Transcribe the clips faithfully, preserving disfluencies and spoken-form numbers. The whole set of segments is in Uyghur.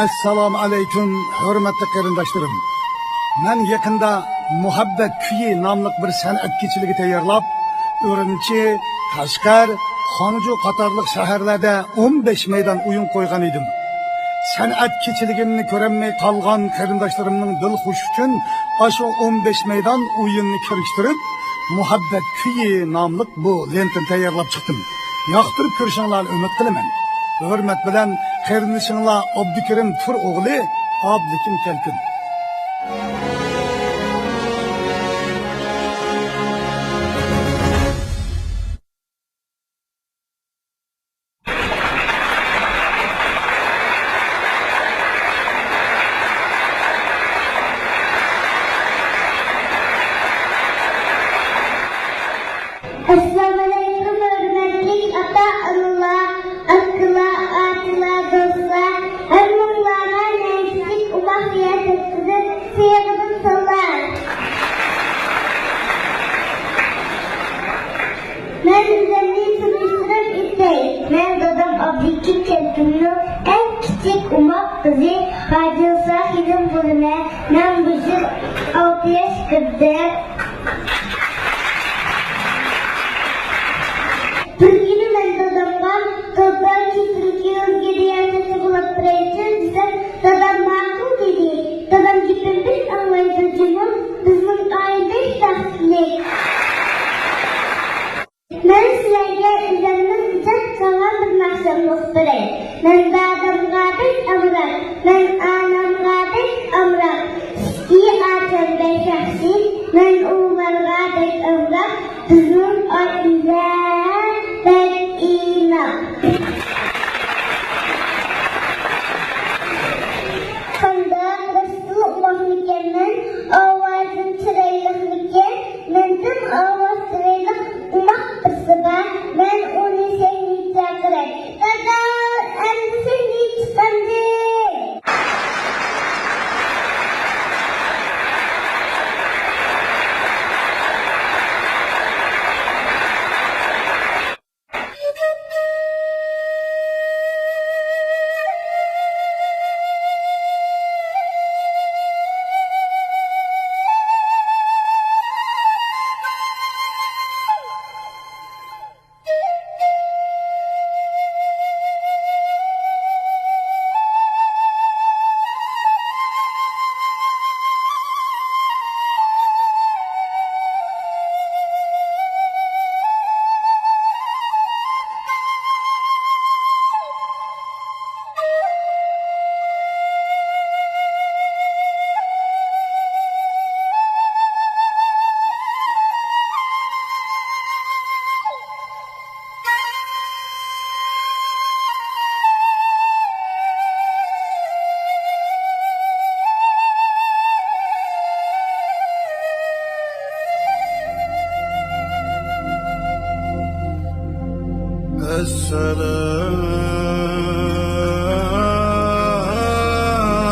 ئەسسالامۇ ئەلەيكۇم، ھۆرمەتلىك قېرىنداشلىرىم. مەن يېقىندا مۇھەببەت كۈيى ناملىق بىر سەنئەت كېچىلىكى تەييارلاپ، ئۈرۈمچى، قەشقەر، خاڭجۇ قاتارلىق شەھەرلەردە ئون بەش مەيدان ئويۇن قويغان ئىدىم. سەنئەت كېچىلىكىمنى كۆرەلمەي قالغان قېرىنداشلىرىمنىڭ دىل خۇشى ئۈچۈن ئاشۇ ئون بەش مەيدان ئويۇننى كىرىشتۈرۈپ، مۇھەببەت كۈيى ناملىق بۇ لېنتىنى تەييارلاپ چىقتىم. ياقتۇرۇپ كۆرۈشۈڭلارنى ئۈمىد قىلىمەن. ھۆرمەت بىلەن، قېرىندىشىڭلار ئابدۇكېرىم تۇر ئوغلى، ئابلىكىم كەلكۈن. ئەسسالامۇئەلەيكۇم، ھۆرمەتلىك ئاتا-ئانىلار، ئاكىلار، ئاچىلار، دوستلار، ھەممىڭلارغا نەنچىلىك ئوماق ياشاتقۇدىن سىيىقىدىن سالام. مەن ئۆزۈمنى تونۇشتۇرۇپ ئۆتەي. مەن دادام ئابلىكىم كەلكۈننىڭ ئەڭ كىچىك ئوماق قىزى، ھاجىنىسا خېنىم بولىمەن. مەن بۇ يىل ئالتە ياش كىردىم. بىر كۈنى مەن دادامغا، «دادا، كېسىمكى يولغا دېگەن سېتىپ بولاپ بېرەيچۇ» دېسەم، دادام ماقۇل دېدى. دادام گېپىمنى بەك ئاڭلايدۇ جۇمۇ، بىزنىڭ ئائىلە بەك بەختلىك. مەن سىلەرگە ئۆزۈمنىڭ ئىجاد قىلغان بىر ناخشامنى ئوقۇپ بېرەي. مەن دادامغا بەك ئامراق، مەن ئانامغا بەك ئامراق. ئىككى ئاچام بەك ياخشى، مەن ئۇلارغا بەك ئامراق. بىزنىڭ ئائىلە بەك ئىناق. قانداق راستلا ئوماقمىكەنمەن؟ ئاۋازىم چىرايلىقمىكەن؟ مەندىن ئاۋاز چىرايلىق ئوماق بىرسى بار، مەن ئۇنى سەھنىگە چاقىراي. دادا، ئەمدى سەھنىگە چىق ئەمدى!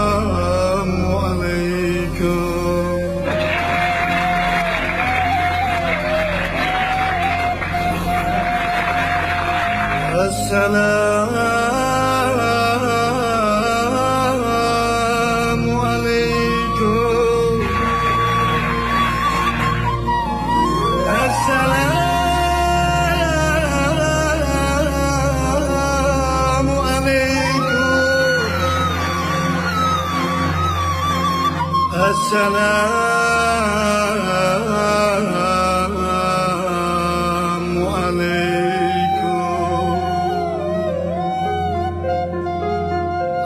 السلام عليكم. السلام عليكم. السلام عليكم. السلام عليكم.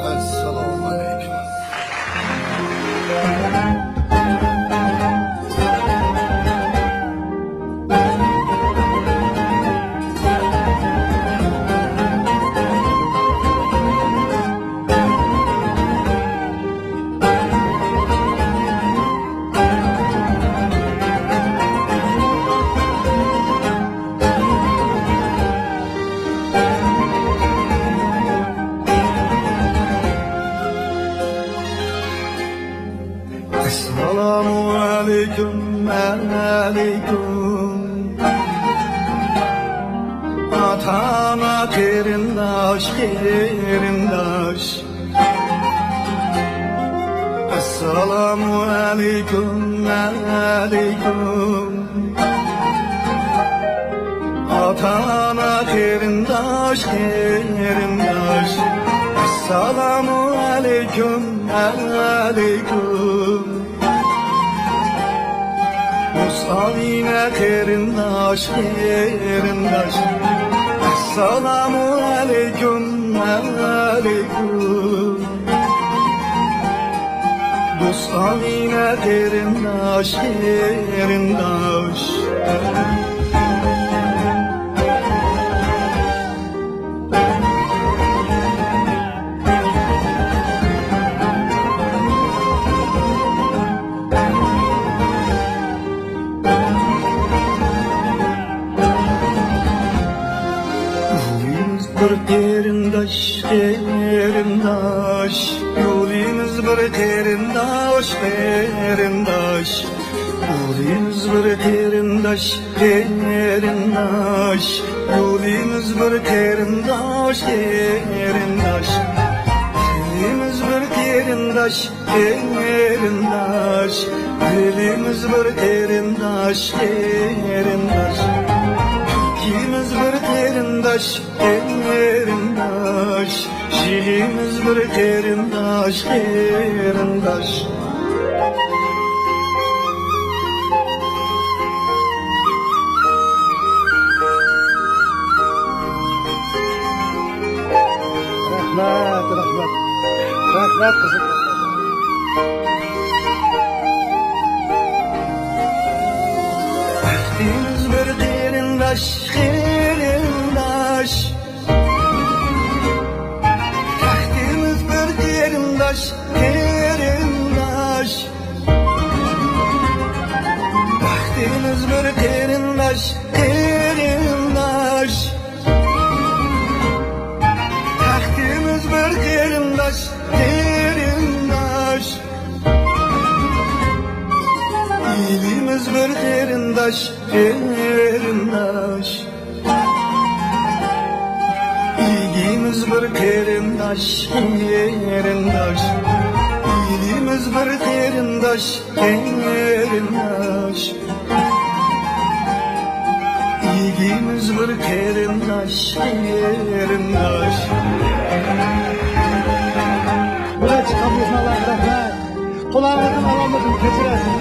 السلام عليكم. ئەسسالامۇ ئەلەيكۇم، ئەلەيكۇم. ئاتا-ئانا، قېرىنداش، قېرىنداش. ئەسسالامۇ ئەلەيكۇم، ئەلەيكۇم. ئاتا-ئانا، قېرىنداش، قېرىنداش. ئەسسالامۇ ئەلەيكۇم، ئەلەيكۇم. دوست-ئاغىنە، قېرىنداش، قېرىنداش. ئەسسالامۇ ئەلەيكۇم، ئەلەيكۇم. دوست-ئاغىنە، قېرىنداش، قېرىنداش. يولىمىز بىر قېرىنداش، قېرىنداش. يولىمىز بىر قېرىنداش، قېرىنداش. يولىمىز بىر قېرىنداش، قېرىنداش. يولىمىز بىر قېرىنداش، قېرىنداش. يولىمىز بىر قېرىنداش، قېرىنداش، ئېلىمىز بىر قېرىنداش، قېرىنداش. ئىككىمىز بىر قېرىنداش، قېرىنداش، شېلىمىز بىر قېرىنداش، قېرىنداش. رەھمەت، رەھمەت. رەھمەت، قىزىم. بىز بىر قېرىنداش، قېرىنداش. تەختىمىز بىر قېرىنداش، قېرىنداش. بەختىمىز بىر قېرىنداش، قېرىنداش. تەختىمىز بىر قېرىنداش، قېرىنداش. ئېلىمىز بىر قېرىنداش، قېرىنداش. ئىگىمىز بىر قېرىنداش، قېرىنداش. ئېلىمىز بىر قېرىنداش، قېرىنداش. ئىگىمىز بىر قېرىنداش، قېرىنداش. بۇلار چىققان مېھمانلارغا رەھمەت. قۇلاقلىرىدىن ئاۋازلىرىدىن كۆچۈرەسىز.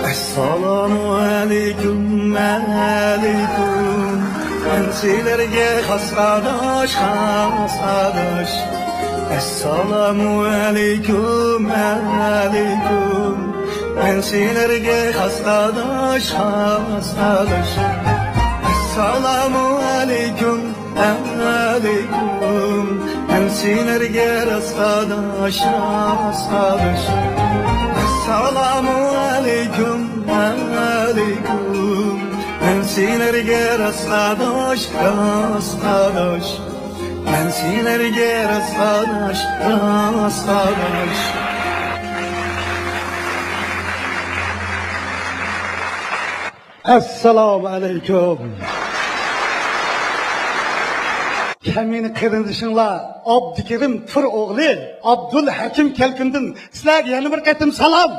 ئەسسالامۇ ئەلەيكۇم، ئەلەيكۇم. مەن سىلەرگە خاس ئاداش، خاس ئاداش. ئەسسالامۇ ئەلەيكۇم، ئەلەيكۇم. مەن سىلەرگە خاس ئاداش، خاس ئاداش. ئەسسالامۇ ئەلەيكۇم، ئەلەيكۇم. مەن سىلەرگە راست ئاداش، راست ئاداش. ئەسسالامۇ ئەلەيكۇم، ئەلەيكۇم. مەن سىلەرگە راست ئاداش، راست ئاداش. مەن سىلەرگە راست ئاداش، راست ئاداش. ئەسسالامۇ ئەلەيكۇم. كەمىنە قېرىندىشىڭلار ئابدۇكېرىم تۇر ئوغلى ئابدۇلھەكىم كەلكۈندىن سىلەرگە يەنە بىر قېتىم سالام.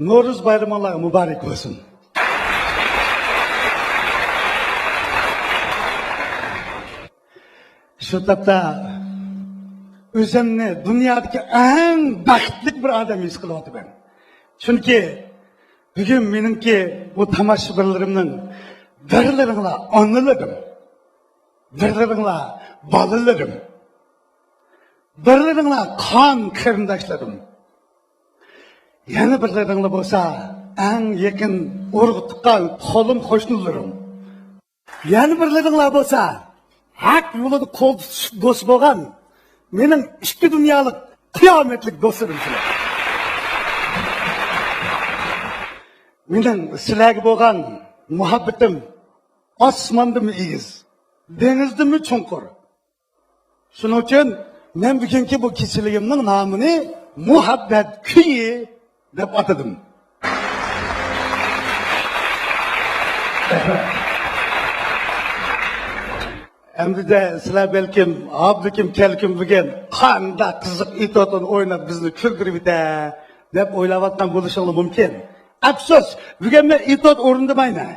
نورۇز بايرىمىڭلار مۇبارەك بولسۇن. شۇ تاپتا ئۆزۈمنى دۇنيادىكى ئەڭ بەختلىك بىر ئادەم ھېس قىلىۋاتىمەن. چۈنكى بۈگۈن مېنىڭكى بۇ تاماشىبىنلىرىمنىڭ بىرلىرىڭلار ئانىلىرىم، بىرلىرىڭلار بالىلىرىم، بىرلىرىڭلار قان قېرىنداشلىرىم. يەنە بىرلىرىڭلار بولسا ئەڭ يېقىن ئۇرۇق تۇغقان، قولۇم قوشنىلىرىم. يەنە بىرلىرىڭلار بولسا ھەق يولىدا قول تۇتۇشۇپ دوست بولغان مېنىڭ ئىككى دۇنيالىق قىيامەتلىك دوستلىرىم سىلەر. مېنىڭ سىلەرگە بولغان مۇھەببىتىم ئاسماندىمۇ ئېگىز، دېڭىزدىمۇ چوڭقۇر. شۇنىڭ ئۈچۈن مەن بۈگۈنكى بۇ كېچىلىكىمنىڭ نامىنى مۇھەببەت كۈيى دەپ ئاتىدىم. ئەمدىدە سىلەر بەلكىم، ھا، بەلكىم كەلكۈن بۈگۈن قانداق قىزىق ئېتوتۇن ئويناپ بىزنى كۈلدۈرۈۋېتە دەپ ئويلاۋاتقان بولۇشۇڭلار مۇمكىن. ئەپسۇس، بۈگۈن مەن ئېتوت ئورۇندىمايمەن.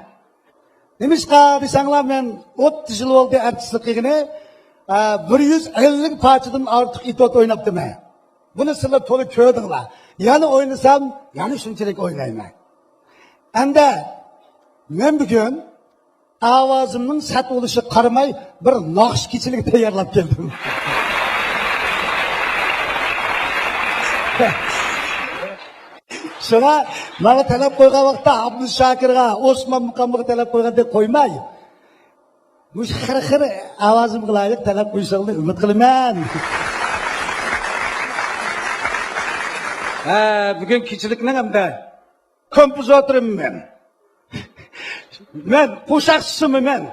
نېمىشقا دېسەڭلار، مەن ئوتتۇز يىل بولدى ئارتىسلىق قىلغىنى. ئە، بىر يۈز ئەللىك پارچىدىن ئارتۇق ئېتوت ئويناپتىمەن. بۇنى سىلەر تولا كۆردۈڭلار. يەنە ئوينىسام، يەنە شۇنچىلىك ئوينايمەن. ئەمدى مەن بۈگۈن ئاۋازىمنىڭ سەت بولۇشىغا قارىماي، بىر ناخشا كېچىلىكى تەييارلاپ كەلدىم. شۇڭا ماڭا تەلەپ قويغان ۋاقىتتا ئابدۇشاكىرغا، ئوسمان مۇقامغا تەلەپ قويغاندەك قويماي، مۇشۇ خىر-خىر ئاۋازىمغا لايىق تەلەپ قويۇشۇڭلارنى ئۈمىد قىلىمەن. ھە، بۈگۈن كېچىلىكنىڭ ئەمدى كومپوزىتورىمەن مەن. مەن قوشاقچىسىمەن مەن.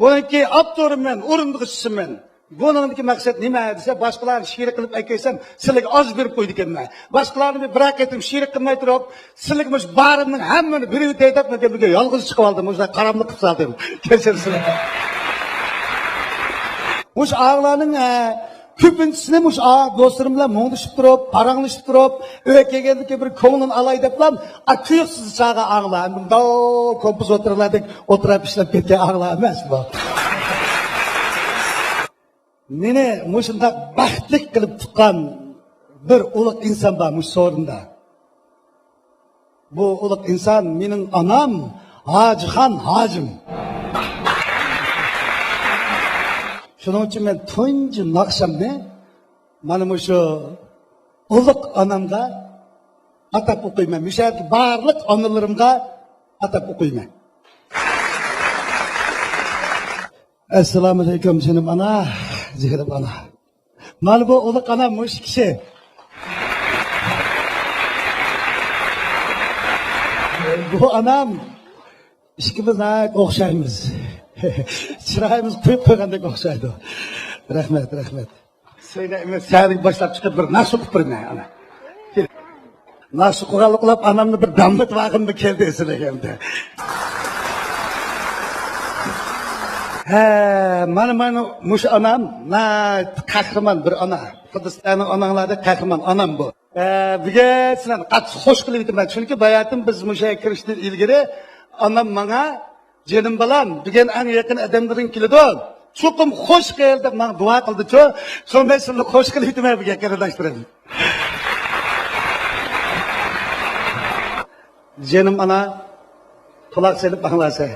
بۇنىڭكى ئاپتورىمەن، ئورۇندىغۇچىسىمەن. بۇنىڭدىكى مەقسەت نېمە دېسە، باشقىلارنى شېئىر قىلىپ ئەكەلسەم، سىلەرگە ئاز بېرىپ قويىدىكەنمەن. باشقىلارنى بىر، بىرەر قېتىم شېئىر قىلماي تۇرۇپ، سىلەرگە مۇشۇ بارىمنىڭ ھەممىنى بېرىۋېتەي دەپ، مەن بۈگۈن يالغۇز چىقىۋالدىم. مۇشۇنداق قاراملىق قىلىپ سالدىم. كەچۈرسىلەر. مۇشۇ ئاغىلارنىڭ، ئە، كۆپىنچىسىنى مۇشۇ، ئا، دوستلىرىم بىلەن مۇڭدىشىپ تۇرۇپ، پاراڭلىشىپ تۇرۇپ، ئۆيگە كەلگەندىن كېيىن بىر كۆڭلىنى ئالاي دەپلا، ئا، تۇيۇقسىز چاغا ئاڭلا. ئەمدى مۇنداق كومپوزىتورلاردەك ئولتۇرۇپ ئىشلەپ كەتكەن ئاغىلار ئەمەس بۇ. مېنى مۇشۇنداق بەختلىك قىلىپ تۇغقان بىر ئۇلۇغ ئىنسان بار مۇشۇ سورۇندا. بۇ ئۇلۇغ ئىنسان مېنىڭ ئانام ھاجىخان ھاجىم. شۇنىڭ ئۈچۈن مەن تۇنجى ناخشامنى مانا مۇشۇ ئۇلۇغ ئانامغا ئاتاپ ئوقۇيمەن. مۇشۇ يەردىكى بارلىق ئانىلىرىمغا ئاتاپ ئوقۇيمەن. ئەسسالامۇئەلەيكۇم، جېنىم ئانا، جېنىم ئانا. مانا بۇ ئۇلۇغ ئانام مۇشۇ كىشى. بۇ ئانام ئىككىمىز ناھايىتى ئوخشايمىز. چىرايىمىز قويۇپ قويغاندەك ئوخشايدۇ. رەھمەت، رەھمەت. سەھنىگە باشلاپ چىقىپ بىر ناخشا ئوقۇپ بېرىمەن، ئانا. ناخشا ئوقۇغانلىقلاپ ئانامنى بىر داملىتىپ ئالغۇم كەلدى ئېسىمگە ئەمدى. ھە، مانا، مانا مۇشۇ ئانام ناھايىتى قەھرىمان بىر ئانا. خۇددى سىلەرنىڭ ئاناڭلاردەك قەھرىمان ئانام بۇ. ئە، بۈگۈن سىلەرنى قاتتىق خوش قىلىۋېتىمەن. چۈنكى باياتىن بىز مۇشۇ يەرگە كىرىشتىن ئىلگىرى ئانام ماڭا، «جېنىم بالام، بۈگۈن ئەڭ يېقىن ئادەملىرىڭ كېلىدۇ. چوقۇم خوش كەل» دەپ ماڭا دۇئا قىلدىچۇ. شۇڭا مەن سىلەرنى خوش قىلىۋېتىمەن بۈگۈن، قېرىنداشلىرىم. جېنىم ئانا، قۇلاق سېلىپ ئاڭلاسەن.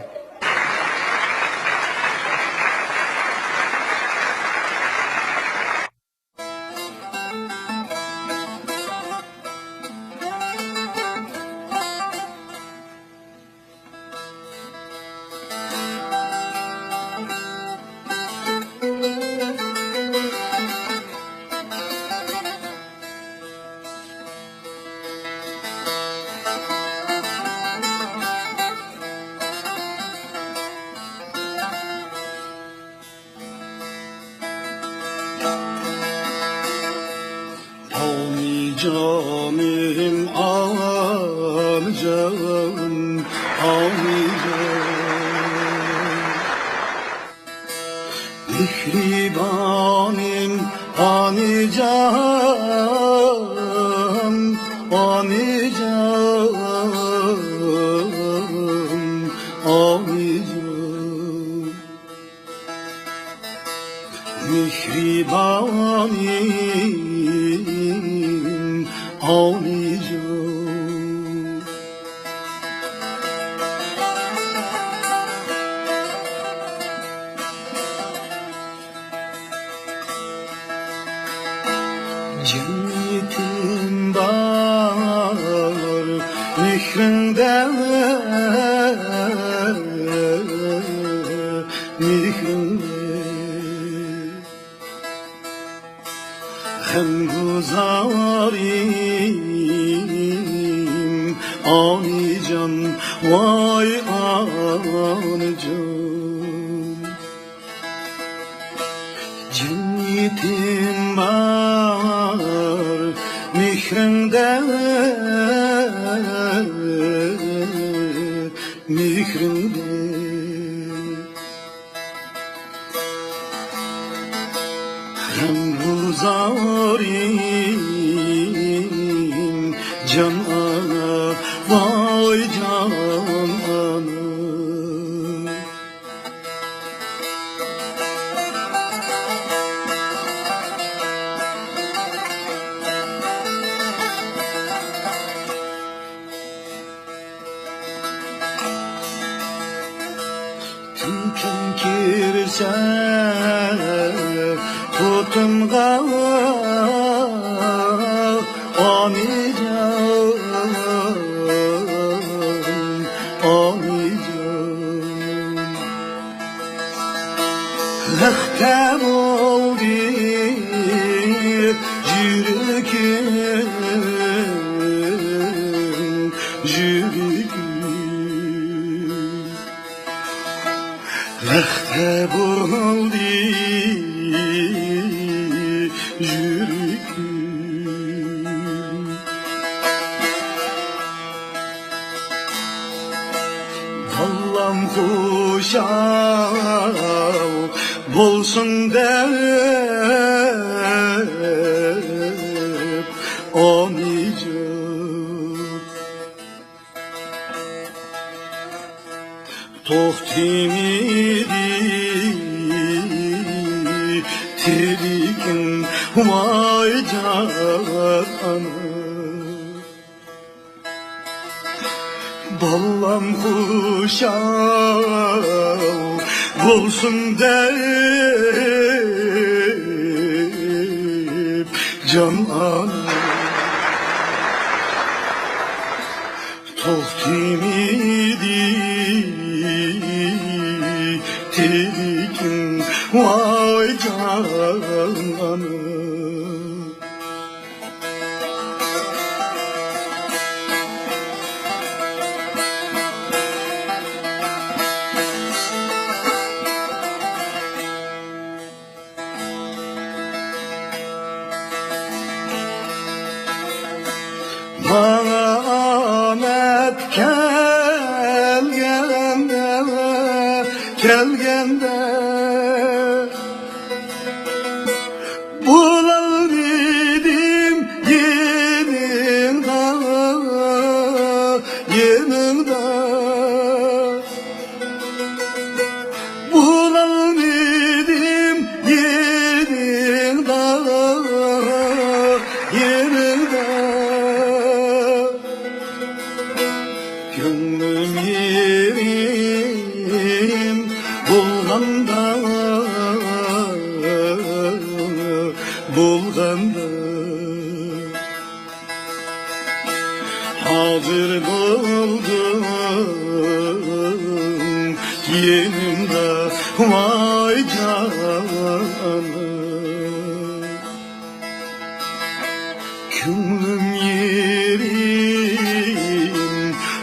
ئانىجانىم، ئانىجان، ئانىجان. مېھرىبانىم، ئانىجان، ئانىجان، ئانىجان. مېھرىبانىم، ئانىجان. جەننىتىم بار مېھرىڭدە، مېھرىڭدە. غەمگۇزارىم ئانىجان، ۋاي ئانىجان. جەننەت يېتىم بار مېھرىڭدە، مېھرىڭدە. غەمگۇزارىم جان ئانا، ۋاي جان ئانا. كۈن كىرسە توتۇمغا، ئانىجان، ئانىجان. لەختە بولدى يۈرىكىم، يۈرىكىم. لەختە بولدى يۈرىكىم. بالام خۇشال بولسۇن دەپ، ئانىجان. توختىمىدى تىلىكىم، ۋاي جان ئانا. بالام خۇشال بولسۇن دەپ، جان ئانا. توختىمىدى تىلىكىم، ۋاي جان ئانا. ماڭا ئامەت كەلگەندە، كەلگەندە، بولالمىدىم يېنىڭدا، يېنىڭدا. بولالمىدىم يېنىڭدا، يېنىڭدا. كۆڭلۈم يېرىم بولغاندا، بولغاندا. ھازىر بولدۇڭ يېنىمدا، ۋاي جانىم. كۆڭلۈم يېرىم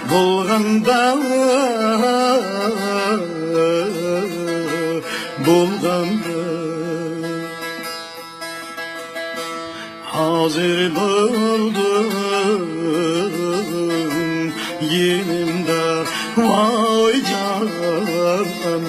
بولغاندا، بولغاندا. ھازىر بولدۇڭ يېنىمدا، ۋاي جانىم.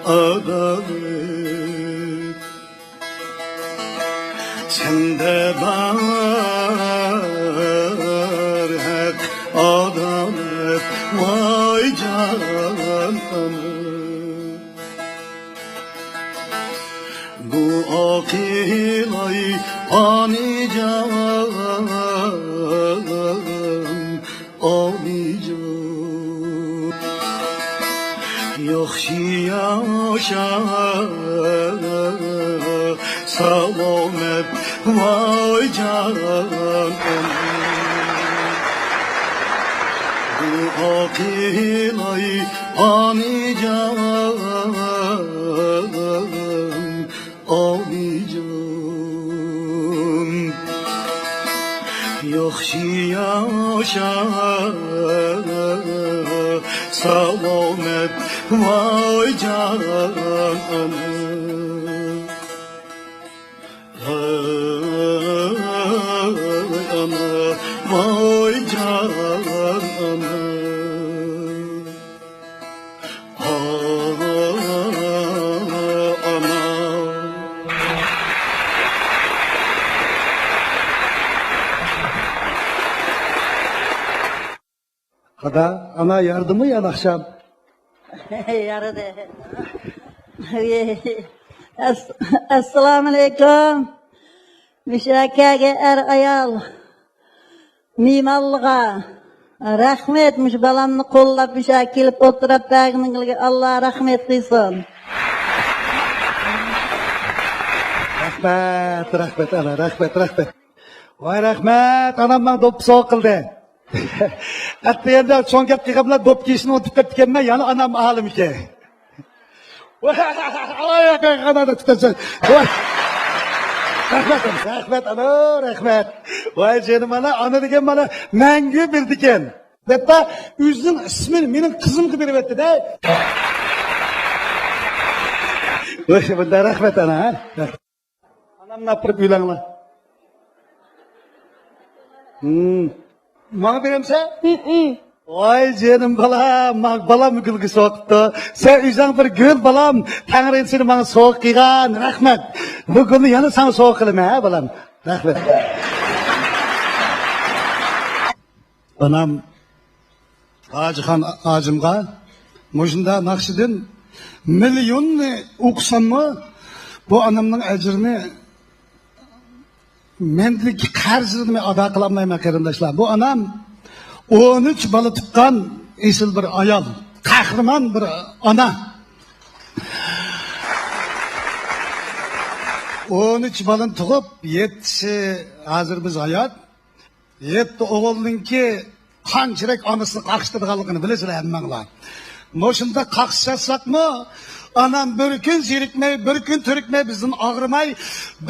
ئادالەت سەندە بار، ھەق، ئادالەت، ۋاي جان ئانا. بۇ ئاقىلاي ئانىجان، ئانىجان. ياخشى ياشا، سالامەت، ۋاي جان ئانا. بۇ ئاقىلاي ئانىجان، ئانىجان. ياخشى ياشا، سالامەت، ۋاي جان ئانا. ۋاي ئانا، ۋاي جان ئانا. ئانا، ئانا. قادا، ئانا ياردىمۇ يەنە ئاخشام؟ يارىدى. ئەس-، ئەسسالامۇئەلەيكۇم. مۇشۇ يەرگە ئەر-ئايال، مېھمانلىغا رەھمەت، مۇشۇ بالامنى قوللاپ مۇشۇ يەرگە كېلىپ ئولتۇراپ بەرگىنىڭلارغا ئاللا رەھمەت قىلسۇن. رەھمەت، رەھمەت، ئانا، رەھمەت، رەھمەت. ۋاي رەھمەت، ئانام ماڭا دوپپا سوۋغا قىلدى. ئەتتە يەندە چوڭ گەپ قىلغان بىلەن دوپپا كىيىشنى ئۇنتۇپ كەتتىكەنمەن، يەنە ئانام ئالىمىكەن. ۋاي، قانادا تۇتىسەن. ۋاي. رەھمەت، رەھمەت، ئانا، رەھمەت. ۋاي جېنىم ئانا، ئانا دېگەن مانا مەڭگۈ بىلىدىكەن. ھەتتا ئۆزىنىڭ ئىسمىنى مېنىڭ قىزىمغا بېرىۋەتتى-دە. ۋاي، بۇنداق رەھمەت، ئانا، ھە؟ ئانامنى ئاپىرىپ ئۆيلەڭلار. ھىم. ماڭا بېرەمسەن؟ ھىم. ۋاي جېنىم بالام، ماڭا بالام گۈلگە سوقۇپتۇ. سەن ئۆزۈڭ بىر گۈل بالام. تەڭرى سېنى ماڭا سوۋغا قىلغان. رەھمەت. بۇ گۈلنى يەنە ساڭا سوۋغا قىلىمەن ھە بالام. رەھمەت. ئانام ھاجىخان ھاجىمغا مۇشۇنداق ناخشىدىن مىليوننى ئوقۇساممۇ، بۇ ئانامنىڭ ئەجرىنى مەندىكى قەرزىنى مەن ئادا قىلالمايمەن، قېرىنداشلار. بۇ ئانام ئون ئۈچ بالا تۇغقان ئېسىل بىر ئايال، قەھرىمان بىر ئانا. ئون ئۈچ بالىنى تۇغۇپ، يەتتىسى ھازىر بىز ھايات. يەتتە ئوغۇلنىڭكى قانچىلىك ئانىسىنى قاقشىتىدىغانلىقىنى بىلىسىلەر ھەممەڭلار. مۇشۇنداق قاقشىشاتساقمۇ، ئانام بىر كۈن زېرىكمەي، بىر كۈن تۈرۈكمەي، بىزدىن ئاغرىماي،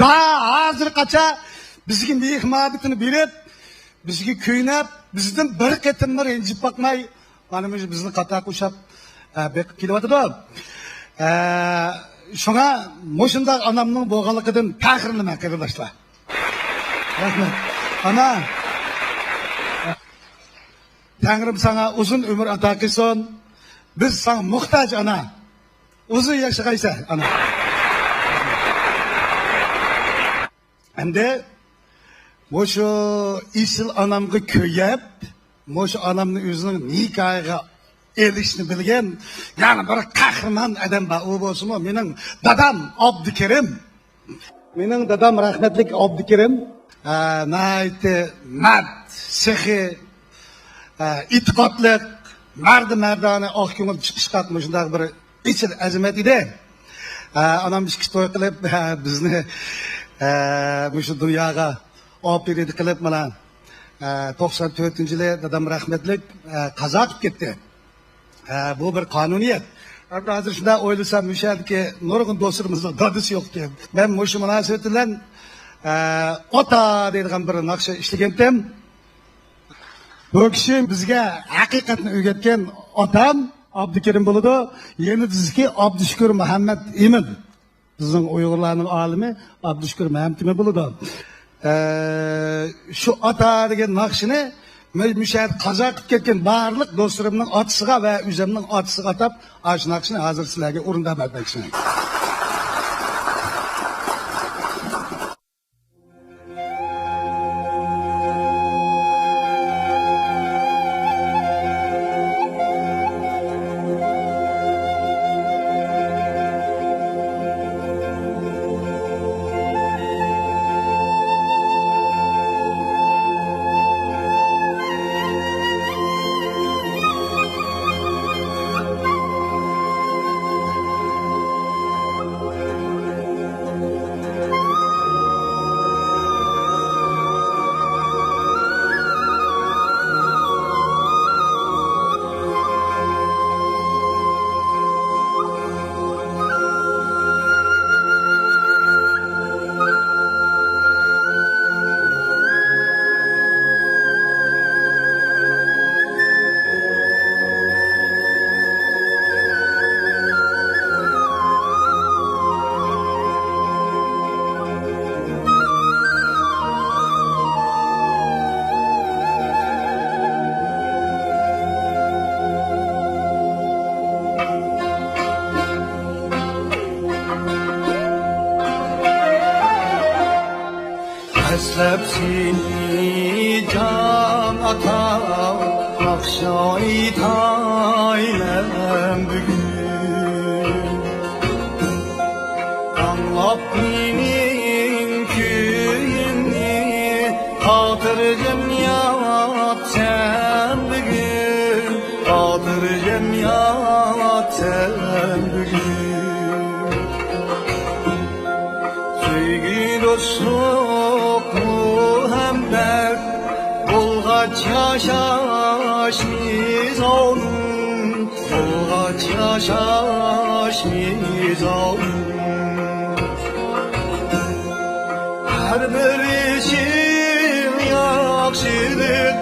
تا ھازىرغىچە بىزگە مېھىر-مۇھەببىتىنى بېرىپ، بىزگە كۆيۈنۈپ، بىزدىن بىر قېتىممۇ رەنجىپ باقماي، مانا مۇشۇ بىزنى قاتار قوشاپ، ئە، بېقىپ كېلىۋاتىدۇ. ئە، شۇڭا مۇشۇنداق ئانامنىڭ بولغانلىقىدىن پەخىرلىنىمەن، قېرىنداشلار. رەھمەت. ئانا، تەڭرىم ساڭا ئۇزۇن ئۆمۈر ئاتا قىلسۇن. بىز ساڭا موھتاج، ئانا. ئۇزۇن ياشىغايسەن، ئانا. ئەمدى مۇشۇ ئېسىل ئانامغا كۆيۈپ، مۇشۇ ئانامنى ئۆزىنىڭ نىكاھىغا ئېلىشنى بىلگەن يەنە بىر قەھرىمان ئادەم بار. ئۇ بولسىمۇ مېنىڭ دادام ئابدۇكېرىم. مېنىڭ دادام رەھمەتلىك ئابدۇكېرىم، ئە، ناھايىتى مەرد، سېخىي، ئە، ئېتىقادلىق، مەردى مەردانە، ئاق كۆڭۈل، چىقىشقاق مۇشۇنداق بىر ئېسىل ئەزىمەت ئىدى. ئە، ئانام ئىككى توي قىلىپ، ئە، بىزنى، ئە، مۇشۇ دۇنياغا ئاپىرىدە قىلىپ، مانا، ئە، توقسان تۆتىنچى يىلى دادام رەھمەتلىك، ئە، قازا قىلىپ كەتتى. ئە، بۇ بىر قانۇنىيەت. ھازىر شۇنداق ئويلىسام، مۇشۇ يەردىكى نۇرغۇن دوستلىرىمىزنىڭ دادىسى يوق ئىكەن. مەن مۇشۇ مۇناسىۋەت بىلەن، ئە، ئاتا دەيدىغان بىر ناخشا ئىشلىگەنتىم. بۇ كىشى بىزگە ھەقىقەتنى ئۆگەتكەن ئاتام ئابدۇكېرىم بولىدۇ. يەنە بىزدىكى ئابدۇشۈكۈر مۇھەممەت ئىمىن. بىزنىڭ ئۇيغۇرلارنىڭ ئالىمى ئابدۇشۈكۈر مەمتىمىن بولىدۇ. ئە، شۇ ئاتا دېگەن ناخشىنى مەن مۇشۇ يەردە قازا قىلىپ كەتكەن بارلىق دوستلىرىمنىڭ ئاتىسىغا ۋە ئۆزۈمنىڭ ئاتىسىغا ئاتاپ ئاشۇ ناخشىنى ھازىر سىلەرگە ئورۇنداپ بەرمەكچىمەن. ئەسلەپ سېنى جان ئاتا، ناخشا ئېيتاي مەن بۈگۈن. ئاڭلاپ مېنىڭ كۈيۈمنى، خاتىرجەم يات سەن بۈگۈن، خاتىرجەم يات سەن بۈگۈن. سۆيگۈ، دوستلۇق، مۇھەببەت بولغاچ ياشاش مىزانىم، بولغاچ ياشاش مىزانىم. ھەر بىر ئىشىڭ ياخشىلىق،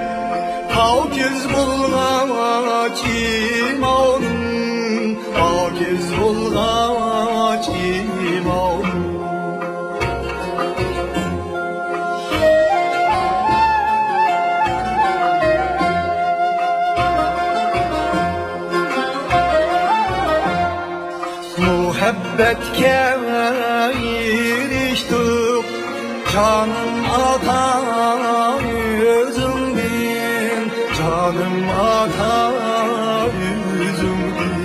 پاكىز بولغاچ ئىمانىم، پاكىز بولغاچ ئىمانىم. مۇھەببەتكە ئېرىشتۇق، جانىم ئاتا ئۆزۈڭدىن، جانىم ئاتا ئۆزۈڭدىن.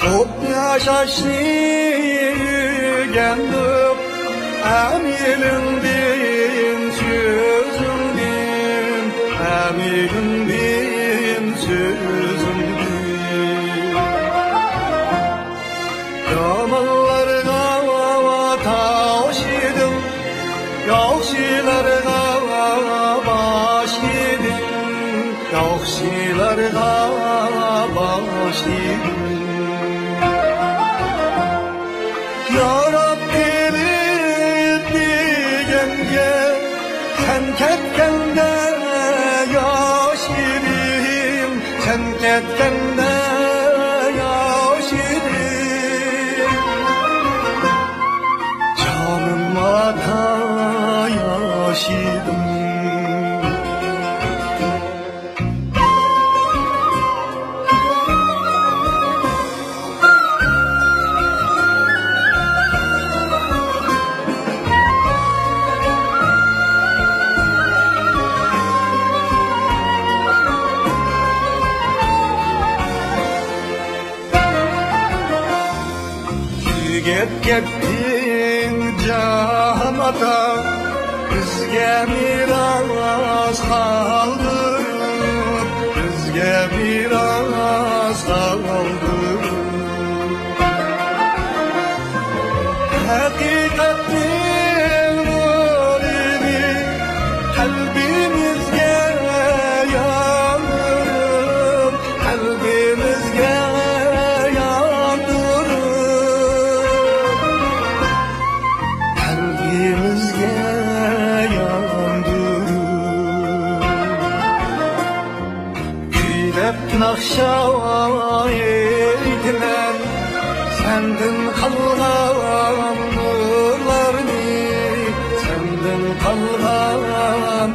خوپ ياشاشنى ئۆگەندۇق، ئەمىلىڭدىن، سۆزۈڭدىن، ئەمىلىڭدىن، سۆزۈڭدىن. يامانلارغا تاش ئىدىڭ، ياخشىلارغا باش ئىدىڭ، ياخشىلارغا باش ئىدىڭ. ياراپ قېلىپ دېگەنگە سەن كەتكەندە ياش ئىدىم، سەن كەتكەندە ياش ئىدىم. جانىم ئاتا ياش ئىدىم. تۈگەپ كەتتىڭ جان ئاتا، بىزگە مىراس قالدۇرۇپ، بىزگە مىراس قالدۇرۇپ. ھەقىقەتنىڭ نۇرىنى قەلبىمىزگە ياندۇرۇپ، قەلبىمىزگە ياندۇرۇپ، قەلبىمىزگە ياندۇرۇپ. كۈيلەپ ناخشا ئېيتىمەن، سەندىن قالغان نۇرلارنى، سەندىن قالغان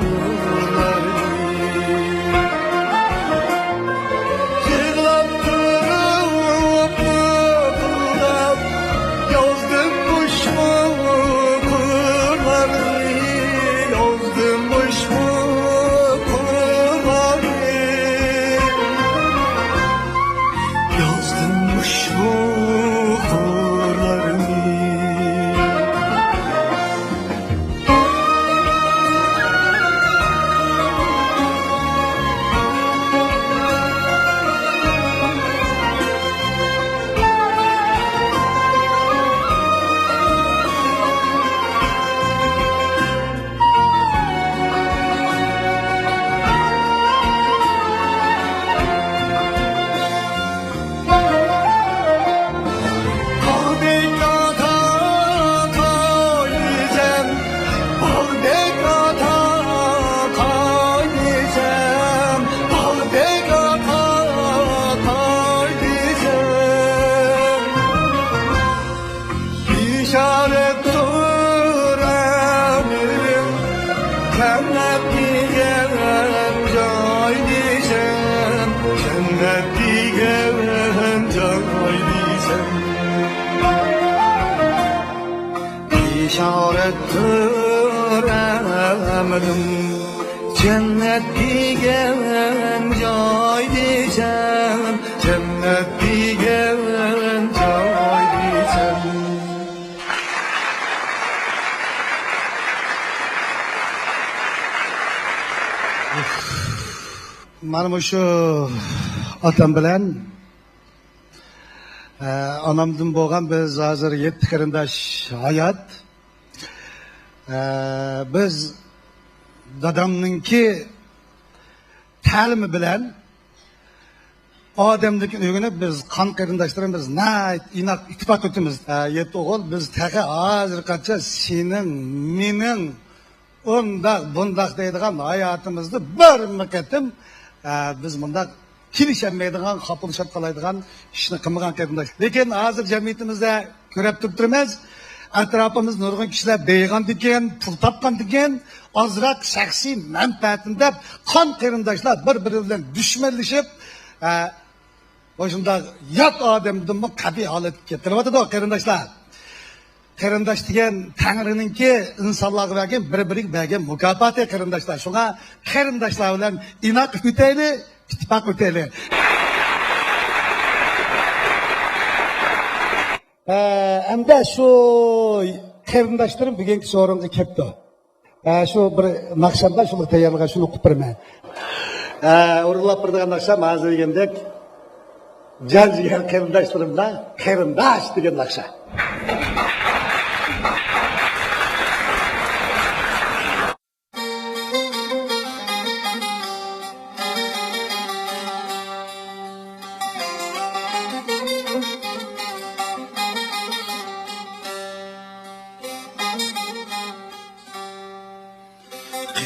دېگەن جاي دېسەم، ئىشارەتتۇر ئەمىلىم. جەننەت دېگەن جاي دېسەم، جەننەت دېگەن جاي دېسەم. مانا مۇشۇ ئاتام بىلەن، ئە، ئانامدىن بولغان بىز ھازىر يەتتە قېرىنداش ھايات. ئە، بىز دادامنىڭكى تەلىمى بىلەن ئادەمدىن ئۆگىنىپ، بىز قان قېرىنداشلىرىمىز ناھايىتى ئىناق، ئىتتىپاق ئۆتىمىز. ئە، يەتتە ئوغۇل، بىز تېخى ھازىرغىچە سېنىڭ، مېنىڭ، ئۇنداق، بۇنداق دەيدىغان ھاياتىمىزدا بىرمۇ قېتىم، ئە، بىز مۇنداق كېلىشەلمەيدىغان، خاپىلىشىپ قالايدىغان ئىشنى قىلمىغان قېرىنداش. لېكىن ھازىر جەمئىيىتىمىزدە كۆرۈپ تۇرۇپتۇرمىز، ئەتراپىمىزدا نۇرغۇن كىشىلەر بېيىغاندىكىن، پۇل تاپقاندىكىن، ئازراق شەخسىي مەنپەئەتىنى دەپ، قان قېرىنداشلار بىر-بىرى بىلەن دۈشمەنلىشىپ، ئە، مۇشۇنداق يات ئادەمدىنمۇ قەبىھ ھالەتكە كەلتۈرۈۋاتىدۇ، قېرىنداشلار. قېرىنداش دېگەن تەڭرىنىڭكى ئىنسانلارغا بەرگەن، بىر-بىرىگە بەرگەن مۇكاپاتى، قېرىنداشلار. شۇڭا قېرىنداشلار بىلەن ئىناق ئۆتەيلى، ئىتتىپاق ئۆتەيلى. ئە، ئەمدى شۇ قېرىنداشلىرىم بۈگۈنكى سورۇنغا كەپتۇ. ئە، شۇ بىر ناخشامدا شۇنى تەييارلىغان، شۇنى ئوقۇپ بېرىمەن. ئە، ئورۇنلاپ بېرىدىغان ناخشام ھازىر دېگەندەك، جان جىگەر قېرىنداشلىرىمدا قېرىنداش دېگەن ناخشا.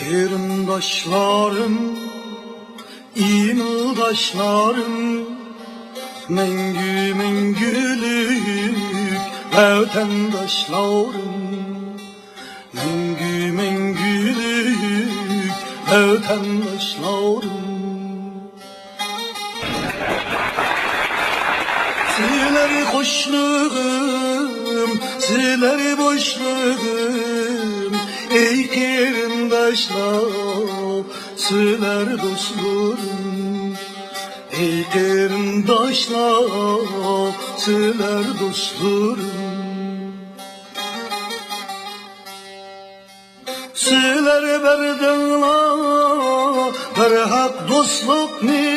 قېرىنداشلارىم، ئىمىلداشلارىم، مەڭگۈ مەڭگۈلۈك ۋەتەنداشلارىم، مەڭگۈ مەڭگۈلۈك ۋەتەنداشلارىم. سىلەر قوشلىغىم، سىلەر بوشلۇغۇم، ئەي قېرىنداشلار، سىلەر دوستلىرىم. ئەي قېرىنداشلار، سىلەر دوستلىرىم. سىلەر بەردىڭلار بىر ھەق دوستلۇقنى،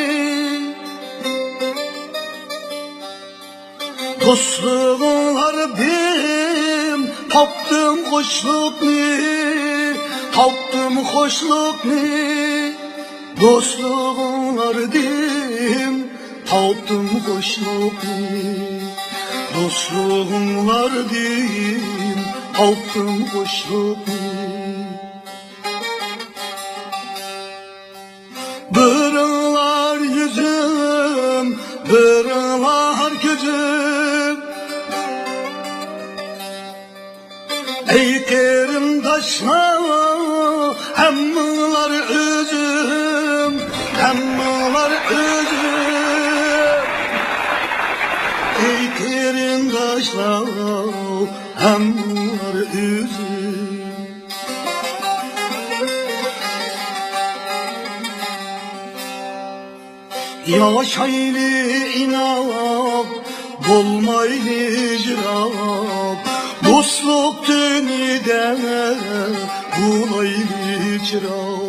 دوستلۇقۇڭلاردىن تاپتىم خوشلۇقنى، تاپتىم خوشلۇقنى. دوستلۇقۇڭلاردىن تاپتىم خوشلۇقنى، دوستلۇقۇڭلاردىن تاپتىم خوشلۇقنى. بىرىڭلار يۈزۈم، بىرىڭلار كۆزۈم. ئەي قېرىنداشلار، ھەممىڭلار ئۆزۈم، ھەممىڭلار ئۆزۈم. ئەي قېرىنداشلار، ھەممىڭلار ئۆزۈم. ياشايلى ئىناق، بولمايلى يىراق، دوستلۇق تۈنىدە بولايلى چىراغ،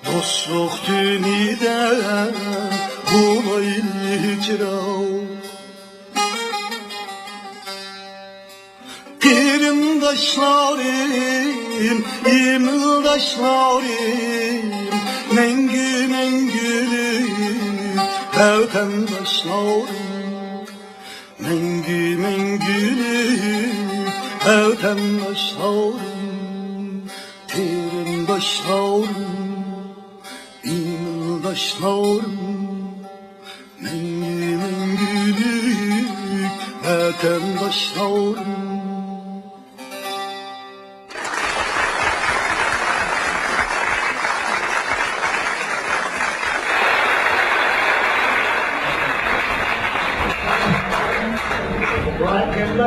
دوستلۇق تۈنىدە بولايلى چىراغ. قېرىنداشلىرىم، ئىمىلداشلىرىم، مەڭگۈ مەڭگۈلۈك ۋەتەنداشلىرىم، مەڭگۈ مەڭگۈلۈك ۋەتەنداشلىرىم، قېرىنداشلىرىم، ئىمىلداشلىرىم، مەڭگۈ مەڭگۈلۈك ۋەتەنداشلىرىم. ھە،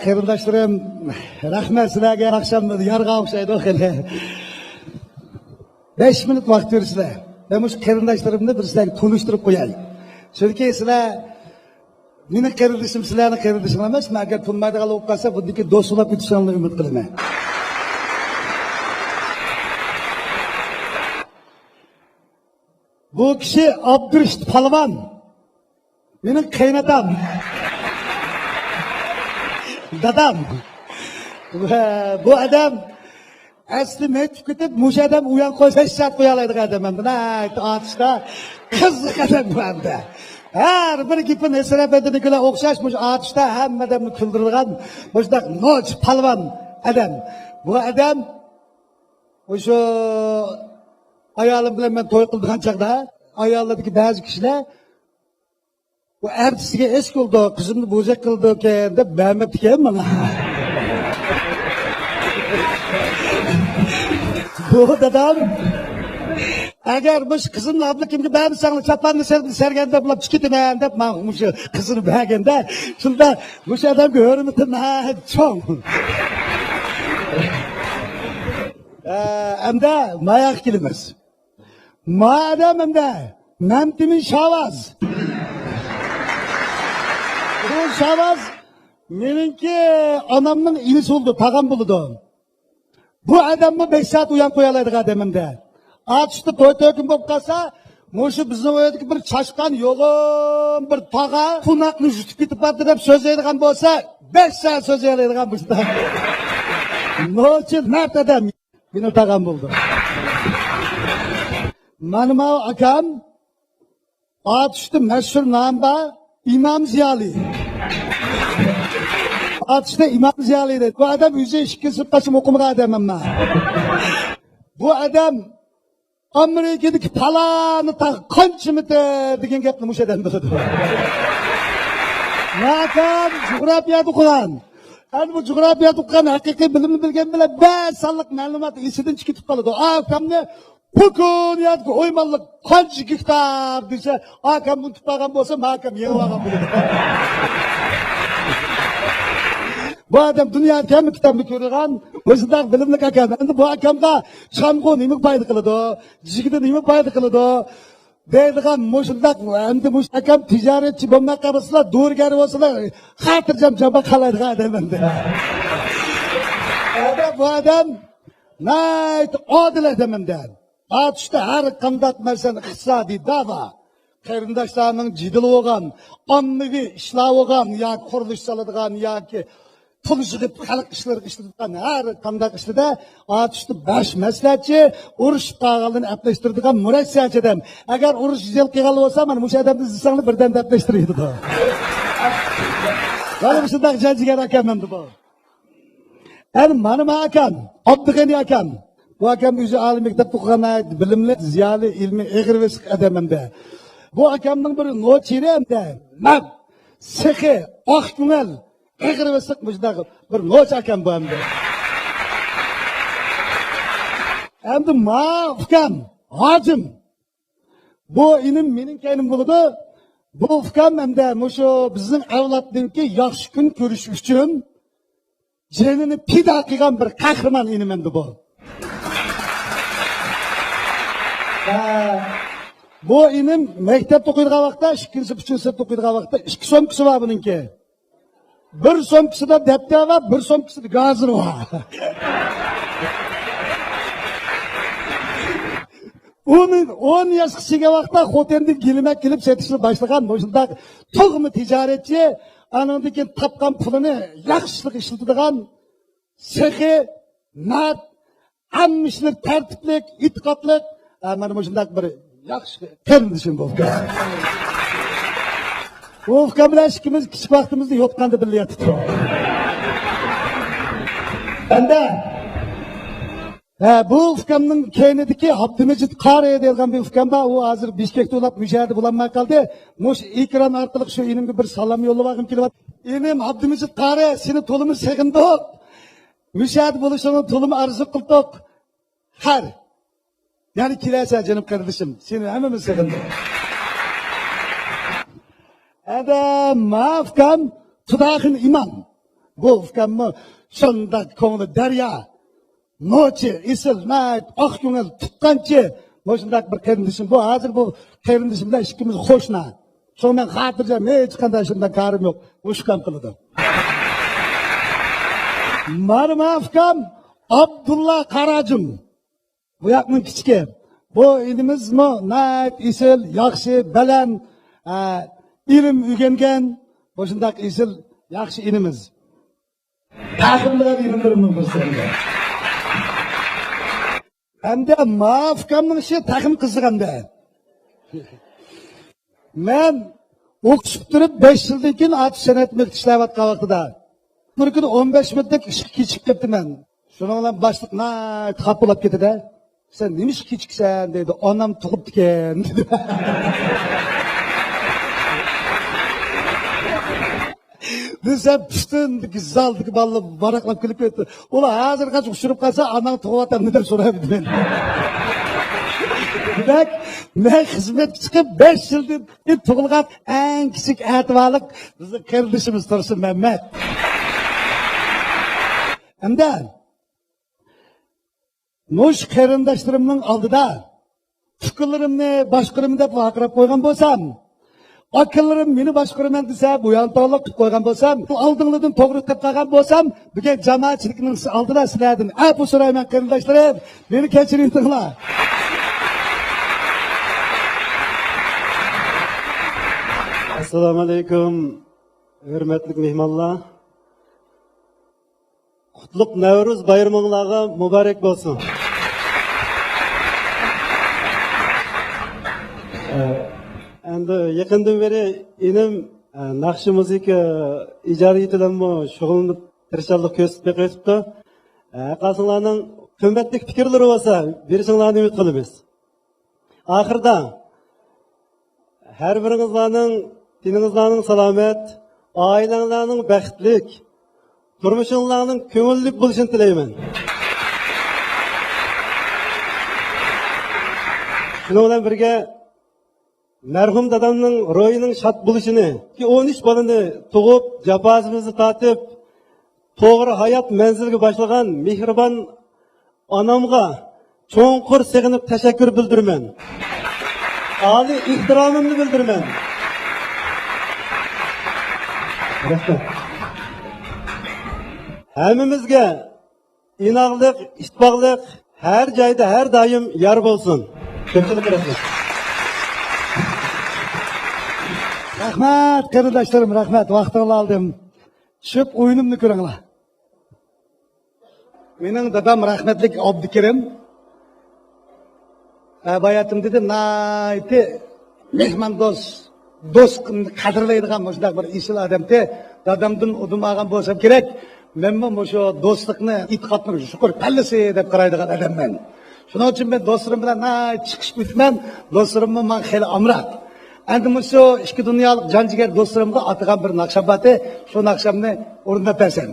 قېرىنداشلىرىم، رەھمەت سىلەرگە. ئاخشام يارغا ئوخشايدۇ خېلى. بەش مىنۇت ۋاقىت بېرىسىلەر. مەن مۇشۇ قېرىنداشلىرىمنى بىر سىلەرگە تونۇشتۇرۇپ قوياي. چۈنكى سىلەر مېنىڭ قېرىندىشىم، سىلەرنىڭ قېرىندىشىڭلار ئەمەس. مەن ئەگەر تونۇمايدىغانلار بولۇپ قالسا، بۇندىن كېيىن دوست بولاپ ئۆتۈشۈڭلارنى ئۈمىد قىلىمەن. بۇ كىشى ئابدۇرېشىت پالۋان. مېنىڭ قېيىنئاتام. دادام. ۋە بۇ ئادەم ئەسلى مېتىپ كېتىپ، مۇشۇ ئادەم ئۇيان قويسا، ھېسسىيات قويالايدىغان ئادەم ئەمدى. ناھايىتى ئاتۇشتا قىزىق ئادەم بۇ ئەمدى. ھەر بىر گېپىنى ھېسىر ئەپەندىنىڭكىگە ئوخشاش، مۇشۇ ئاتۇشتا ھەممە ئادەمنى كۈلدۈرىدىغان مۇشۇنداق نوچى پالۋان ئادەم. بۇ ئادەم مۇشۇ ئايالىم بىلەن مەن توي قىلىدىغان چاغدا ئاياللاردىكى بەزى كىشىلەر بۇ ئەرتىسىگە ئېسىك بولىدۇ، قىزىمنى بوزەك قىلىدىكەن دەپ بەرمەپتىكەن ماڭا. بۇ دادام، ئەگەر مۇشۇ قىزىمنى ئابلىكىمگە بەرمىسەڭلار، چاپاننى سەر-، سەرگەردان بولۇپ چىقىپ كېتىمەن دەپ ماڭا مۇشۇ قىزىنى بەرگەندە، شۇندا مۇشۇ ئادەمگە ھۆرمىتىم ناھايىتى چوڭ. ئە، ئەمدى ماياققا كېلىمىز. ما ئادەم ئەمدى مەمتىمىن شاۋاز. بۇ شاۋاز مېنىڭكى ئانامنىڭ ئىنىسى بولىدۇ، تاغام بولىدۇ. بۇ ئادەممۇ بەش سائەت ئۇيان قويالايدىغان ئادەم ئەمدى. ئاتۇشتا توي تۆكۈن بولۇپ قالسا، مۇشۇ بىزنىڭ ئۆيدىكى بىر چاشقان يوغان بىر تاغا قوناقنى يۇتۇپ كېتىپ باراتتى دەپ سۆزلەيدىغان بولسا، بەش سائەت سۆزلىيەلەيدىغان بۇ نوچى مەرد ئادەم. مېنىڭ تاغام بولىدۇ. مانا ماۋۇ ئاكام، ئاتۇشتا مەشھۇر نامى بار ئىمام زىيالىي. ئاتۇشتا ئىمام زىيالىي دەيدۇ. بۇ ئادەم ئۆزى ئىككى سىنىپ قاچان ئوقۇمىغان ئادەم ئەمما. بۇ ئادەم ئامېرىكىدىكى پالانى تاغ قانچە مېتىر دېگەن گەپنى مۇشۇ ئادەم بىلىدۇ. ماكان جۇغراپىيەدە ئوقۇغان. ئەنە بۇ جۇغراپىيەدە ئوقۇغان ھەقىقىي بىلىمنى بىلگەن بىلەن بەش سانلىق مەلۇمات ئېسىدىن چىقىپ كېتىپ قالىدۇ. ئاكامنى پۇكۇن يەردىكى ئويمانلىق قانچە گېكتار دېسە، ئاكام ئۇنتۇپ قالغان بولسا، ماكام يېڭىۋالغان بولىدۇ. بۇ ئادەم دۇنيادىكى ھەممە كىتابنى كۆرىدىغان، مۇشۇنداق بىلىملىك ئاكام. ئەمدى بۇ ئاكامغا چامغۇ نېمە پايدا قىلىدۇ؟ جىگدە نېمە پايدا قىلىدۇ؟ دەيدىغان مۇشۇنداق، ئەمدى مۇشۇ ئاكام تىجارەتچى بولماي قالمىسىلا، دورىگەر بولسىلا، خاتىرجەم جاما قالايدىغان ئادەم ئەمدى. ئەمدى بۇ ئادەم ناھايىتى ئادىل ئادەم ئەمدى. ئاتۇشتا ھەر قانداق مەسىلەن ئىقتىسادىي دەۋا، قېرىنداشلارنىڭ جېدىلى بولغان، ئاممىۋى ئىشلار بولغان، ياكى قۇرۇلۇش سالىدىغان، ياكى پۇل يىغىپ خەلق ئىشلىرىغا ئىشلىتىدىغان ھەر قانداق ئىشلىردا ئاتۇشتا باش مەسلىھەتچى، ئۇرۇشۇپ قالغانلارنى ئەپلەشتۈرىدىغان مۇرەسسەچى ئادەم. ئەگەر ئۇرۇش يۈز يىل قىلغانلا بولسا، مانا مۇشۇ ئادەمنى ئىزدىسەڭلار بىردەم ئەپلەشتۈرۈۋېتىدۇ. مانا مۇشۇنداق جان جىگەر ئاكام ئەمدى بۇ. ئەنە مانا ما ئاكام، ئابدۇغېنى ئاكام. بۇ ئاكام ئۆزى ئالىي مەكتەپتە ئوقۇغان، بىلىملىك، زىيالىي، ئىلمىي، ئېغىر بېسىق ئادەم ئەمدى. بۇ ئاكامنىڭ بىر نوچىرى ئەمدى، مەرد، سېخىي، ئاق كۆڭۈل، ئېغىر بېسىق مۇشۇنداق بىر نوچى ئاكام بۇ ئەمدى. ئەمدى ما ئۇكام، ھاجىم. بۇ ئىنىم مېنىڭ كەينىم بولىدۇ. بۇ ئۇكام ئەمدى مۇشۇ بىزنىڭ ئەۋلادنىڭكى ياخشى كۈن كۆرۈش ئۈچۈن جېنىنى پىدا قىلغان بىر قەھرىمان ئىنىم ئەمدى بۇ. ھە، بۇ ئىنىم مەكتەپتە ئوقۇيدىغان ۋاقىتتا، ئىككىنچى سىنىپ، ئۈچىنچى سىنىپتا ئوقۇيدىغان ۋاقىتتا ئىككى سومكىسى بار بۇنىڭكى. بىر سومكىسىدا دەپتەر بار، بىر سومكىسىدا گازىر بار. ئۇنى ئون ياشقا كىرگەن ۋاقىتتا خوتەندىن گىلىمەك كېلىپ سېتىشنى باشلىغان مۇشۇنداق تۇغما تىجارەتچى، ئانىڭدىن كېيىن تاپقان پۇلىنى ياخشىلىق ئىشلىتىدىغان سېخىي، مەرد، ھەممە ئىشلىرى تەرتىپلىك، ئېتىقادلىق، ھە، مانا مۇشۇنداق بىر ياخشى قېرىندىشىم بولدى. بۇ ئۇكام بىلەن ئىككىمىز كىچىك ۋاقتىمىزدا يوتقاندا بىللە ياتتۇق. ئەمدى ھە، بۇ ئۇكامنىڭ كەينىدىكى ئابدۇمىجىت قارى دەيدىغان بىر ئۇكام بار. ئۇ ھازىر بىشكەكتە ئۇلاپ، مۇشۇ يەردە بولالماي قالدى. مۇشۇ ئېكران ئارقىلىق شۇ ئىنىمگە بىر سالام يوللىۋالغۇم كېلىۋاتىدۇ. ئىنىم ئابدۇمىجىت قارى، سېنى تولىمۇ سېغىندۇق. مۇشۇ يەردە بولۇشۇڭنى تولىمۇ ئارزۇ قىلدۇق. خەير. يەنە كېلەرسەن جېنىم قېرىندىشىم. سېنى ھەممىمىز سېغىندۇق. ئەدە ما ئۇكام خۇداخۇن ئىمام. بۇ ئۇكاممۇ شۇنداق كۆڭلى دەريا. نوچى، ئېسىل، ناھايىتى ئاق كۆڭۈل، تۇغقانچى. مۇشۇنداق بىر قېرىندىشىم. بۇ ھازىر بۇ قېرىندىشىم بىلەن ئىككىمىز قوشنا. شۇڭا مەن خاتىرجەم، ھېچقانداق شۇنداق كارىم يوق. مۇشۇ ئۇكام قىلىدۇ. مانا ما ئۇكام ئابدۇللا قاراجۇم. بۇ ياقنىڭ كىچىكى. بۇ ئىنىمىزمۇ ناھايىتى ئېسىل، ياخشى، بەلەن، ئە، ئىلىم ئۆگەنگەن، مۇشۇنداق ئېسىل، ياخشى ئىنىمىز. پەخىرلىنىدىغان ئىنىملىرىمنىڭ بىرسى ئەمدى. ئەمدى ما ئۇكامنىڭ ئىشى تېخىمۇ قىزىق ئەمدى. مەن ئوقۇش پۈتتۈرۈپ بەش يىلدىن كېيىن ئاتۇش سەنئەت مەكتىپىدە ئىشلەۋاتقان ۋاقتىدا بىر كۈنى ئون بەش مىنۇتتەك ئىشقا كېچىكىپ كەپتىمەن. شۇنىڭ بىلەن باشلىق ناھايىتى خاپا بولۇپ كېتىدۇ. «سەن نېمە ئىشقا كېچىكىسەن؟» دەيدۇ. «ئانام تۇغۇپتىكەن» دېدى. دېسەم، پۈتۈن زالدىكى بالىلار ۋاراقلاپ كۈلۈپ كەتتى. ئۇلار ھازىرغىچە ئۇچرىشىپ قالسا، «ئاناڭ تۇغۇۋاتامدۇ؟» دەپ سورايمىدى مەن. دېمەك، مەن خىزمەتكە چىقىپ بەش يىلدىن كېيىن تۇغۇلغان ئەڭ كىچىك ئەتىۋارلىق بىزنىڭ قېرىندىشىمىز تۇرسۇن مەمەت. ئەمدى مۇشۇ قېرىنداشلىرىمنىڭ ئالدىدا ئۇكىلىرىمنى باشقۇرىمەن دەپ ۋارقىراپ قويغان بولسام، ئاكىلىرىم مېنى باشقۇرىمەن دېسە، بۇيانتاغلىق قىلىپ قويغان بولسام، ئالدىڭلاردىن توغرا قىلىپ قالغان بولسام، بۈگۈن جامائەتچىلىكنىڭ ئالدىدا سىلەردىن ئەپۇ سورايمەن، قېرىنداشلىرىم، مېنى كەچۈرۈۋېتىڭلار. ئەسسالامۇ ئەلەيكۇم، ھۆرمەتلىك مېھمانلار. قۇتلۇق نەۋرۇز بايرىمىڭلارغا مۇبارەك بولسۇن. ئە، ئەمدى يېقىندىن بېرى ئىنىم، ئە، ناخشا مۇزىكا ئىجادىيىتى بىلەنمۇ شۇغۇللىنىپ تىرىشچانلىق كۆرسىتىپ بېقىۋېتىپتۇ. ئە، ھەرقايسىڭلارنىڭ قىممەتلىك پىكىرلىرى بولسا بېرىشىڭلارنى ئۈمىد قىلىمىز. ئاخىرىدا ھەر بىرىڭىزلارنىڭ تېنىڭىزلارنىڭ سالامەت، ئائىلەڭلارنىڭ بەختلىك، تۇرمۇشۇڭلارنىڭ كۆڭۈللۈك بولۇشىنى تىلەيمەن. شۇنىڭ بىلەن بىرگە، مەرھۇم دادامنىڭ روھىنىڭ شاد بولۇشىنى، ئون ئۈچ بالىنى تۇغۇپ، جاپاسىمىزنى تارتىپ، توغرا ھايات مەنزىلىگە باشلىغان مېھرىبان ئانامغا چوڭقۇر سېغىنىپ تەشەككۈر بىلدۈرىمەن. ئالىي ئېھتىرامىمنى بىلدۈرىمەن. رەھمەت. ھەممىمىزگە ئىناقلىق، ئىتتىپاقلىق ھەر جايدا، ھەر دائىم يار بولسۇن. كۆپچىلىككە رەھمەت. رەھمەت، قېرىنداشلىرىم، رەھمەت. ۋاقتىڭلارنى ئالدىم. چۈشۈپ ئويۇنۇمنى كۆرۈڭلار. مېنىڭ دادام رەھمەتلىك ئابدۇكېرىم، ئە، باياتىم دېدىم، ناھايىتى مېھماندوست، دوستنى قەدىرلەيدىغان مۇشۇنداق بىر ئېسىل ئادەمتى. دادامدىن ئۇدۇم ئالغان بولسام كېرەك، مەنمۇ مۇشۇ دوستلۇقنى، ئېتىقادنىڭ يۇقىرى پەللىسى دەپ قارايدىغان ئادەممەن. شۇنىڭ ئۈچۈن مەن دوستلىرىم بىلەن ناھايىتى چىقىشىپ ئۆتىمەن. دوستلىرىممۇ ماڭا خېلى ئامراق. ئەمدى مۇشۇ ئىككى دۇنيالىق جان جىگەر دوستلىرىمغا ئاتىغان بىر ناخشام بارتى، شۇ ناخشامنى ئورۇنداپ بەرسەم.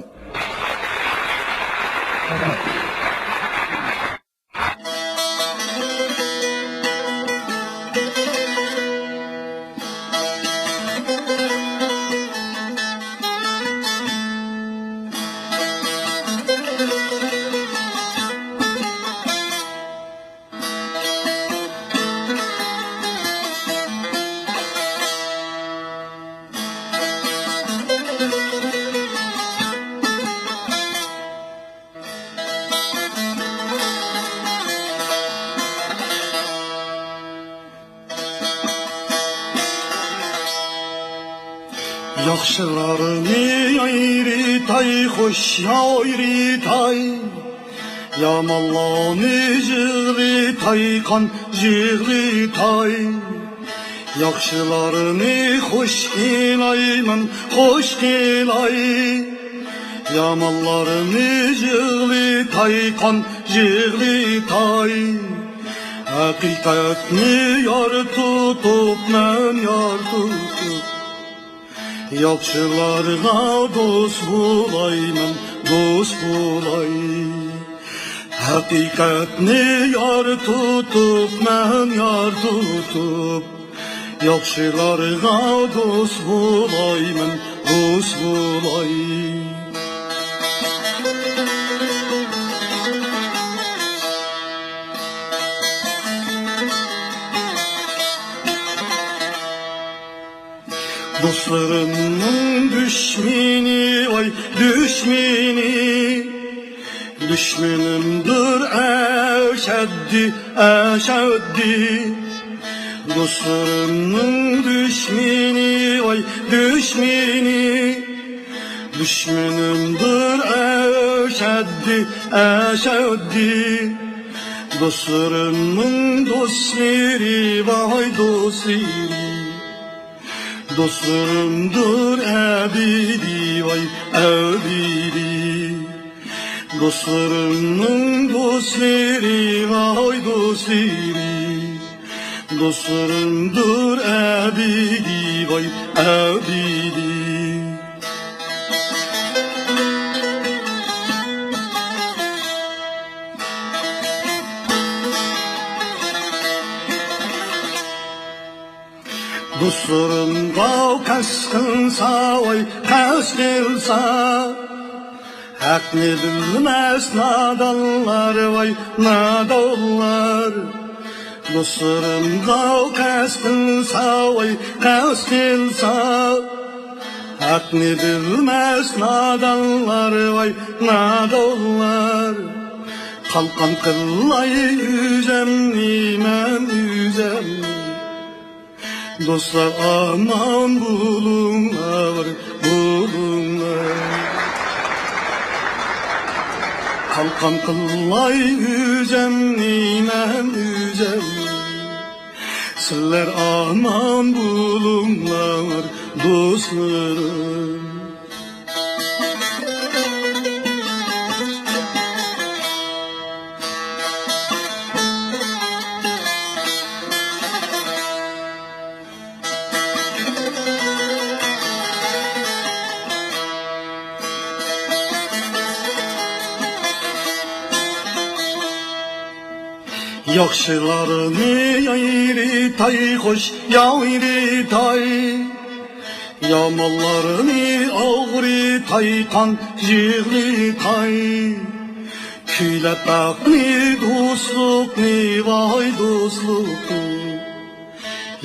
ياخشىلارنى ئايرىتاي، خوش ئايرىتاي. يامانلارنى يىغلىتاي، قان يىغلىتاي. ياخشىلارنى خوش قىلايمەن، خوش قىلاي. يامانلارنى يىغلىتاي، قان يىغلىتاي. ھەقىقەتنى يار تۇتۇپ، مەن يار تۇتۇپ. ياخشىلارغا دوست بولاي، مەن دوست بولاي. ھەقىقەتنى يار تۇتۇپ، مەن يار تۇتۇپ. ياخشىلارغا دوست بولاي، مەن دوست بولاي. دوستلىرىمنىڭ دۈشمىنى، ۋاي دۈشمىنى، دۈشمىنىمدۇر ئەشەددى، ئەشەددى. دوستلىرىمنىڭ دۈشمىنى، ۋاي دۈشمىنى، دۈشمىنىمدۇر ئەشەددى، ئەشەددى. دوستلىرىمنىڭ دوستلىرى، ۋاي دوستلىرى. دوستلىرىمدۇر ئەبىدى، ۋاي ئەبىدى. دوستلىرىمنىڭ دوستلىرى، ۋاي دوستلىرى. دوستلىرىمدۇر ئەبىدى، ۋاي ئەبىدى. دوستلىرىمغا قەست قىلسا، ۋاي قەست قىلسا، ھەقنى بىلمەس نادانلار، ۋاي نادانلار. دوستلىرىمغا قەست قىلسا، ۋاي قەست قىلسا، ھەقنى بىلمەس نادانلار، ۋاي نادانلار. قالقان قىلاي ئۆزۈمنى، مەن ئۆزۈمنى. دوستلار، ئامان بولۇڭلار، بولۇڭلار. قالقان قىلاي ئۆزۈمنى، مەن ئۆزۈمنى. سىلەر ئامان بولۇڭلار، دوستلىرىم. ياخشىلارنى يايرىتاي، خوش يايرىتاي. يامانلارنى ئاغرىتاي، قان يىغلىتاي. كۈيلەپ ھەقنى، دوستلۇقنى، ۋاي دوستلۇقنى.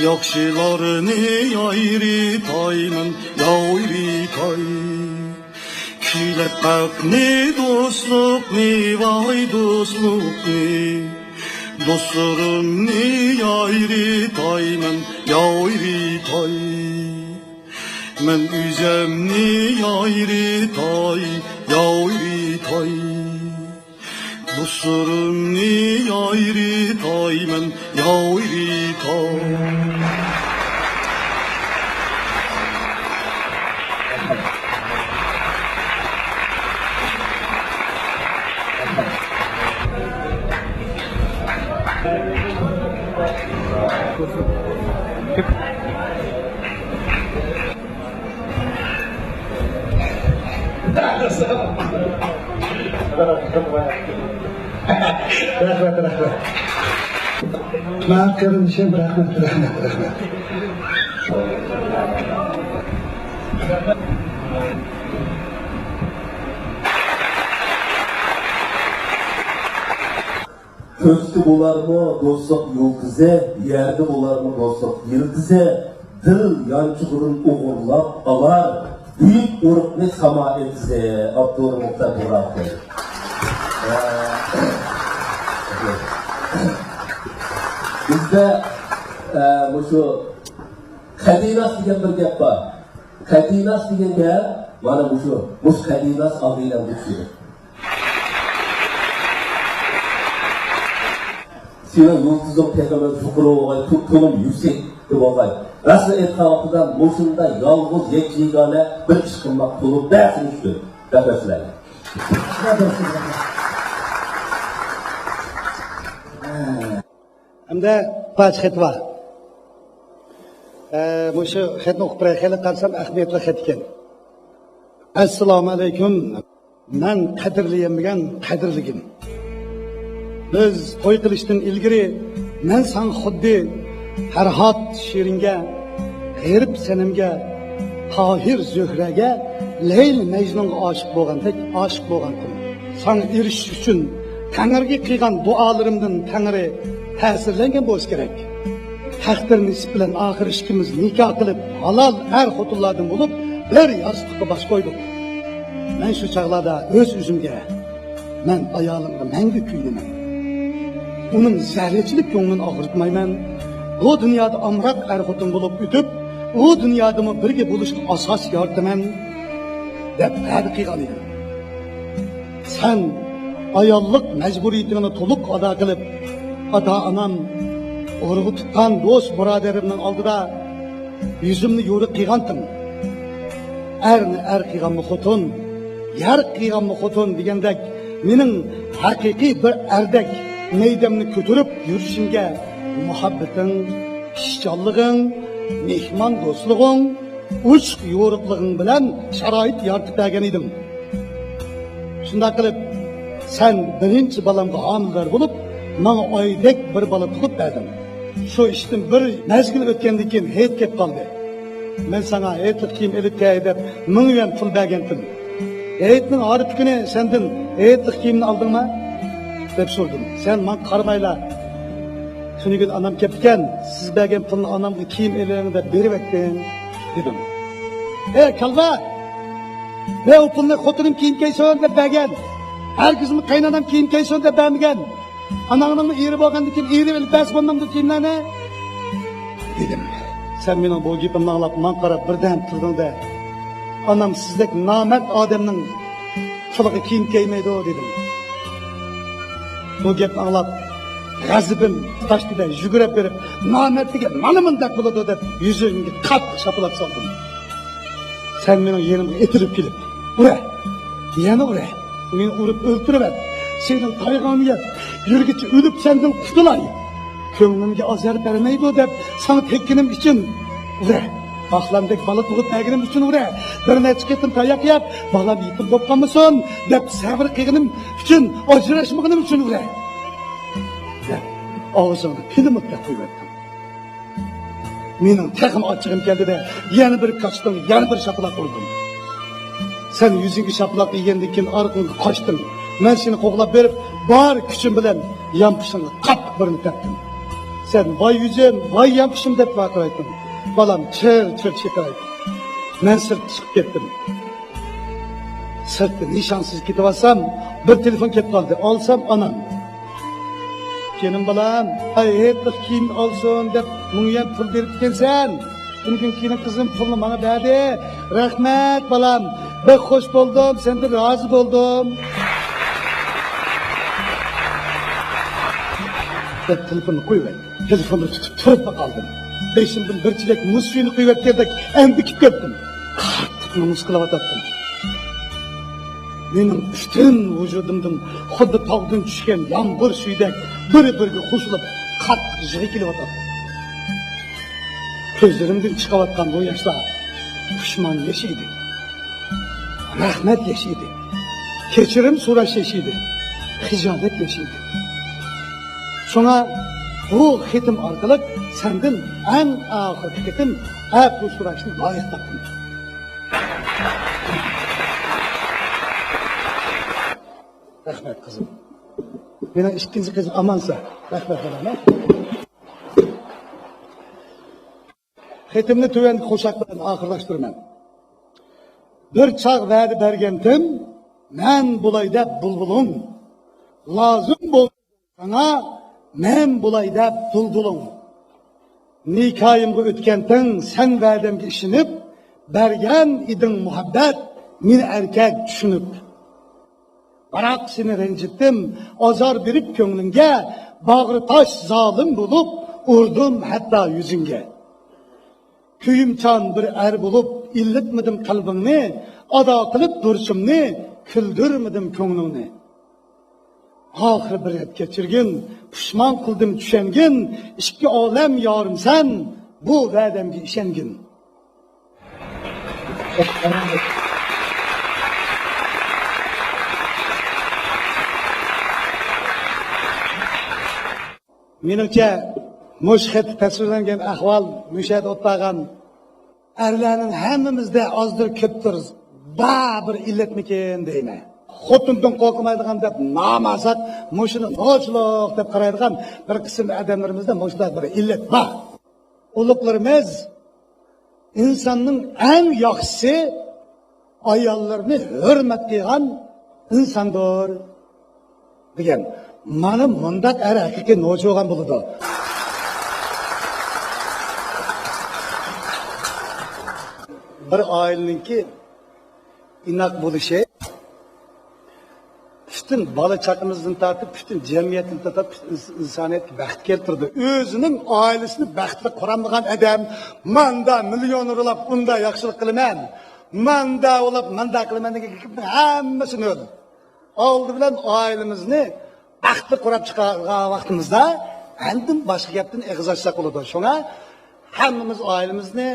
ياخشىلارنى يايرىتاي مەن، يايرىتاي. كۈيلەپ ھەقنى، دوستلۇقنى، ۋاي دوستلۇقنى. دوستلىرىمنى يايرىتاي مەن، يايرىتاي. مەن ئۆزۈمنى يايرىتاي، يايرىتاي. دوستلىرىمنى يايرىتاي مەن، يايرىتاي. رەھمەت، رەھمەت. ماڭا قېرىندىشىم، رەھمەت، رەھمەت، رەھمەت. كۆكتە بولارمۇ دوستلۇق يۇلتۇزى، يەردە بولارمۇ دوستلۇق يىلتىزى، دىل يانچۇقىدىن ئوغۇرلاپ ئالار بۈيۈك ئۇرۇقنى ساما ئېتىزى. ئاپتورى مۇختار بۇغراقى. بىزدە، ئە، مۇشۇ قەدىناس دېگەن بىر گەپ بار. قەدىناس دېگەن گەپ مانا مۇشۇ، مۇشۇ قەدىناس ئالدىيلارغا چۈشىدۇ. سېنىڭ يۇلتۇزۇڭ تېخىمۇ يۇقىرى بولغاي، تۇ-، تولۇم يۈكسەك بولغاي. راستىنى ئېيتقان ۋاقتىدا مۇشۇنداق يالغۇز يەككە-يېگانە بىر ئىش قىلماق تولۇم بەك ئۈچتۈر. رەھمەت سىلەرگە. ھەمدە پاچ خېتى بار. ئە، مۇشۇ خەتنى ئوقۇپ بېرەي، خېلى قارىسام ئەھمىيەتلىك خەت ئىكەن. ئەسسالامۇ ئەلەيكۇم. مەن قەدىرلىيەلمىگەن قەدىرلىكىم. بىز توي قىلىشتىن ئىلگىرى مەن ساڭا خۇددى پەرھات شېرىنگە، غېرىب سەنەمگە، تاھىر زۆھرەگە، لەيلى مەجنۇنغا ئاشىق بولغاندەك ئاشىق بولغانتىم. ساڭا ئېرىشىش ئۈچۈن تەڭرىگە قىلغان دۇئالىرىمدىن تەڭرى تەسىرلەنگەن بولسا كېرەك. تەقدىر نېسىپ بىلەن ئاخىر ئىككىمىز نىكاھ قىلىپ، ھالال ئەر-خوتۇنلاردىن بولۇپ، بىر ياستۇققا باش قويدۇق. مەن شۇ چاغلاردا ئۆز-ئۆزۈمگە، مەن ئايالىمغا مەڭگۈ كۆيۈنىمەن. ئۇنىڭ زەررىچىلىك كۆڭلىنى ئاغرىتمايمەن. بۇ دۇنيادا ئامراق ئەر-خوتۇن بولۇپ ئۆتۈپ، ئۇ دۇنيادىمۇ بىرگە بولۇشقا ئاساس يارىتىمەن، دەپ ۋەدە قىلغان ئىدىم. سەن ئاياللىق مەجبۇرىيىتىڭنى تولۇق ئادا قىلىپ، ئاتا-ئانام، ئۇرۇق-تۇغقان، دوست-بۇرادىرىمنىڭ ئالدىدا يۈزۈمنى يورۇق قىلغانتىڭ. ئەرنى ئەر قىلغانمۇ خوتۇن، يەر قىلغانمۇ خوتۇن دېگەندەك، مېنىڭ ھەقىقىي بىر ئەردەك مەيدەمنى كۆتۈرۈپ يۈرۈشۈمگە مۇھەببىتىڭ، ئىشچانلىقىڭ، مېھمان دوستلۇقۇڭ، ئوچۇق يورۇقلۇقۇڭ بىلەن شارائىت يارىتىپ بەرگەن ئىدىڭ. شۇنداق قىلىپ، سەن بىرىنچى بالامغا ھامىلىدار بولۇپ، ماڭا ئايدەك بىر بالا تۇغۇپ بەردىڭ. شۇ ئىشتىن بىر مەزگىل ئۆتكەندىن كېيىن ھېيت كەپ قالدى. مەن ساڭا ھېيتلىق كىيىم ئېلىپ كەل دەپ مىڭ يۈەن پۇل بەرگەنتىم. ھېيتنىڭ ھارپا كۈنى سەندىن ھېيتلىق كىيىمنى ئالدىڭما؟ دەپ سورىدىم. سەن ماڭا قارىمايلا، تۈنۈگۈن ئانام كەپتىكەن، سىز بەرگەن پۇلنى ئانامغا كىيىم ئېلىڭ دەپ بېرىۋەتتىم، دېدىڭ. ئەي كالۋا! مەن ئۇ پۇلنى خوتۇنۇم كىيىم كىيسۇن دەپ بەرگەن. ھەرگىزمۇ قېيىنئانام كىيىم كىيسۇن دەپ بەرمىگەن. ئاناڭنىڭمۇ ئېرى بولغاندىن كېيىن ئېرى ئېلىپ بەرسە بولمامدۇ كىيىملەرنى؟ دېدىم. سەن مېنىڭ بۇ گېپىمنى ئاڭلاپ ماڭا قاراپ بىردەم تۇردۇڭ-دە، ئانام سىزدەك نامەرد ئادەمنىڭ پۇلىغا كىيىم كىيمەيدۇ، دېدىم. بۇ گەپنى ئاڭلاپ، غەزىپىم تاشتى-دە، يۈگۈرۈپ بېرىپ، نامەردلىكى مانا مۇنداق بولىدۇ دەپ، يۈزۈڭگە قاتتىق شاپىلاق سالدىم. سەن مېنىڭ يېنىمغا ئېتىلىپ كېلىپ، ئۇرە! يەنە ئۇرە! مېنى ئۇرۇپ ئۆلتۈرۈۋەت! سېنىڭ تايىقىڭنى يەپ، يۈرگۈچە ئۆلۈپ سەندىن قۇتۇلاي! كۆڭلۈمگە ئازار بەرمەيدۇ دەپ ساڭا تەگكىنىم ئۈچۈن ئۇرە! ئاقلاندەك بالا تۇغۇپ بەرگىنىم ئۈچۈن ئۇرە! بىر نەچچە قېتىم تاياق يەپ، بالام يېتىم بولۇپ قالمىسۇن دەپ سەۋر قىلغىنىم ئۈچۈن، ئاجراشمىغىنىم ئۈچۈن ئۇرە! دەپ ئاغزىڭنى پىلىمۇتتەك قويۇۋەتتىڭ. مېنىڭ تېخىمۇ ئاچچىقىم كەلدى-دە، يەنە بىر قاچتىڭ، يەنە بىر شاپىلاق ئۇردۇڭ. سەن يۈزۈڭگە شاپىلاق يېگەندىن كېيىن ئارقاڭغا قاچتىڭ. مەن سېنى قوغلاپ بېرىپ، بار كۈچۈم بىلەن يانپۇشۇڭغا قاتتىق بىرنى تەپتىم. سەن ۋاي يۈزۈم، ۋاي يانپۇشۇم دەپ ۋارقىرايتتىڭ. بالام چىر-چىر چىرقىرايتتى. مەن سىرتقا چىقىپ كەتتىم. سىرتتا نىشانسىز كېتىۋاتسام، بىر تېلېفون كېلىپ قالدى. ئالسام ئانام. جېنىم بالام، ئاي ھېيتلىق كىيىم ئالسۇن دەپ مىڭ يۈەن پۇل بېرىپتىكەنسەن. تۈنۈگۈن كېلىن قىزىم پۇلنى ماڭا بەردى. رەھمەت بالام، بەك خوش بولدۇم، سەندىن رازى بولدۇم. دەپ تېلېفوننى قويۇۋەتتى. تېلېفوننى تۇتۇپ تۇرۇپلا قالدىم. بېشىمدىن بىر چېلەك مۇز سۈيىنى قۇيۇۋەتكەندەك ئەندىكىپ كەتتىم. قاتتىق نومۇس قىلىۋاتاتتىم. مېنىڭ پۈتۈن ۋۇجۇدۇمدىن خۇددى تاغدىن چۈشكەن يامغۇر سۈيىدەك بىر-بىرىگە قوشۇلۇپ، قاتتىق يىغا كېلىۋاتاتتى. كۆزلىرىمدىن چىقىۋاتقان بۇ ياشلار پۇشمان ياش ئىدى. رەھمەت ياش ئىدى. كەچۈرۈم سوراش ياش ئىدى. خىجالەت ياش ئىدى. شۇڭا بۇ خېتىم ئارقىلىق سەندىن ئەڭ ئاخىرقى قېتىم ئەپۇ سوراشنى لايىق تاپتىم. رەھمەت، قىزىم. مېنىڭ ئىككىنچى قىزىم ئامانسا. رەھمەت، بالام. خېتىمنى تۆۋەندىكى قوشاق بىلەن ئاخىرلاشتۇرىمەن. بىر چاغ ۋەدە بەرگەنتىم، مەن بولاي دەپ بۇلبۇلۇڭ. لازىم بولسا ساڭا مەن بولاي دەپ دۇلدۇلۇڭ. نىكاھىمغا ئۆتكەنتىڭ سەن ۋەدەمگە ئىشىنىپ، بەرگەن ئىدىڭ مۇھەببەت، مېنى ئەركەك چۈشىنىپ. بىراق سېنى رەنجىتتىم، ئازار بېرىپ كۆڭلۈڭگە، باغرى تاش زالىم بولۇپ، ئۇردۇم ھەتتا يۈزۈڭگە. كۆيۈمچان بىر ئەر بولۇپ، ئىللىتمىدىم قەلبىڭنى، ئادا قىلىپ بۇرچۇمنى، كۈلدۈرمىدىم كۆڭلۈڭنى. ئاخىر بىر رەت كەچۈرگىن، پۇشمان قىلدىم چۈشەنگىن، ئىككى ئالەم يارىمسەن، بۇ ۋەدەمگە ئىشەنگىن. مېنىڭچە، مۇشۇ خەتتە تەسۋىرلەنگەن ئەھۋال مۇشۇ يەردە ئولتۇرغان ئەرلەرنىڭ ھەممىمىزدە ئازدۇر كۆپتۇر بار بىر ئىللەتمىكىن دەيمەن. خوتۇندىن قورقمايدىغان دەپ ناماساق، مۇشۇنى نوچىلىق دەپ قارايدىغان بىر قىسىم ئادەملىرىمىزدە مۇشۇنداق بىر ئىللەت بار. ئۇلۇغلىرىمىز، ئىنساننىڭ ئەڭ ياخشىسى ئاياللىرىنى ھۆرمەت قىلغان ئىنساندۇر، دېگەن. مانا مۇنداق ئەر ھەقىقىي نوچى بولغان بولىدۇ. بىر ئائىلىنىڭكى ئىناق بولۇشى پۈتۈن بالا چاقىمىزدىن تارتىپ، پۈتۈن جەمئىيەتتىن تارتىپ، پۈتۈن ئىنس-، ئىنسانىيەتكە بەخت كەلتۈرىدۇ. ئۆزىنىڭ ئائىلىسىنى بەختلىك قۇرالمىغان ئادەم، ماندا مىليونېر بولاپ، ئۇندا ياخشىلىق قىلىمەن، ماندا بولاپ، ماندا قىلىمەن دېگەن گەپنىڭ ھەممىسى نۆل. ئالدى بىلەن ئائىلىمىزنى بەختلىك قۇراپ چىقارغان ۋاقتىمىزدا، ئاندىن باشقا گەپتىن ئېغىز ئاچساق بولىدۇ. شۇڭا ھەممىمىز ئائىلىمىزنى،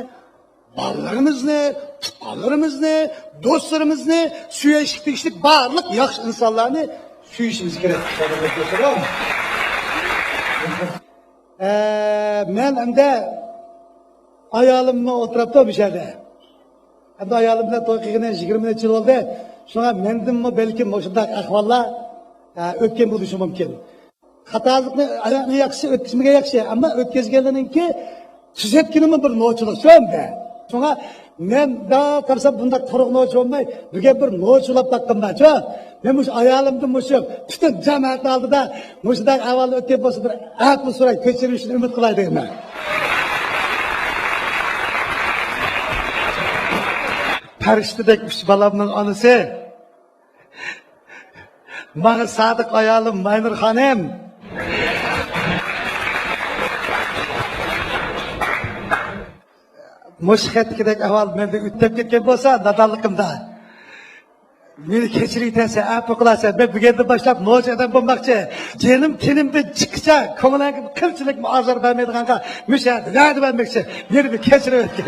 بالىلىرىمىزنى، تۇغقانلىرىمىزنى، دوستلىرىمىزنى، سۆيۈشكە تېگىشلىك بارلىق ياخشى ئىنسانلارنى سۆيۈشىمىز كېرەك. ئە، مەن ئەمدى ئايالىممۇ ئولتۇرۇپتۇ بۇ يەردە. ئەمدى ئايالىم بىلەن توي قىلغىنى يىگىرمە نەچچە يىل بولدى. شۇڭا مەندىنمۇ بەلكىم مۇشۇنداق ئەھۋاللار، ئە، ئۆتكەن بولۇشى مۇمكىن. خاتالىقنى، ئاياقنى ياخشى ئۆتكۈزمىگەن ياخشى، ئەمما ئۆتكۈزگەنلەرنىڭكى تۈزەتكىنىمۇ بىر نوچىلىق شۇ ئەمدى. شۇڭا مەن دا قارىسام بۇنداق قۇرۇق نوچى بولماي، بۈگۈن بىر نوچىلاپ باققىنىمچۇ. مەن مۇشۇ ئايالىمدىن مۇشۇ پۈتۈن جامائەتنىڭ ئالدىدا مۇشۇنداق ئەھۋالنى ئۆتكەن بولسا بىر ئەپۇ سوراپ كەچۈرۈشىنى ئۈمىد قىلاي دەيمەن. پەرىشتىدەك ئۈچ بالامنىڭ ئانىسى. ماڭا سادىق ئايالىم ماينۇر خانىم. مۇشۇ خەتتىكىدەك ئەھۋال مەندە ئۆتۈپ كەتكەن بولسا، نادانلىقىمدا مېنى كەچۈرۈۋېتەرسەن، ئەپۇ قىلارسەن. مەن بۈگۈندىن باشلاپ نوچى ئادەم بولماقچى. جېنىم تېنىمدىن چىققىچە كۆڭلۈڭگە قىلچىلىكمۇ ئازار بەرمەيدىغانغا مۇشۇ يەردە ۋەدە بەرمەكچى. مېنى بىر كەچۈرۈۋەتكىن.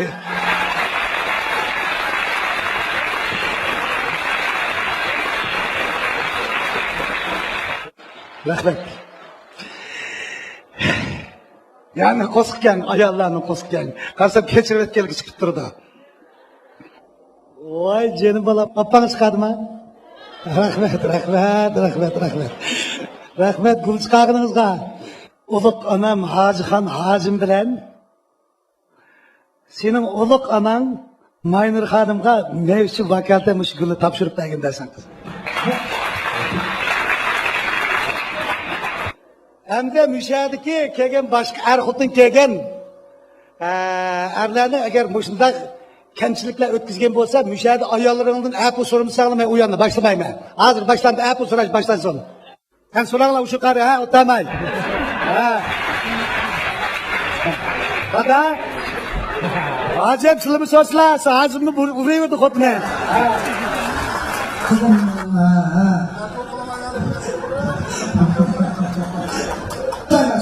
رەھمەت. يەنە قوسۇقكەن، ئاياللارنىڭ قوسۇقكەن. قارىسام كەچۈرۈۋەتكەنلىكى چىقىپ تۇرىدۇ. ۋاي جېنىم بالام، ئاپاڭ چىقاردىما؟ رەھمەت، رەھمەت، رەھمەت، رەھمەت. رەھمەت گۈل چىقارغىنىڭىزغا. ئۇلۇغ ئانام ھاجىخان ھاجىم بىلەن سېنىڭ ئۇلۇغ ئاناڭ ماينۇر خانىمغا مەن ئۈچۈن ۋاكالىتەن مۇشۇ گۈلنى تاپشۇرۇپ بەرگىن دەرسەن قىز. ھەمدە مۇشۇ يەردىكى كەلگەن باشقا ئەر خوتۇن كەلگەن، ئە، ئەرلەرنى ئەگەر مۇشۇنداق كەمچىلىكلەر ئۆتكۈزگەن بولسا، مۇشۇ يەردە ئاياللىرىڭدىن ئەپۇ سورىمىساڭلار مەن ئۇ يەرنى باشلىمايمەن. ھازىر باشلاندى، ئەپۇ سوراش باشلانسۇن. ھە، سوراڭلار ئۇشۇ قارى، ھە، ئوتاماي. ھە. دادا. ھاجىم، سىلىمۇ سورىسىلا، ھازىرمۇ بۇ ئۇرۇۋېرىدۇ خوتۇنى. ھە.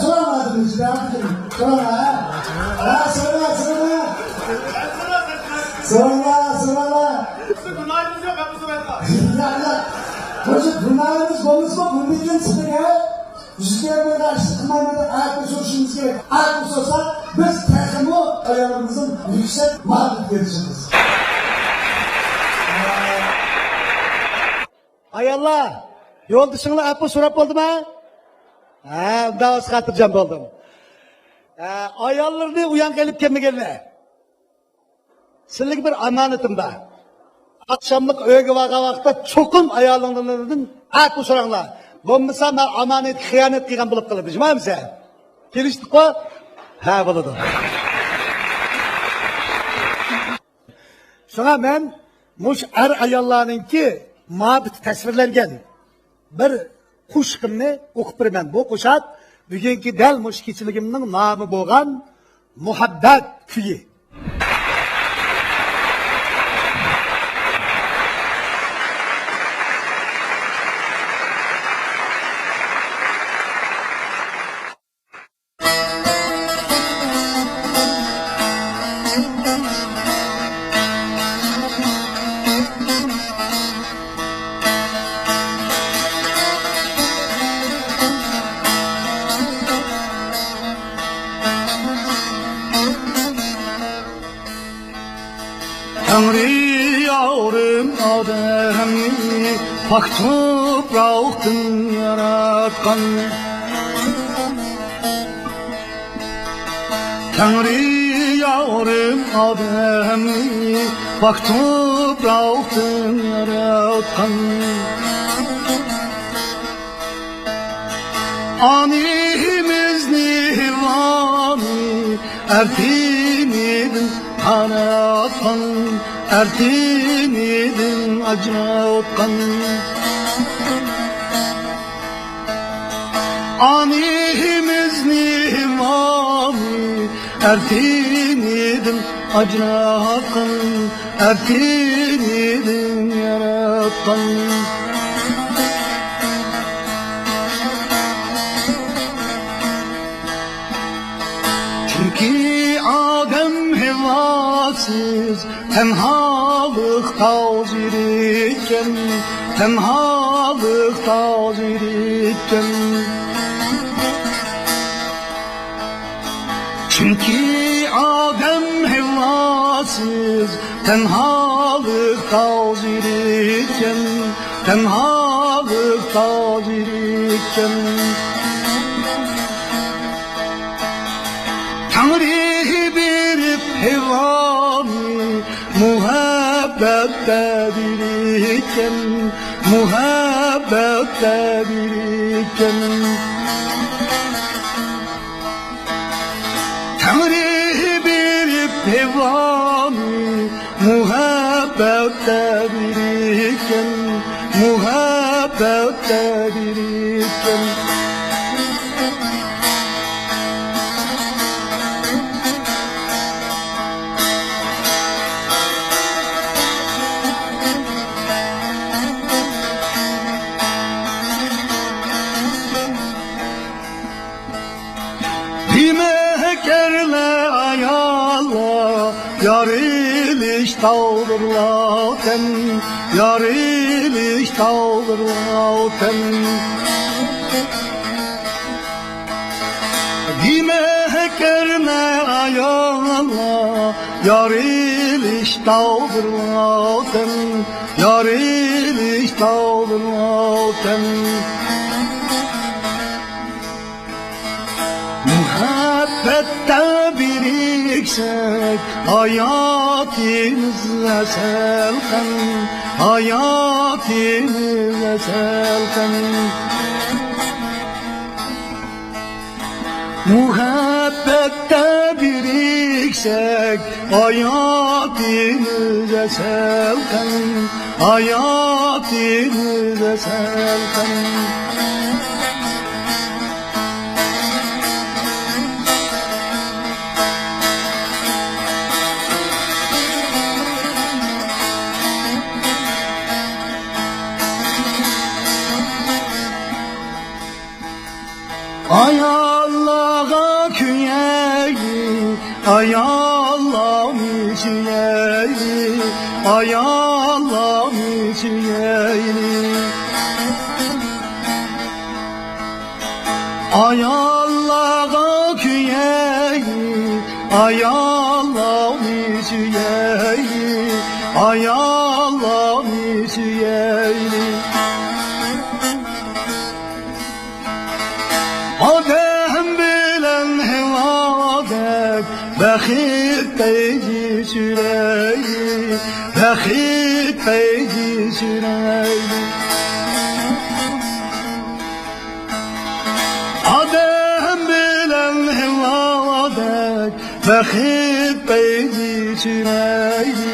سوراڭلار، سوراڭلار. ھە، سوراڭلار، سوراڭلار. سوراڭلار، سوراڭلار. بىزنىڭ گۇناھىمىز يوق، ھەممىسى رايدا. ياق، ياق. مۇشۇ گۇناھىمىز بولمىسىمۇ، بۇندىن كېيىن سىزگە يۈز بەرمەيدىغان ئىشنى قىلمايمىز دەپ ئەپۇ سورىشىمىز كېرەك. ئەپۇ سورىساق، بىز تېخىمۇ ئايالىمىزدىن يۈكسەك مۇھەببەت بېرىشىمىز. ئاياللار، يولدىشىڭلار ئەپۇ سوراپ بولدىما؟ ھە، ئۇنداق بولسا خاتىرجەم بولدۇم. ھە، ئاياللىرىنى ئۇيانغا ئېلىپ كەلمىگەنلەر. سىلىگە بىر ئامانىتىم بار. ئاخشاملىق ئۆيگە بارغان ۋاقىتتا چوقۇم ئايالىڭلاردىن ئەپۇ سوراڭلار. بولمىسا مەن ئامانەتكە خىيانەت قىلغان بولۇپ قالىمەن. جۇمۇ ئەمىسە؟ كېلىشتۇققۇ؟ ھە، بولىدۇ. شۇڭا مەن مۇشۇ ئەر-ئاياللارنىڭكى مۇھەببىتى تەسۋىرلەنگەن بىر قوشىقىمنى ئوقۇپ بېرىمەن. بۇ قوشاق بۈگۈنكى دەل مۇشۇ كېچىلىكىمنىڭ نامى بولغان مۇھەببەت كۈيى. تەڭرى ياۋرىم ئادەمنى پاك توپراقتىن ياراتقان. تەڭرى ياۋرىم ئادەمنى پاك توپراقتىن ياراتقان. ئانىمىزنى ھەۋۋانى ئەر تېنىدىن ئاجراتقان، ئەر تېنىدىن ئاجراتقان. ئانىمىزنى ھەۋۋانى ئەر تېنىدىن ئاجراتقان، ئەر تېنىدىن ياراتقان. چۈنكى ئادەم ھەۋۋاسىز تەنھالىق تاغ زېرىككەن، تەنھالىق تاغ زېرىككەن. چۈنكى ئادەم ھەۋۋاسىز تەنھالىق تاغ زېرىككەن، تەنھالىق تاغ زېرىككەن. تەڭرى بېرىپ ھەۋۋانى مۇھەببەتتە بىرىككەن، مۇھەببەتتە بىرىككەن. تەڭرى بېرىپ ھەۋۋانى مۇھەببەتتە بىرىككەن، مۇھەببەتتە بىرىككەن. دېمەك، ئەرلەر، ئاياللار يارىلىش تاغدۇرلاۋتەن، يارىلىش تاغدۇرلاۋتەن. دېمەك، ئەرلەر، ئاياللار يارىلىش تاغدۇرلاۋتەن، يارىلىش تاغدۇرلاۋتەن. مۇھەببەتتە بىرىكسەك، ھاياتىمىز ئەسەلقەن، ھاياتىمىز ئەسەلقەن. مۇھەببەتتە بىرىكسەك، ھاياتىمىز ئەسەلقەن، ھاياتىمىز ئەسەلقەن. ئاياللارغا كۆيەيلى، ئاياللارنى سۆيەيلى، ئاياللارنى سۆيەيلى. ئاياللارغا كۆيەيلى، ئاياللارنى سۆيەيلى، ئاياللارنى سۆيەيلى. ئادەم بىلەن ھاۋادەك بەخت پەيزى سۈرەيلى، بەخت پەيزى سۈرەيلى. ئادەم بىلەن ھاۋادەك بەخت پەيزى سۈرەيلى،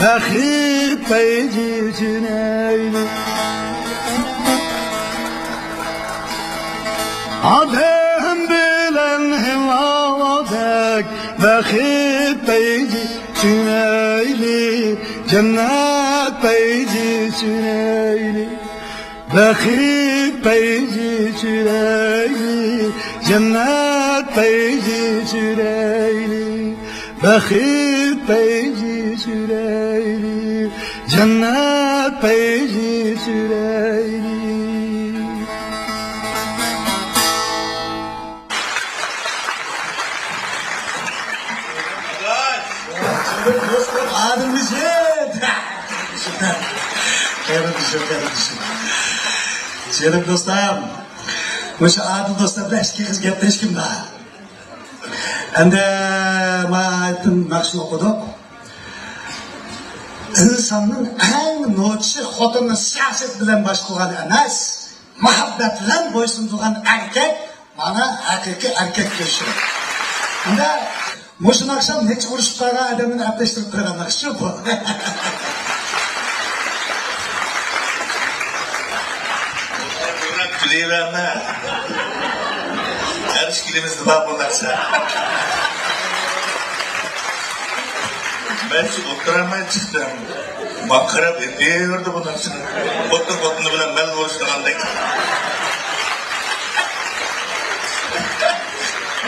بەخت پەيزى سۈرەيلى. ئادەم بىلەن ھاۋادەك بەخت پەيزى سۈرەيلى، جەننەت پەيزى سۈرەيلى. بەخت پەيزى سۈرەيلى، جەننەت پەيزى سۈرەيلى. بەخت پەيزى سۈرەيلى، جەننەت پەيزى سۈرەيلى. دوستۇم ئادىل مىجىت. قېرىندىشىم، قېرىندىشىم. جېنىم دوستۇم، مۇشۇ ئادىل دوستۇم بىلەن ئىككى قىز گەپلەشكىن بار. ئەمدى مايتىن ناخشىنى ئوقۇدۇق. ئىنساننىڭ ئەڭ نوچىسى خوتۇننى سىياسەت بىلەن باشقۇرغان ئەمەس، مۇھەببەت بىلەن بويسۇندۇرغان ئەركەك، مانا ھەقىقىي ئەركەك كۆرۈشى. ئەمدى مۇشۇ ئاخشام نەچچە ئۇرۇشۇپ قالغان ئادەمنى ئەپلەشتۈرۈپ قويغان ناخشىچۇ بۇ. كۈلۈۋەرمە. ھەر ئىككىلىمىزدە بار بۇ نەرسە. مەن شۇ ئولتۇرالماي چىقتىم. ماڭا قاراپ ئېتىۋېرىدۇ بۇ نەرسىنى. خوتۇن خوتۇنى بىلەن مەل ئۇرۇشىدىغاندەك.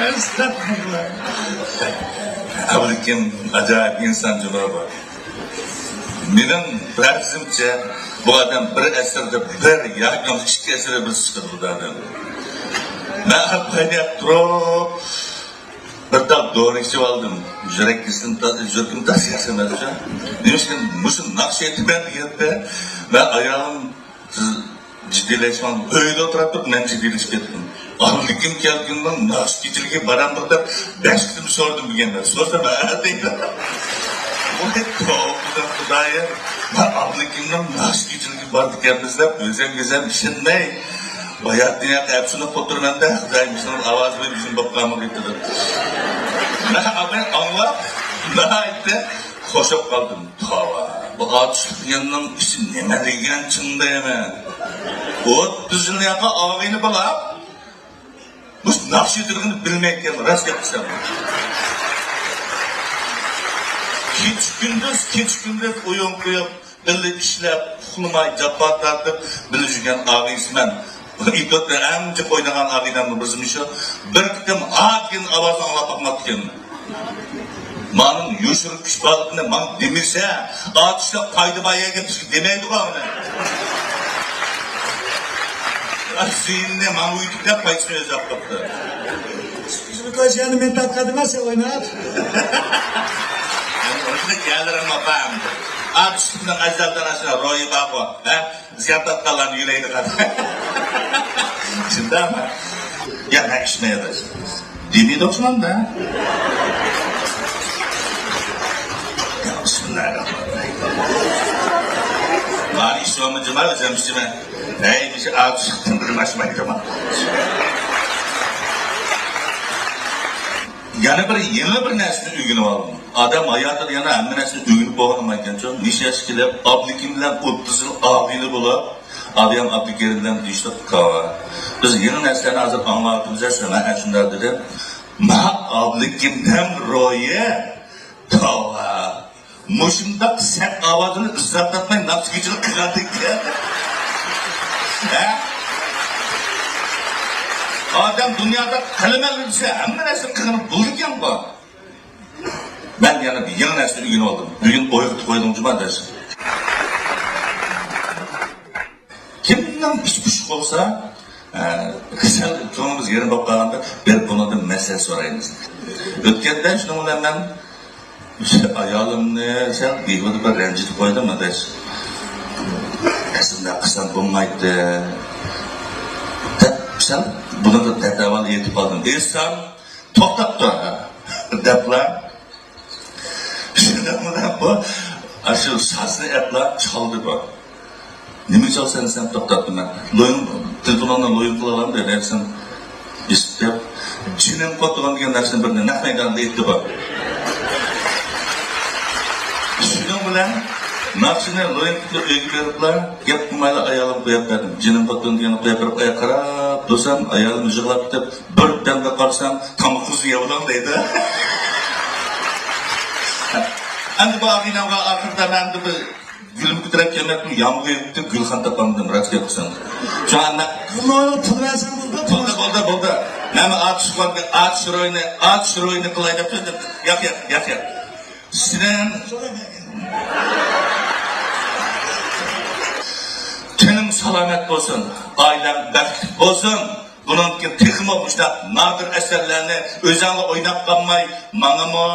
ئەستەغپۇرۇللا. ئابلىكىم ئاجايىپ ئىنسان جۇمۇ بۇ. مېنىڭ پەرىزىمچە، بۇ ئادەم بىر ئەسىردە بىر ياكى ئىككى ئەسىردە بىر چىقىدۇ بۇ ئادەم. مەن قايناپ تۇرۇپ، بىر تال دورا ئىچىۋالدىم. يۈرەك كېسىلىم تا-، يۈرىكىم تاس ياسىمايدۇ. نېمىشقا مۇشۇ ناخشا ئېيتىمەن دېگەندە، مەن ئايالىم، سىز جىددىيلەشمەڭ، ئۆيدە ئولتۇرۇپ تۇرۇپ مەن جىددىيلىشىپ كەتتىم. ئابلىكىم كەلكۈننىڭ ناخشا كېچىلىكى بارامدۇ دەپ بەش قېتىم سورىدىم دېگەن. سورىسام، ھە دەيدۇ. ۋاي توۋا، خۇدايىم. مەن ئابلىكىمنىڭ ناخشا كېچىلىكى بار ئىكەنمىز دەپ ئۆزۈم ئۆزۈم ئىشەنمەي، باياتىن ياقى ئەپسۇنۇپ ئولتۇرىمەن-دە، خۇدايىم، شۇنىڭ ئاۋازى بىلەن يۈزۈم بولۇپ قالمىغىيتتى دەپ. مەن ئاڭلاپ، ناھايىتى خوش بولۇپ قالدىم. توۋا، بۇ ئاتۇشلۇق دېگەننىڭ ئىچى نېمە دېگەن چىڭ دەيمەن. ئوتتۇز يىلنى ياقا ئاغىنە بولاپ، بۇ ناخشا ئېيتىدىغىنى بىلمەيدىكەن، راست گەپ دېسەم. كېچە-كۈندۈز، كېچە-كۈندۈز ئويۇن قويۇپ، بىللە ئىشلەپ، ئۇخلىماي، جاپا تارتىپ، بىللە يۈرگەن ئاغىنىسىمەن. ئېتوتتا ئەڭ جىق ئوينىغان ئاغىنەمنىڭ بىرسى مۇشۇ. بىر قېتىم ھا دېگەن ئاۋازنى ئاڭلاپ باقماپتىكەنمەن. مانىڭ يوشۇرۇن كۈچ بارلىقىنى ماڭا دېمىسە، ئاتۇشلۇق پايدا بار يەرگە بىزگە دېمەيدىغۇ ئۇنى. زېيىننى ماڭا ئۆيدىكىدەك پايدىسىنى ئۆزى ئاپ قاپتۇ. شۇنى قويسا يەنە مەن تارتقان ئەمەس ئويناپ. يەنە ئۇنى يەلىرىڭ ئاپام. ئاتۇشلۇقنىڭ ئەزەلدىن ئاشۇ روھى بارغۇ. ھە؟ زىيان تارتقانلارنى يۆلەيدىغان. شۇنداقمۇ؟ يا، مەن ئىچمەي ئاداش. دېمەيدۇ ئوخشىمامدا. يا، بىسمىللاھىررەھمانىررەھىم. مانا ئىچىۋالما جىما، ئۆزۈم ئىچىمەن. ھەي، مۇشۇ ئاتۇشلۇقتىن بىر ئاچمايدۇ. يەنە بىر يېڭى بىر نەرسىنى ئۆگىنىپ ئالدىم. ئادەم ھاياتىدا يەنە ھەممە نەرسىنى ئۆگىنىپ بولغىنى ئىكەنچۇ. نەچچە ياشقا كېلىپ، ئابلىكىم بىلەن ئوتتۇز يىل ئاغىنە بولۇپ، ئادەم ئابلىكىم بىلەن دېيىشلىق كاۋا. بىز يېڭى نەرسىلەرنى ھازىر ئاڭلاۋاتىمىز، سەن ئەشۇنداق دېدىم. ما ئابلىكىمنىڭ روھى، توۋا. مۇشۇنداق سەت ئاۋازىنى ئىززەت تاپماي ناخشىگۈچىلىك قىلغاندىكىن. ھە؟ ئادەم دۇنيادا قىلىمەن دېسە، ھەممە نەرسە قىلغىنى بولىدىكەنغۇ. مەن يەنە بىر يېڭى نەرسىنى ئۆگىنىپ ئالدىم. بۈگۈن ئويغىتىپ قويدۇم جۇما دەرسنى. كىمنىڭ ئىچى پۇشۇق بولسا، ئە، كېسەل كۆڭلىمىز يېرىم بولۇپ قالغاندا بېرىپ بۇنىڭدىن مەسلىھەت سورايمىز. ئۆتكەندە شۇنىڭ بىلەن مەن ئايالىمنى سەل بىھۇدە بىر رەنجىتىپ قويدۇم، ئاداش. ئەسلىدە قىلسام بولمايتتى دەپ سەل بۇنىڭغا دەتاۋان ئېيتىپ قالدىم. ئېيتسام، توختاپ تۇر دەپلا. شۇنىڭ بىلەن بۇ ئاشۇ سازنى ئەپلا چالدى بۇ. نېمە چالىسەن دېسەم، توختاتتىم مەن. لويۇن، تېلېفونۇڭنى لويۇن قىلىۋالامدۇ دېسەم، ئىستەپ، جېنىم قوتىغان دېگەن نەرسىنى بىرنى نەق مەيداندا ئېيتتى بۇ. شۇنىڭ بىلەن ناخشىنى لويۇن قىلىپ ئۆيگە بېرىپلا، گەپ قىلمايلا ئايالىمغا قويۇپ بەردىم. جېنىم قوتىغان دېگەننى قويۇپ بېرىپ، ئاياغ قاراپ تۇرسام، ئايالىم يىغلاپ كېتىپ، بىر دەمدە قارىسام، تامىقىڭىزنى يەۋېلىڭ دەيدۇ. ئەمدى بۇ ئاغىنەمگە ئاخىرىدا مەن ئەمدى بىر گۈلۈم كۆتۈرۈپ كەلمەپتۇ، يامغۇر يېغىپتۇ، گۈل خان تاپالمىدىم، راست گەپ قىلسام. شۇڭا ئەمدى، پۇل، پۇل بەرسەڭ بولدى، پۇل. بولدى، بولدى، بولدى. مەن ئاتۇش، ئاتۇش روھىنى، ئاتۇش روھىنى قىلاي دەپ تۇردۇم. ياق، ياق، ياق، ياق. سېنىڭ تېنىڭ سالامەت بولسۇن، ئائىلەڭ بەختلىك بولسۇن. بۇنىڭدىن كېيىن تېخىمۇ مۇشۇنداق نادىر ئەسەرلەرنى ئۆزۈڭلا ئويناپ قالماي، ماڭىمۇ،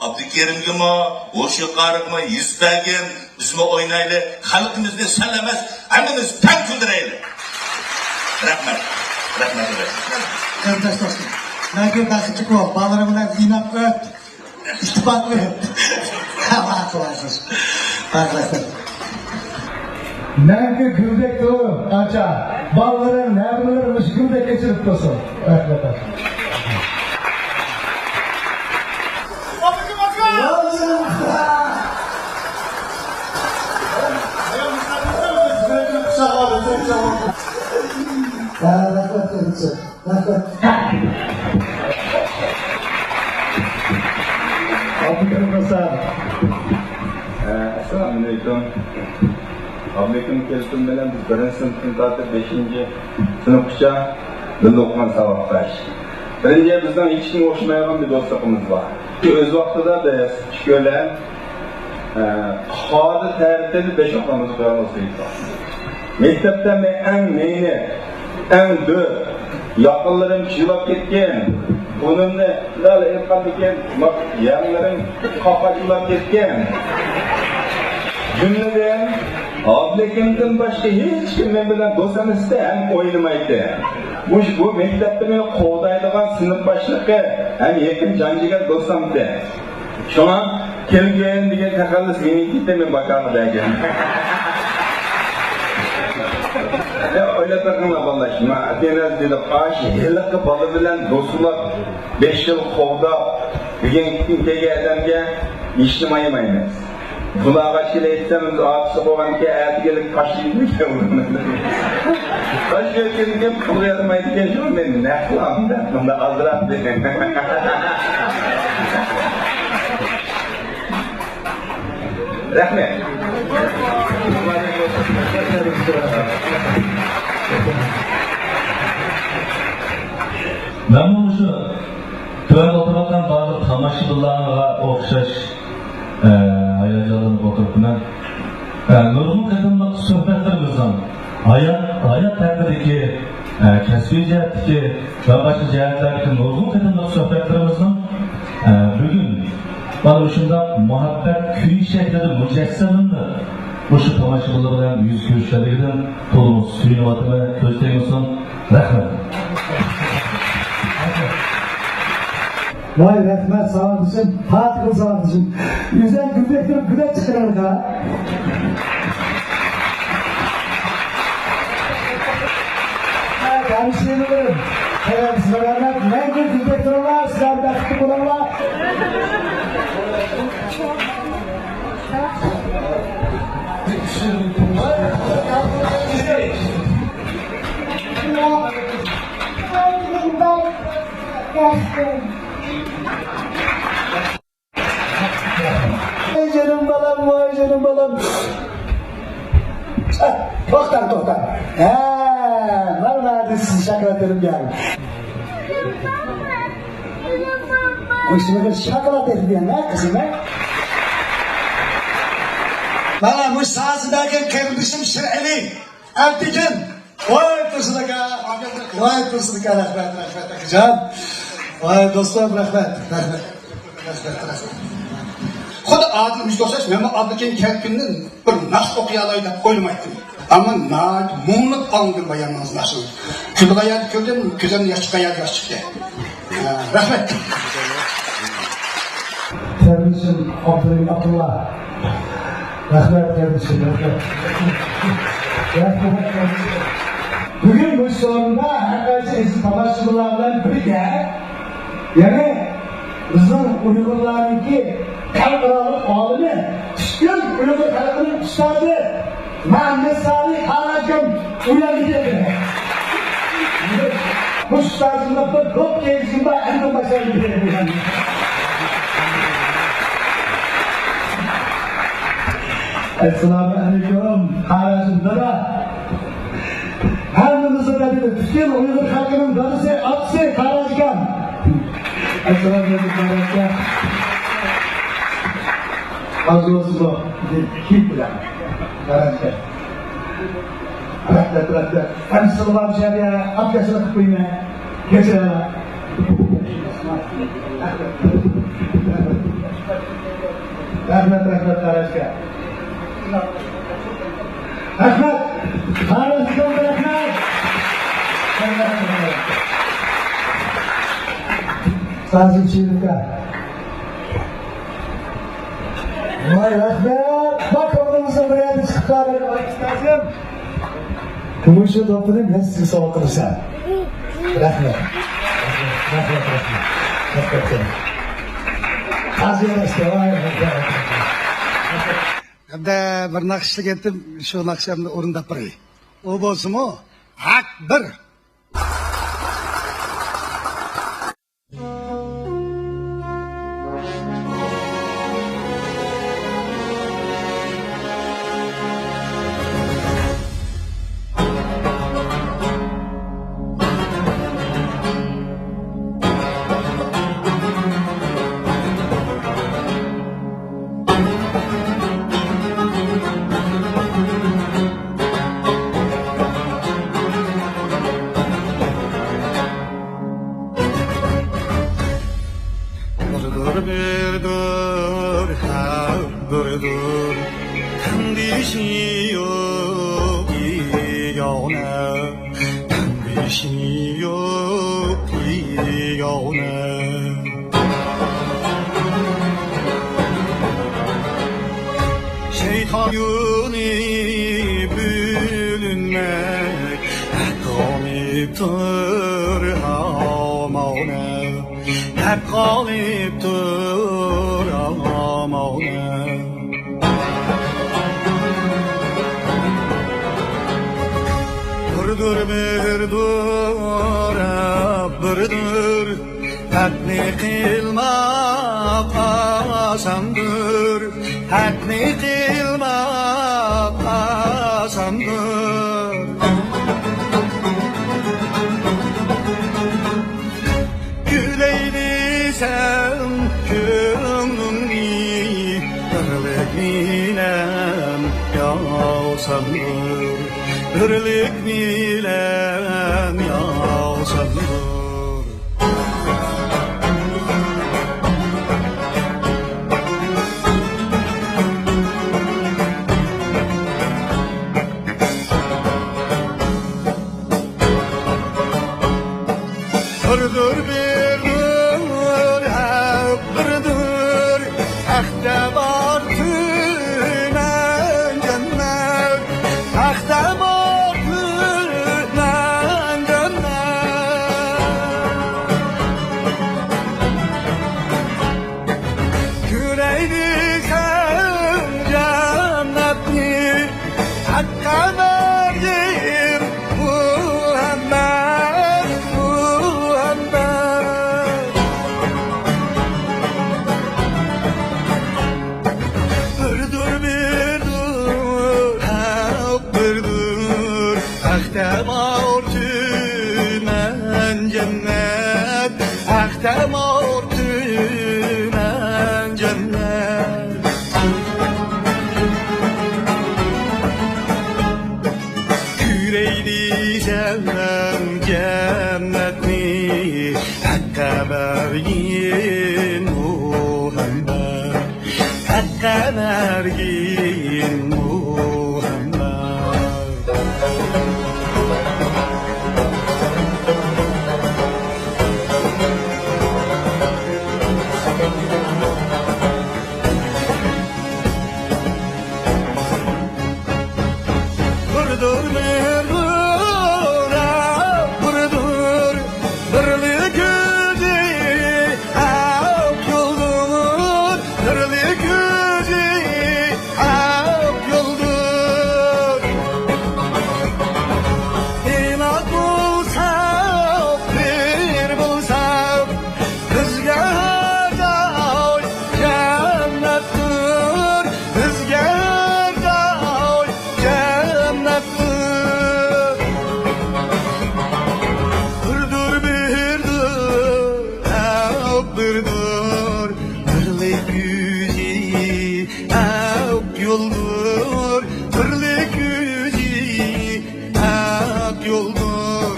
ئابدۇكېرىمگىمۇ، ھوشياقارغىمۇ يۈز بەرگىن، بىزمۇ ئوينايلى، خەلقىمىزنى سەل ئەمەس، ھەممىمىز تەڭ كۈلدۈرەيلى. رەھمەت. رەھمەت. قېرىنداشلار، مەڭگۈ بەختلىك بول، بالىلىرىڭ بىلەن ئىناق ئۆت، ئىتتىپاق ئۆت. ماقۇل، ماقۇل. مەڭگۈ گۈلدەك تۇر، ئاچا. بالىلىرىڭ، نەۋرىلىرىڭ مۇشۇ گۈلدەك ئېچىلىپ تۇرسۇن. رەھمەت. ئابدۇكېرىم ئەسسالامۇئەلەيكۇم. ئابدۇكېرىم كەلكۈن بىلەن بىز بىرىنچى سىنىپتىن تارتىپ بەشىنچى سىنىپقىچە بىللە ئوقۇغان ساۋاقداش. بىرىنچى، بىزنىڭ ھېچكىمگە ئوخشىمايدىغان بىر دوستلۇقىمىز بار. ئۆز ۋاقتىدا بىز ئىككىيلەن، ئە، قادا تەرىپىدىن بەش ۋاق ناماز ئوقۇيالماس ئىدۇق. مەكتەپتە مەن ئەڭ نەينەك، ئەڭ دۆت، ياقىنلىرىم چىلاپ كەتكەن، بۇرنۇمنى لال ئېيتقاندىكىن، يەڭلىرىم قاقاچلاپ كەتكەن. جۈملىدىن، ئابلىكىمدىن باشقا ھېچكىم مەن بىلەن دوست ئەمەستى ھەم ئوينىمايتتى. مۇش-، بۇ مەكتەپتە مېنى قوغدايدىغان سىنىپ باشلىقى ھەم يېقىن جان-جىگەر دوستۇمتى. شۇڭا كەلگىن دېگەن تەخەللۇس مېنىڭكى، مەن باكاغا بەرگەن. يا، ئويلاپ بېقىڭلار، بالىلار. شۇڭا ئەتىنەز دېدى، ئاش ھېلىقى بالا بىلەن دوست بولاپ، بەش يىل قوغداپ، بۈگۈنكى كۈن كەلگەن ئادەمگە ھېچنېمە ئايىمايمىز. بۇلارغا ئىككىلى ئېيتسام، ئاپىسى قويغانكەن، ئەتە كېلىپ تاشلايدىكەن. تاشلايدىكەن، پۇل يارىمايدىكەن، شۇ مەن نەق قىلامەن دەپ، مۇنداق ئازراق دېدىم. رەھمەت. مەنمۇ مۇشۇ تۆۋەندە ئولتۇرۇۋاتقان بارلىق تاماشىبىنلارغا ئوخشاش، ئە، ھاياجانلىنىپ ئولتۇرۇپتىمەن. ئە، نۇرغۇن قېتىملىق سۆھبەتلىرىمىزنىڭ ھايات، ھايات ھەققىدىكى، ئە، كەسپىي جەھەتتىكى ۋە باشقا جەھەتلەردىكى نۇرغۇن قېتىملىق سۆھبەتلىرىمىزنىڭ، ئە، بۈگۈن مانا مۇشۇنداق مۇھەببەت كۈيى شەكلىدە مۇجەسسەملىنىپ، مۇشۇ تاماشىبىنلار بىلەن يۈز كۆرۈشكەنلىكىدىن تولىمۇ سۆيۈنۈۋاتىمەن. كۆز تەگمىسۇن. رەھمەت. ۋاي، رەھمەت ساۋاقدىشىم، پاتىگۈل ساۋاقدىشىم. ئۆزۈڭ گۈلدەك تۇرۇپ گۈلەپ چىقىرىڭغا. ھەمشىرىلىرىم، سىلەرگە مەڭگۈ گۈلدەك تۇرۇڭلار، سىلەر بەختلىك بولۇڭلار. ۋاي جېنىم بالام، ۋاي جېنىم بالام. توختاڭ، توختاڭ. ھە، مانا، مانا، سىز شاكىلات بېرىپ بېرىڭ. مۇشۇنىڭغا شاكىلات بېرىپ بېرىڭ، ھە، قىزىم، ھە. مانا، مۇشۇ سازىدىكى قېرىندىشىم شىرئەلى. ئەلتىكىن، ۋاي تۇرسۇن ئاكا، ۋاي تۇرسۇن ئاكا، رەھمەت، رەھمەت ئاكىجان. ۋاي دوستۇم، رەھمەت، رەھمەت، رەھمەت، رەھمەت. خۇددى ئادىل مۇشۇ ئوخشاش، مەنمۇ ئابلىكىم كەلكۈندىن بىر ناخشا ئوقۇيالاي دەپ ئويلىمايتتىم. ئەمما ناھايىتى مۇڭلۇق ئاڭلىدىم بايامنىڭ ناخشىسىنى. كۈلىدىغان يەردە كۈلدۈم، كۆزۈمدىن ياش چىققان يەردە ياش چىقتى. رەھمەت. قېرىندىشىم ئابدۇرېھىم ئابدۇللا. رەھمەت قېرىندىشىم، رەھمەت. رەھمەت قېرىندىشىم. بۈگۈن بۇ سورۇندا ھەر قايسى ئەزىز تاماشىبىنلار بىلەن بىرگە، يەنى بىزنىڭ ئۇيغۇرلارنىڭكى خەلقئارالىق ئالىمى، پۈتكۈل ئۇيغۇر خەلقىنىڭ ئۇستازى، مەمەت سالىھ قاراجىم ئۇيانغا كەلدى. مۇشۇ ئۇستازىمنىڭ بىر دوپ كەيزىم بار، ئەمدى باشلايدۇ. ئەسسالامۇ ئەلەيكۇم، قاراجىم دادا. ھەممىمىزنىڭ دادىسى، پۈتكۈل ئۇيغۇر خەلقىنىڭ دادىسى، ئاپىسى قاراجىكام. ئەسسالامۇ ئەلەيكۇم، قاراجىكام. ئاز بولسىمۇ، كىيىپ بىلەن. قاراجىكام. رەھمەت، رەھمەت. ئەمدى سىلىغا مۇشۇ يەرگە ئاپكەشلىك قىلىپ قويىمەن. كەچۈرۈڭلار. رەھمەت. رەھمەت، رەھمەت، قاراشقا. رەھمەت. قاراشقا رەھمەت. سازىم شېرىكە. ۋاي، رەھمەت. باقىمىزنىڭ بىر يەردە چىقىپ قالدى. مۇشۇ دوپپىنى مەن سىزگە سوۋغا قىلىمەن. رەھمەت. رەھمەت، رەھمەت. رەھمەت. قازى ياراشتى. ۋاي، رەھمەت. ھەمدە بىر ناخشا ئىشلىگەنتىم، شۇ ناخشامنى ئورۇنداپ بېرەي. ئۇ بولسىمۇ، ھەق بىر. بىردۇر، بىردۇر، ھە، بىردۇر. تەڭدىشى يوق ياۋنى، تەڭدىشى يوق ياۋنى. شەيتان يولى بۆلۈنمەك، ھەق غالىبتۇر ھامانە، ھەق غالىبتۇر ھامانە. بىردۇر، بىردۇر، بىردۇر. ھەقنى قىلماق ئاساندۇر، ھەقنى قىلماق ئاساندۇر. كۈلەي دېسەم كۆڭلۈڭنى، بىرلىك بىلەن ياۋساندۇر، بىرلىك بىلەن ياۋساندۇر. بىردۇر، بىردۇر، ھەق بىردۇر، ھەقتە بار تۈمەن جەننەت، ھەقتە بار تۈمەن جەننەت. كۆرەيلى سەن جەننەتنى، ھەققە مەرگىم مۇھەممەد، مۇھەممەد. بىردۇر، بىردۇر، ھەق بىردۇر، ھەقتە بار تۈمەن جەننەت، ھەقتە بار تۈمەن جەننەت. كۆرەيلى سەن جەننەتنى، ھەققە مەرگىم مۇھەممەد، ھەققە مەرگىم مۇھەممەد. بىردۇر، بىردۇر، بىردۇر، بىرلىك ئۆزى ھەق يولدۇر، بىرلىك ئۆزى ھەق يولدۇر. ئىناق بولساق، بىر بولساق، بىزگە ھەر جاي جەننەتتۇر، بىزگە ھەر جاي جەننەتتۇر. بىردۇر، بىردۇر، ھەق بىردۇر، بىرلىك ئۆزى ھەق يولدۇر، بىرلىك ئۆزى ھەق يولدۇر.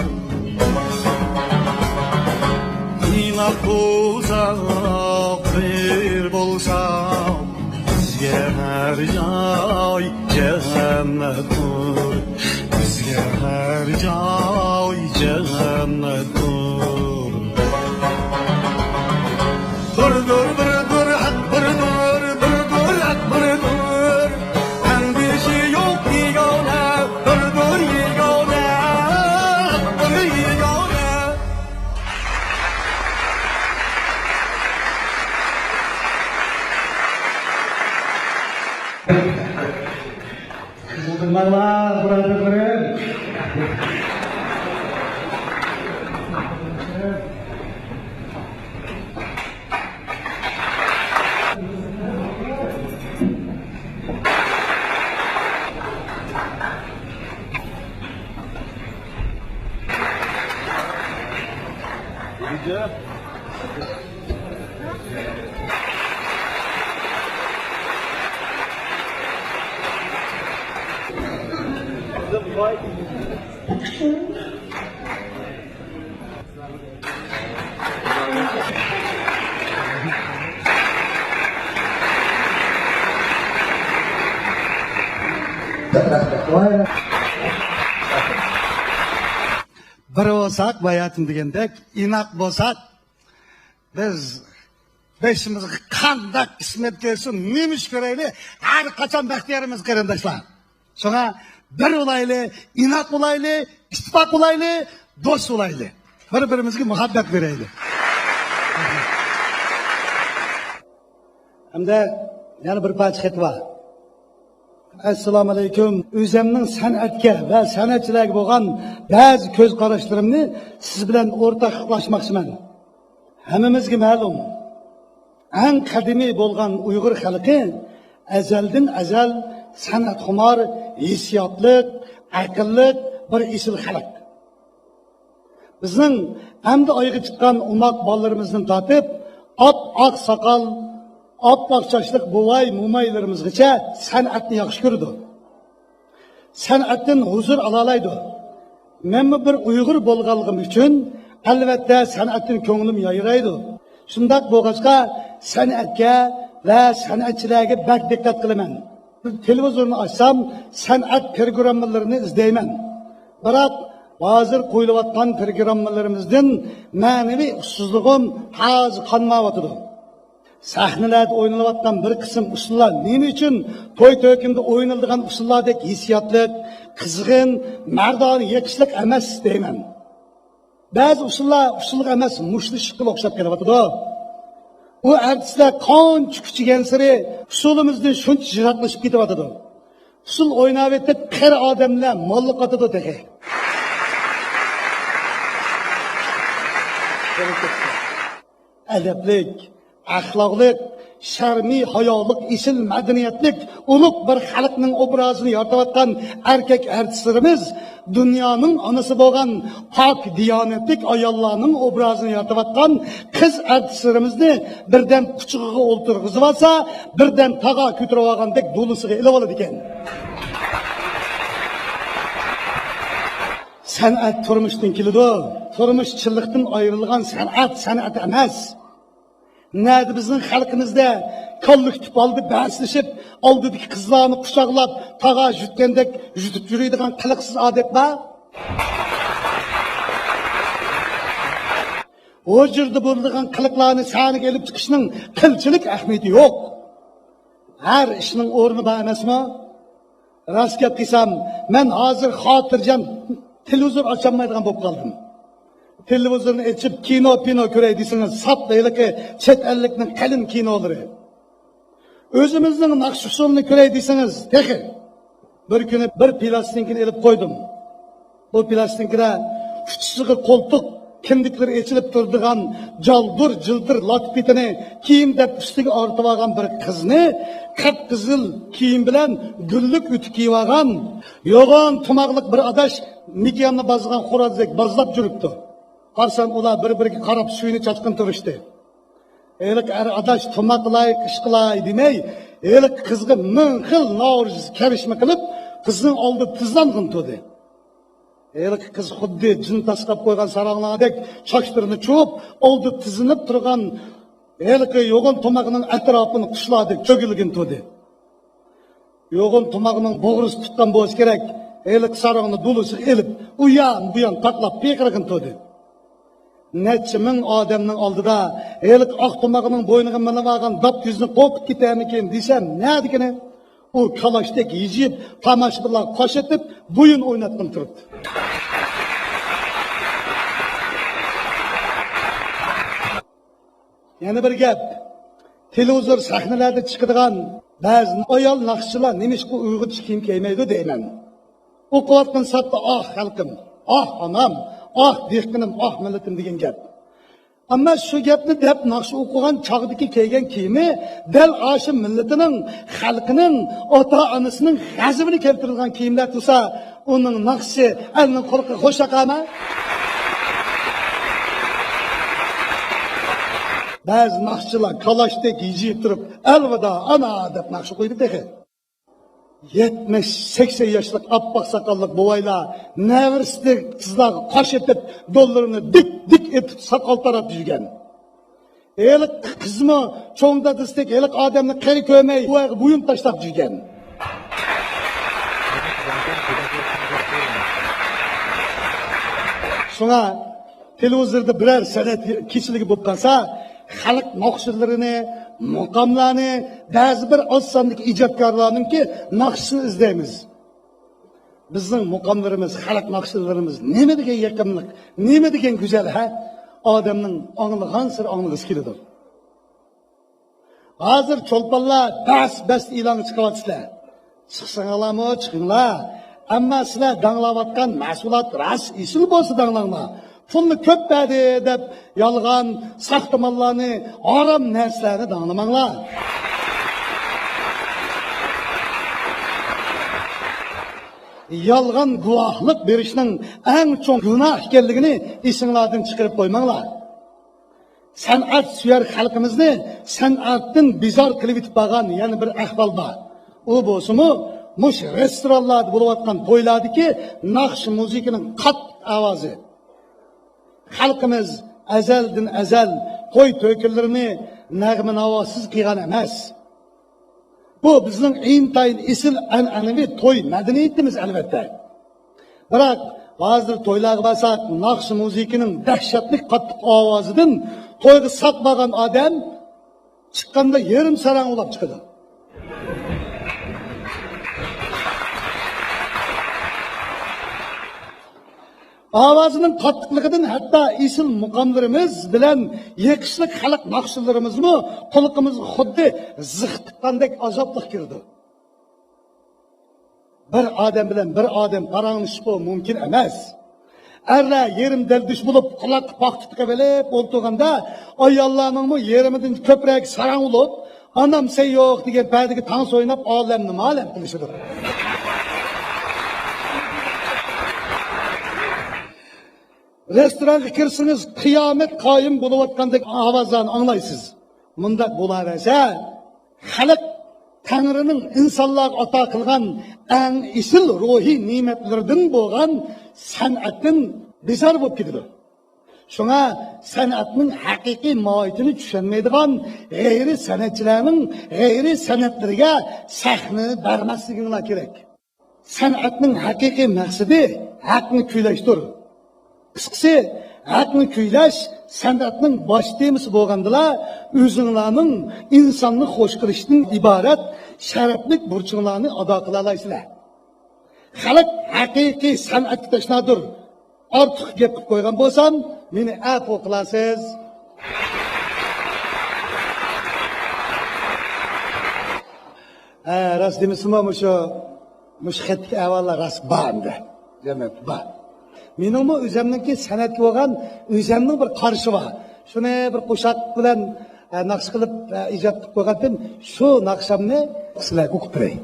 ئىناق بولساق، بىر بولساق، ھەر جاي جەننەتتۇر، بىزگە ھەر جاي جەننەتتۇر. بىردۇر، بىردۇر، ھەق بىردۇر، بىردۇر، ھەق بىردۇر. تەڭدىشى يوق يېگانە، بىردۇر يېگانە، ھەق بىر يېگانە. قىزىلدىرماڭلار، بۇرادەرلىرىم. بىر بولساق، باياتىن دېگەندەك، ئىناق بولساق، بىز بېشىمىزغا قانداق قىسمەت كەلسۇن، نېمە ئىش كۆرەيلى، ھەر قاچان بەختىيارمىز، قېرىنداشلار. شۇڭا بىر بولايلى، ئىناق بولايلى، ئىتتىپاق بولايلى، دوست بولايلى. بىر-بىرىمىزگە مۇھەببەت بېرەيلى. ھەمدە يەنە بىر پارچە خەت بار. ئەسسالامۇئەلەيكۇم. ئۆزەمنىڭ سەنئەتكە ۋە سەنئەتچىلەرگە بولغان بەزى كۆز قاراشلىرىمنى سىز بىلەن ئورتاقلاشماقچىمەن. ھەممىمىزگە مەلۇم، ئەڭ قەدىمىي بولغان ئۇيغۇر خەلقى ئەزەلدىن ئەزەل سەنئەتخۇمار، ھېسسىياتلىق، ئەقىللىق بىر ئېسىل خەلق. بىزنىڭ ئەمدى ئايىغى چىققان ئوماق بالىلىرىمىزدىن تارتىپ، ئاپئاق ساقال، ئاپئاق چاچلىق بوۋاي، مومايلىرىمىزغىچە سەنئەتنى ياخشى كۆرىدۇ. سەنئەتتىن ھۇزۇر ئالالايدۇ. مەنمۇ بىر ئۇيغۇر بولغانلىقىم ئۈچۈن، ئەلۋەتتە، سەنئەتتىن كۆڭلۈم يايرايدۇ. شۇنداق بولغاچقا، سەنئەتكە ۋە سەنئەتچىلەرگە بەك دىققەت قىلىمەن. تېلېۋىزورنى ئاچسام، سەنئەت پىروگراممىلىرىنى ئىزدەيمەن. بىراق، ھازىر قويۇلۇۋاتقان پىروگراممىلىرىمىزدىن مەنىۋى ئۇسسۇزلۇقۇم تازا قانمايۋاتىدۇ. سەھنىلەردە ئوينىلىۋاتقان بىر قىسىم ئۇسسۇللار نېمە ئۈچۈن توي-تۆكۈندە ئوينىلىدىغان ئۇسسۇللاردەك ھېسسىياتلىق، قىزغىن، مەردانە، يېقىشلىق ئەمەس دەيمەن. بەزى ئۇسسۇللار ئۇسسۇلغا ئەمەس، مۇشتلىشىشقىلا ئوخشاپ قېلىۋاتىدۇ. ئۇ ئەرتىسلەر قانچە كۈچىگەنسېرى ئۇسسۇلىمىزدىن شۇنچە يىراقلىشىپ كېتىۋاتىدۇ. ئۇسسۇل ئويناۋېتىپ، قېرى ئادەملەر موللىق ئاتىدۇ تېخى. ئەدەپلىك، ئەخلاقلىق، شەرمى ھايالىق، ئېسىل مەدەنىيەتلىك، ئۇلۇغ بىر خەلقنىڭ ئوبرازىنى يارىتىۋاتقان ئەركەك ئارتىسلىرىمىز دۇنيانىڭ ئانىسى بولغان پاك دىيانەتلىك ئاياللارنىڭ ئوبرازىنى يارىتىۋاتقان قىز ئارتىسلىرىمىزنى بىردەم قۇچىقىغا ئولتۇرغۇزۇۋالسا، بىردەم تاغا كۆتۈرۈۋالغاندەك دولىسىغا ئېلىۋالىدىكەن. سەنئەت تۇرمۇشتىن كېلىدۇ. تۇرمۇش چىنلىقتىن ئايرىلغان سەنئەت، سەنئەت ئەمەس. نەدە بىزنىڭ خەلقىمىزدە كاللا كۈتۈپ ئالدى بەسلىشىپ، ئالدىدىكى قىزلارنى قۇچاقلاپ، تاغا يۈتكەندەك يۈتۈپ يۈرىدىغان قىلىقسىز ئادەت بار؟ ھۇجرىدا بولىدىغان قىلىقلارنى سەھنىگە ئېلىپ چىقىشنىڭ قىلچىلىك ئەھمىيىتى يوق. ھەر ئىشنىڭ ئورنى بار ئەمەسمۇ؟ راست گەپ قىلسام، مەن ھازىر خاتىرجەم تېلېۋىزور ئاچالمايدىغان بولۇپ قالدىم. تېلېۋىزورنى ئېچىپ، كىنو، پىنو كۆرەي دېسىڭىز، ساپ ھېلىقى چەت ئەللىكنىڭ قەلىن كىنولىرى. ئۆزىمىزنىڭ ناخشا-ئۇسسۇلىنى كۆرەي دېسىڭىز، تېخى. بىر كۈنى بىر پىلاستىنكىنى ئېلىپ قويدۇم. بۇ پىلاستىنكىدا ئۇچىسىغا قولتۇق كىندىكلىرى ئېچىلىپ تۇرىدىغان جالدۇر-جىلدىر لاتا پېتىنى كىيىم دەپ ئۈستىگە ئارتىۋالغان بىر قىزنى قىپقىزىل كىيىم بىلەن گۈللۈك ئۆتۈك كىيىۋالغان، يوغان تۇماقلىق بىر ئاداش مىكيامنى بازغان خورازدەك بازلاپ يۈرۈپتۇ. قارىسام، ئۇلار بىر-بىرىگە قاراپ سۈيىنى چاچقىن تۇرۇشتى. ھېلىقى ئەر ئاداش تۇماق قىلاي، ئىش قىلاي دېمەي، ھېلىقى قىزغا مىڭ خىل نارازى كەرىشمە قىلىپ، قىزنىڭ ئالدىدا تىزلانغىن تۇردى. ھېلىقى قىز خۇددى جىن تاسقاپ قويغان ساراڭلاردەك چاچلىرىنى چۇۋۇپ، ئالدىدا تىزلىنىپ تۇرغان ھېلىقى يوغان تۇماقنىڭ ئەتراپىنى قۇشلاردەك چۆگىلىگىن تۇردى. يوغان تۇماقنىڭ بۇغرىسى تۇتقان بولسا كېرەك، ھېلىقى ساراڭنى دولىسىغا ئېلىپ، ئۇيان-بۇيان تاقلاپ پىقىرغىنى تۇردى. نەچچە مىڭ ئادەمنىڭ ئالدىدا ھېلىقى ئاق تۇماقنىڭ بوينىغا مىنىۋالغان داپ يۈزنى قورقۇپ كېتەرمىكىن دېسەم، نەدىكىنى؟ ئۇ كالاشتەك ھىجىيىپ، تاماشىبىنلارغا قاش ئېتىپ، بويۇن ئويناتقىلى تۇرۇپتۇ. يەنە بىر گەپ، تېلېۋىزور سەھنىلەردە چىقىدىغان بەزى ئايال ناخشىچىلار نېمىشقا ئۇيغۇرچە كىيىم كىيمەيدۇ دەيمەن. ئوقۇۋاتقان سەپتە «ئاھ خەلقىم، ئاھ ئانام، ئاھ دېھقىنىم، ئاھ مىللىتىم» دېگەن گەپ. ئەمما شۇ گەپنى دەپ ناخشا ئوقۇغان چاغدىكى كىيگەن كىيىمى دەل ئاشۇ مىللىتىنىڭ، خەلقىنىڭ، ئاتا-ئانىسىنىڭ غەزىپىنى كەلتۈرىدىغان كىيىملەر تۇرسا، ئۇنىڭ ناخشىسى ئەلنىڭ قۇلىقىغا خوش چاقامۇ؟ بەزى ناخشىچىلار كالاشتەك ھىجىيىپ تۇرۇپ، «ئەلۋىدا، ئانا» دەپ ناخشا قويدى تېخى. يەتمىش، سەكسەن ياشلىق ئاپئاق ساقاللىق بوۋايلار نەۋرىسىدەك قىزلارغا قاش ئېتىپ، دوللىرىنى دىك-دىك ئېتىپ، ساقال تاراپ يۈرگەن. ھېلىقى قىزمۇ چوڭ دادىسىدەك ھېلىقى ئادەمنى قېرى كۆرمەي، بوۋايغا بۇيۇم تاشلاپ يۈرگەن. شۇڭا تېلېۋىزوردا بىرەر سەنئەت كېچىلىكى بولۇپ قالسا، خەلق ناخشىلىرىنى، مۇقاملارنى، بەزى بىر ئاز ساندىكى ئىجادكارلارنىڭكى ناخشىسىنى ئىزدەيمىز. بىزنىڭ مۇقاملىرىمىز، خەلق ناخشىلىرىمىز نېمە دېگەن يېقىملىق، نېمە دېگەن گۈزەل، ھە؟ ئادەمنىڭ ئاڭلىغانسېرى ئاڭلىغۇسى كېلىدۇ. ھازىر چولپانلار بەس-بەس ئېلانغا چىقىۋاتىسىلەر. چىقسىڭلارمۇ چىقىڭلار. ئەمما سىلەر داڭلاۋاتقان مەھسۇلات راست ئېسىل بولسا داڭلاڭلار. پۇلنى كۆپ بەردى دەپ يالغان، ساختىمانلارنى، ھارام نەرسىلەرنى داڭلىماڭلار. يالغان گۇۋاھلىق بېرىشنىڭ ئەڭ چوڭ گۇناھ ئىكەنلىكىنى ئېسىڭلاردىن چىقىرىپ قويماڭلار. سەنئەت سۆيەر خەلقىمىزنى سەنئەتتىن بىزار قىلىۋېتىپ بارغان يەنە بىر ئەھۋال بار. ئۇ بولسىمۇ، مۇشۇ رېستورانلاردا بولۇۋاتقان تويلاردىكى ناخشا مۇزىكىنىڭ قاتتىق ئاۋازى. خەلقىمىز ئەزەلدىن ئەزەل توي تۆكۈنلىرىنى نەغمە ناۋاسىز قىلغان ئەمەس. بۇ بىزنىڭ ئىنتايىن ئېسىل ئەنئەنىۋى توي مەدەنىيىتىمىز، ئەلۋەتتە. بىراق، ھازىر تويلارغا بارساق، ناخشا مۇزىكىنىڭ دەھشەتلىك قاتتىق ئاۋازىدىن تويغا ساق بارغان ئادەم چىققاندا يېرىم ساراڭ ئۇلاپ چىقىدۇ. ئاۋازىنىڭ قاتتىقلىقىدىن ھەتتا ئېسىل مۇقاملىرىمىز بىلەن يېقىشلىق خەلق ناخشىلىرىمىزمۇ قۇلىقىمىزغا خۇددى زىخ تىققاندەك ئازابلىق كىرىدۇ. بىر ئادەم بىلەن بىر ئادەم پاراڭلىشىشقۇ مۇمكىن ئەمەس. ئەرلەر يېرىم دەلدۈش بولۇپ، قۇلاققا پاختا تىقىۋېلىپ ئولتۇرغاندا، ئاياللارنىڭمۇ يېرىمىدىن كۆپرەك ساراڭ بولۇپ، «ئانام سەن يوق» دېگەن پەدىگە تاڭ سويناپ، ئالەمنى مالەم قىلىشىدۇ. رېستورانغا كىرسىڭىز، قىيامەت قايىم بولۇۋاتقاندەك ئاۋازلارنى ئاڭلايسىز. مۇنداق بولاۋەرسە، خەلق تەڭرىنىڭ ئىنسانلارغا ئاتا قىلغان ئەڭ ئېسىل روھىي نېمەتلىرىدىن بولغان سەنئەتتىن بىزار بولۇپ كېتىدۇ. شۇڭا سەنئەتنىڭ ھەقىقىي ماھىيىتىنى چۈشەنمەيدىغان غەيرىي سەنئەتچىلەرنىڭ غەيرىي سەنئەتلىرىگە سەھنە بەرمەسلىكىڭلار كېرەك. سەنئەتنىڭ ھەقىقىي مەقسىتى ھەقنى كۈيلەشتۇر. قىسقىسى، ھەقنى كۈيلەش سەنئەتنىڭ باش تېمىسى بولغاندىلا، ئۆزۈڭلارنىڭ ئىنساننى خوش قىلىشتىن ئىبارەت شەرەپلىك بۇرچۇڭلارنى ئادا قىلالايسىلەر. خەلق ھەقىقىي سەنئەتكە تەشنادۇر. ئارتۇق گەپ قىلىپ قويغان بولسام، مېنى ئەپۇ قىلارسىز. ھە، راست دېمىسىمۇ، مۇشۇ، مۇشۇ خەتتىكى ئەھۋاللار راست بار ئەمدى. جەمئىيەتتە بار. مېنىڭمۇ ئۆزەمنىڭكى سەنئەتكە بولغان ئۆزەمنىڭ بىر قارىشى بار. شۇنى بىر قوشاق بىلەن، ھە، ناخشا قىلىپ، ھە، ئىجاد قىلىپ قويغانتىم. شۇ ناخشامنى سىلەرگە ئوقۇپ بېرەي.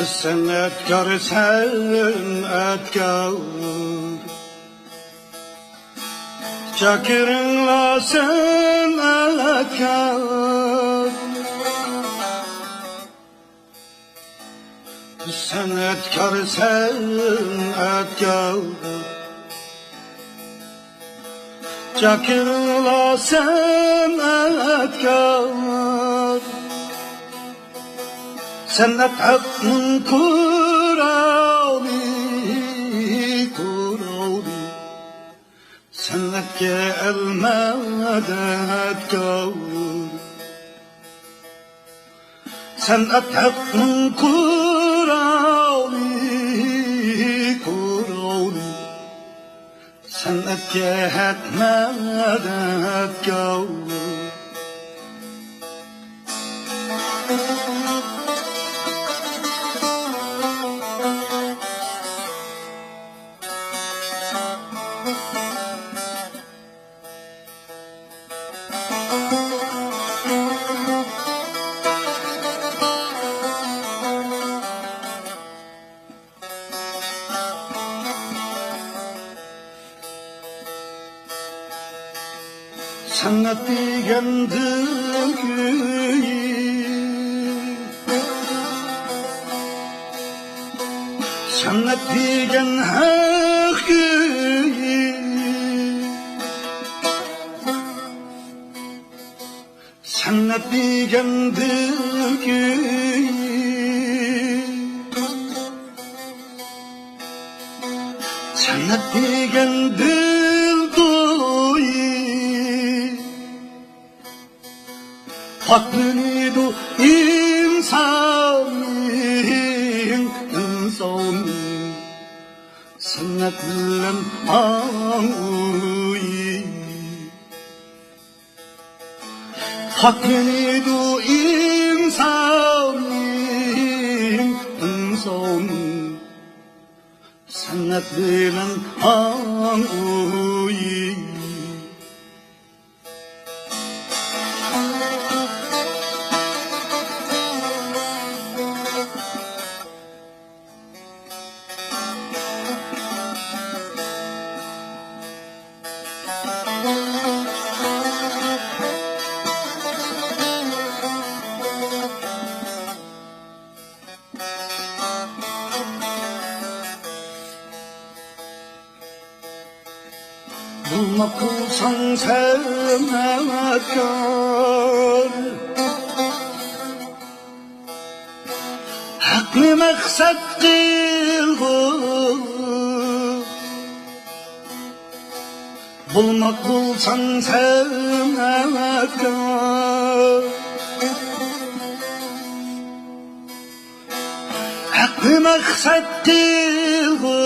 سەنئەتكار، سەنئەتكار، چاكىرىڭلار سەنئەتكار. سەنئەتكار، سەنئەتكار، چاكىرىڭلار سەنئەتكار. سەنئەت ھەقنىڭ قورالى، قورالى. سەنئەتكە ئەل مەدەتكار. سەنئەت ھەقنىڭ قورالى، قورالى. سەنئەتكە ھەق مەدەتكار. سەنئەت دېگەن دىل كۈيى، سەنئەت دېگەن ھەق كۈيى. سەنئەت دېگەن دىل كۈيى، سەنئەت دېگەن دىل تويى. پاكلىنىدۇ ئىنساننىڭ، ئىنساننىڭ سەنئەت بىلەن ئاڭ ئويى. پاكلىنىدۇ ئىنساننىڭ، ئىنساننىڭ سەنئەت بىلەن ئاڭ ئويى. بولماق بولساڭ سەنئەتكار، ھەقنى مەقسەت قىلغۇ. بولماق بولساڭ سەنئەتكار، ھەقنى مەقسەت قىلغۇ.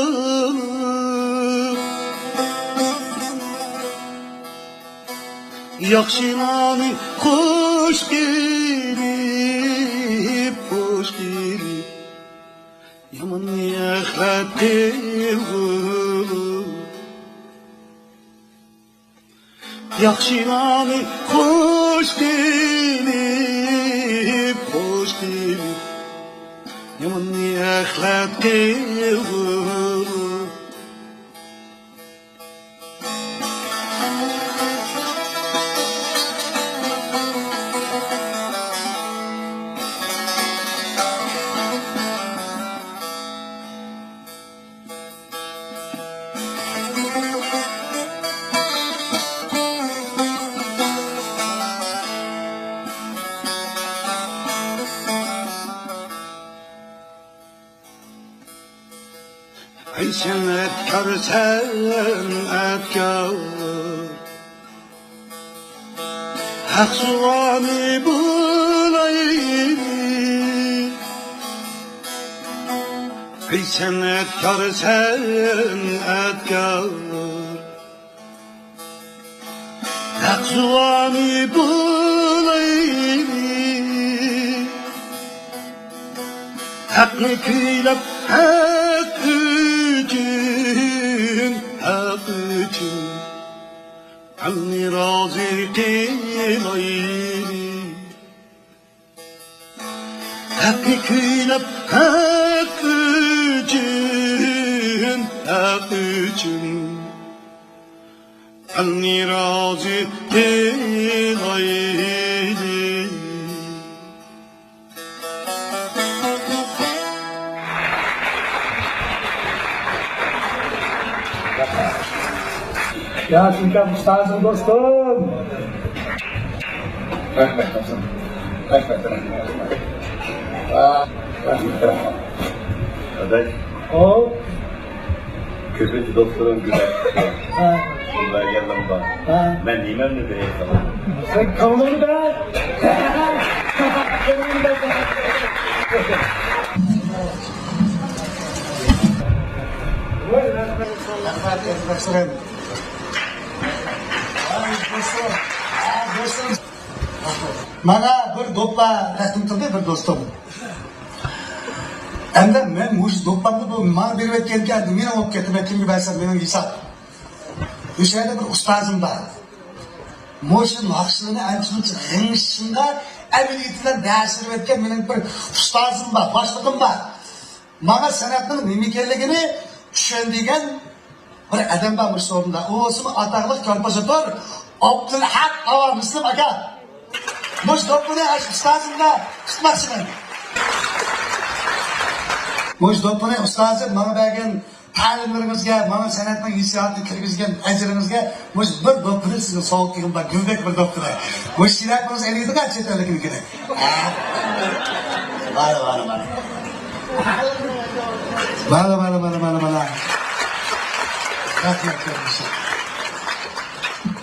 ياخشىلارنى خوش قىلىپ، خوش قىلىپ، ياماننى ئەخلەت قىلغۇ. ياخشىلارنى خوش قىلىپ، خوش قىلىپ، ياماننى ئەخلەت قىلغۇ. ئەي سەنئەتكار، سەنئەتكار، ھەق زۇۋانى بولايلى. ئەي سەنئەتكار، سەنئەتكار، ھەق زۇۋانى بولايلى. ھەقنى كۈيلەپ، ھەق ئۈچۈن، ھەق ئۈچۈن ئەلنى رازى قىلايلى. ھەقنى كۈيلەپ، ھەق ھەق ئۈچۈن ئەلنى رازى قىلايلى. يا سىلكەم ئۇستازىم دوستۇم. رەھمەت، رەھمەت، رەھمەت. ئا، رەھمەت، رەھمەت. ئاداش. ئو. كۆپىنچە دوستلىرىم گۈلەپ. ھە. پۇل بەرگەنلىرىم بار. ھە. مەن نېمەمنى بېرەي ساڭا؟ سەن كۆڭلۈڭنى بەر. كۆڭلۈڭنى بەر. رەھمەت، رەھمەت. ماڭا بىر دوپپا تەقدىم قىلدى بىر دوستۇم. ئەمدى مەن مۇشۇ دوپپامنى بۇ ماڭا بېرىۋەتكەنكەن، مېنىڭ بولۇپ كەتتى، مەن كىمگە بەرسەم مېنىڭ ھېساب. ئۆشە يەردە بىر ئۇستازىم بار. مۇشۇ ناخشىلارنى ئانچە-مۇنچە غىڭشىڭدا ئەمەلىيىتى بىلەن دەرس بېرىۋەتكەن مېنىڭ بىر ئۇستازىم بار، باشلىقىم بار. ماڭا سەنئەتنىڭ نېمە ئىكەنلىكىنى چۈشەندۈرگەن بىر ئادەم بار مۇشۇ ئورۇندا. ئۇ بولسىمۇ ئاتاقلىق كومپوزىتور ئابدۇلھەق ئاۋا مۇسلىم ئاكا. مۇشۇ دوپپىنى ئاشۇ ئۇستازىمغا تۇتماقچىمەن. مۇشۇ دوپپىنى ئۇستازىم ماڭا بەرگەن تەلىملىرىڭىزگە، ماڭا سەنئەتنىڭ ھېسسىياتىنى كىرگۈزگەن ئەجرىڭىزگە مۇشۇ بىر دوپپىنى سىزگە سوۋغا قىلغىنىم بار، گۈلدەك بىر دوپپىنى. مۇشۇ سىلەر بولسا ئېلىۋېتىڭ چەت ئەللىكىنىڭكىنى. ھە. مانا، مانا، مانا. مانا، مانا، مانا، مانا، مانا. رەھمەت، قېرىندىشىم.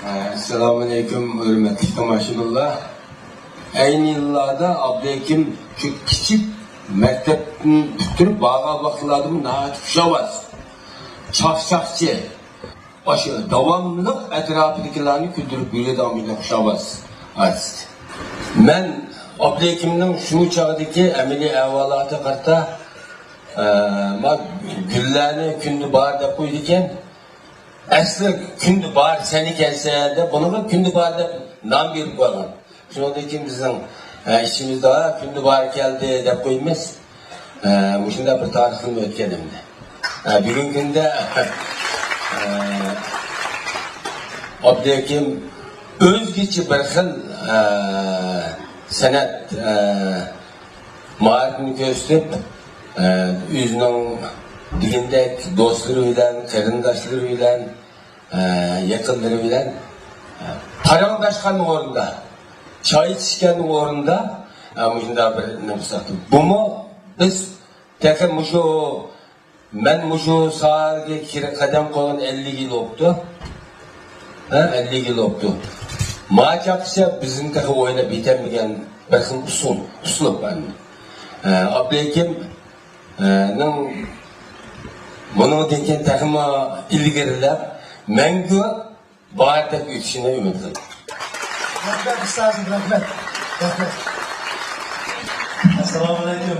ئەسسالامۇئەلەيكۇم، ھۆرمەتلىك تاماشىبىنلار. ئەينى يىللاردا ئابلىكىم شۇ كىچىك مەكتەپنى پۈتتۈرۈپ بارغان ۋاقىتلاردىمۇ ناھايىتى خۇش ئاۋاز، چاقچاقچى، ئاشۇ داۋاملىق ئەتراپىدىكىلەرنى كۈلدۈرۈپ يۈرىدىغان بىر خۇش ئاۋاز ئارتىست. مەن ئابلىكىمنىڭ شۇ چاغدىكى ئەمەلىي ئەھۋالاتىغا قارىتا، ئە، ما گۈللەرنى كۈندە بار دەپ قويىدىكەن. ئەسلى كۈندە بار سەن ئىكەنسەن دەپ، بۇنىڭغا كۈندە بار دەپ نام بېرىپ قويغان. شۇنىڭدىن كېيىن بىزنىڭ، ئە، ئىچىمىزدە، «ھە، كۈندە بار كەلدى» دەپ قويىمىز. ئە، مۇشۇنداق بىر تارىخىمۇ ئۆتكەن ئەمدى. ئە، بۈگۈنكى كۈندە، ئە، ئابدۇھەكىم ئۆزگىچە بىر خىل، ئە، سەنئەت، ئە، ماھارىتىنى كۆرسىتىپ، ئە، ئۆزىنىڭ دېگىنىدەك دوستلىرى بىلەن، قېرىنداشلىرى بىلەن، ئە، يېقىنلىرى بىلەن، ئە، پاراڭلاشقان ئورنىدا، چاي ئىچىشكەن ئورنىدا، ئە، مۇشۇنداق بىر نېمە قىلساق، بۇمۇ بىز تېخى مۇشۇ مەن مۇشۇ ساھەگە كىرىپ قەدەم قويغىنى ئەللىك يىل بوپتۇ. ھە، ئەللىك يىل بوپتۇ. ما چاغقىچە بىزنىڭ تېخى ئويلاپ يېتەلمىگەن بىر خىل ئۇسۇل، ئۇسلۇب ئەمدى. ھە، ئابلىكىم، ھە، نىڭ بۇنىڭدىن كېيىن تېخىمۇ ئىلگىرىلەپ، مەڭگۈ بار دەپ ئۆتۈشىنى ئۈمىد قىلىمەن. رەھمەت، ئۇستازىم، رەھمەت. رەھمەت. ئەسسالامۇئەلەيكۇم.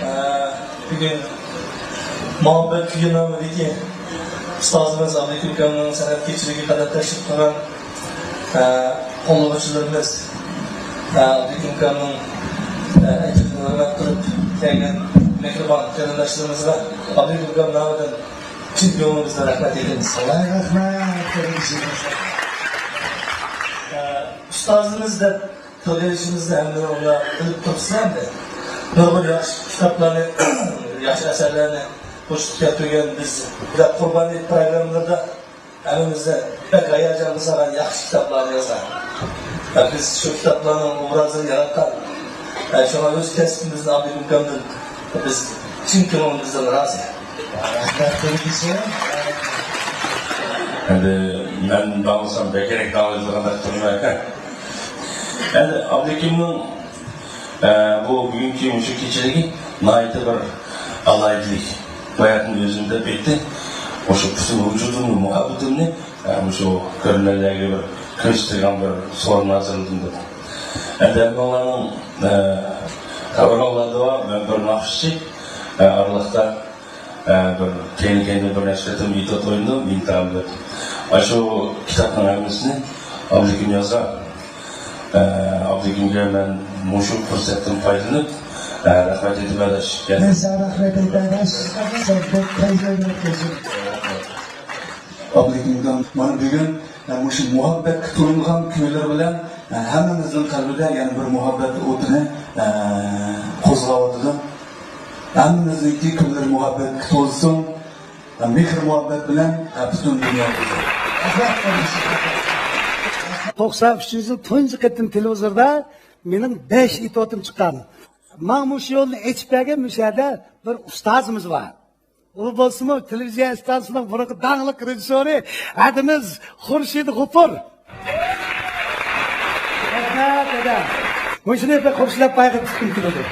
ئە، بۈگۈن مۇھەببەت كۈنى نامىدىكى ئۇستازىمىز ئابلىكىم ئاكامنىڭ سەنئەت كېچىلىكىگە قەدەم تەشرىپ قىلغان، ئە، قوللىغۇچىلىرىمىز، ئە، ئابلىكىم ئاكامنىڭ، ئە، ئەجرىنى ھۆرمەت قىلىپ كەلگەن مېھرىبان قېرىنداشلىرىمىزغا ئابلىكىم ئاكام نامىدىن چىن كۆڭلىمىزدىن رەھمەت ئېيتىمىز. ئاللاھقا رەھمەت. ئە، ئۇستازىمىز دەپ تىلغا ئېلىشىمىزنى ھەممىڭلار بىلىپ تۇرۇپسىلەر ئەمدى. نۇرغۇن ياخشى كىتابلارنى، ياخشى ئەسەرلەرنى قوشۇپ كەلتۈرگەن بىز. بىر قۇربان ھېيت پروگراممىلىرىدا ھەممىمىزنى بەك ھاياجانغا سالغان ياخشى كىتابلارنى يازغان. ۋە بىز شۇ كىتابلارنىڭ ئوبرازىنى ياراتقان. ۋە شۇڭا ئۆز كەسپىمىزنى ئابلىكىم ئاكامدىن بىز چىن كۆڭلىمىزدىن رازى. رەھمەت. ئەمدى مەن داڭلىسام بەكرەك داڭلىيدىغاندەك تۇرىمەن. ئەمدى ئابلىكىمنىڭ، ئە، بۇ بۈگۈنكى مۇشۇ كېچىلىكى ناھايىتى بىر ئالاھىدىلىك. باياتىن ئۆزۈم دەپ ئېيتتى. مۇشۇ پۈتۈن ۋۇجۇدۇمنى، مۇھەببىتىمنى، ئە، مۇشۇ كۆرۈرمەنلەرگە بىر كۆرسىتىدىغان بىر سورۇن ھازىرلىدىم دەپ. ئەمدى ھەممىڭلارنىڭ، ئە، خەۋىرىڭلاردا بار، مەن بىر ناخشىچى، ئە، ئارىلىقتا ئە، بىر كەينى-كەينىدىن بىر نەچچە قېتىم ئېتيۇد ئوينىدىم، ئىنتايىن بىر. ئاشۇ كىتابنىڭ ھەممىسىنى ئابلىكىم يازغان. ئە، ئابلىكىمگە مەن مۇشۇ پۇرسەتتىن پايدىلىنىپ، ھە، رەھمەت ئېيتىمەن ئاداش. يەنە ساڭا رەھمەت ئېيتىمەن ئاداش. سەن بەك پەيزىۋەت قىلىسەن. ئابلىكىم ئاكام، مانا بۈگۈن، ھە، مۇشۇ مۇھەببەتكە تولۇنغان كۈيلىرى بىلەن، ھە، ھەممىمىزنىڭ قەلبىدە يەنە بىر مۇھەببەت ئوتىنى، ھە، قوزغاۋاتىدۇ. ھەممىمىزنىڭكى كۈنلىرى مۇھەببەتكە تولسۇن. مېھىر-مۇھەببەت بىلەن پۈتۈن دۇنيا بىزدە. توقسان ئۈچىنچى يىل تۇنجى قېتىم تېلېۋىزوردا مېنىڭ بەش ئېتيۇدۇم چىققان. ماڭا مۇشۇ يولنى ئېچىپ بەرگەن مۇشۇ يەردە بىر ئۇستازىمىز بار. ئۇ بولسىمۇ تېلېۋىزىيە ئىستانسىسىنىڭ بۇرۇنقى داڭلىق رېژىسسورى ھەدىمىز خۇرشىد غوپۇر. رەھمەت، دادا. مۇشۇنى بىر قوشلاپ بايغا تۇتقۇم كېلىدۇ.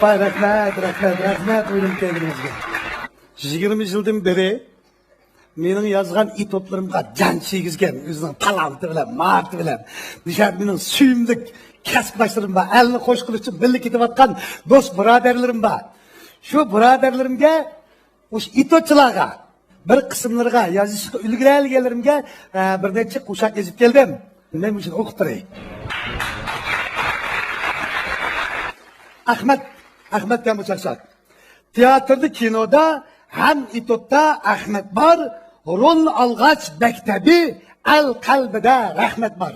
باي، رەھمەت، رەھمەت، رەھمەت ئويۇنۇم كەلگىنىڭىزگە. يىگىرمە يىلدىن بېرى مېنىڭ يازغان ئېتيۇدلىرىمغا جان چىگىزگەن، ئۆزىنىڭ تالانتى بىلەن، ماھارىتى بىلەن. نىشات مېنىڭ سۆيۈملۈك كەسىپداشلىرىم بار، ئەلنى خوش قىلىش ئۈچۈن بىللە كېتىۋاتقان دوست بۇرادەرلىرىم بار. شۇ بۇرادەرلىرىمگە، مۇشۇ ئېتيۇدچىلارغا، بىر قىسىملىرىغا، يازىشقا ئۈلگۈرەلىگەنلىرىمگە، ئە، بىر نەچچە قوشاق يېزىپ كەلدىم. مەن مۇشۇنى ئوقۇپ بېرەي. ئەخمەت، ئەخمەتكەن بۇ چاقچاق. تىياتىردا، كىنودا ھەم ئېتيۇدتا ئەخمەت بار. رول ئالغاچ بەك تەبىئىي، ئەل قەلبىدە رەھمەت بار.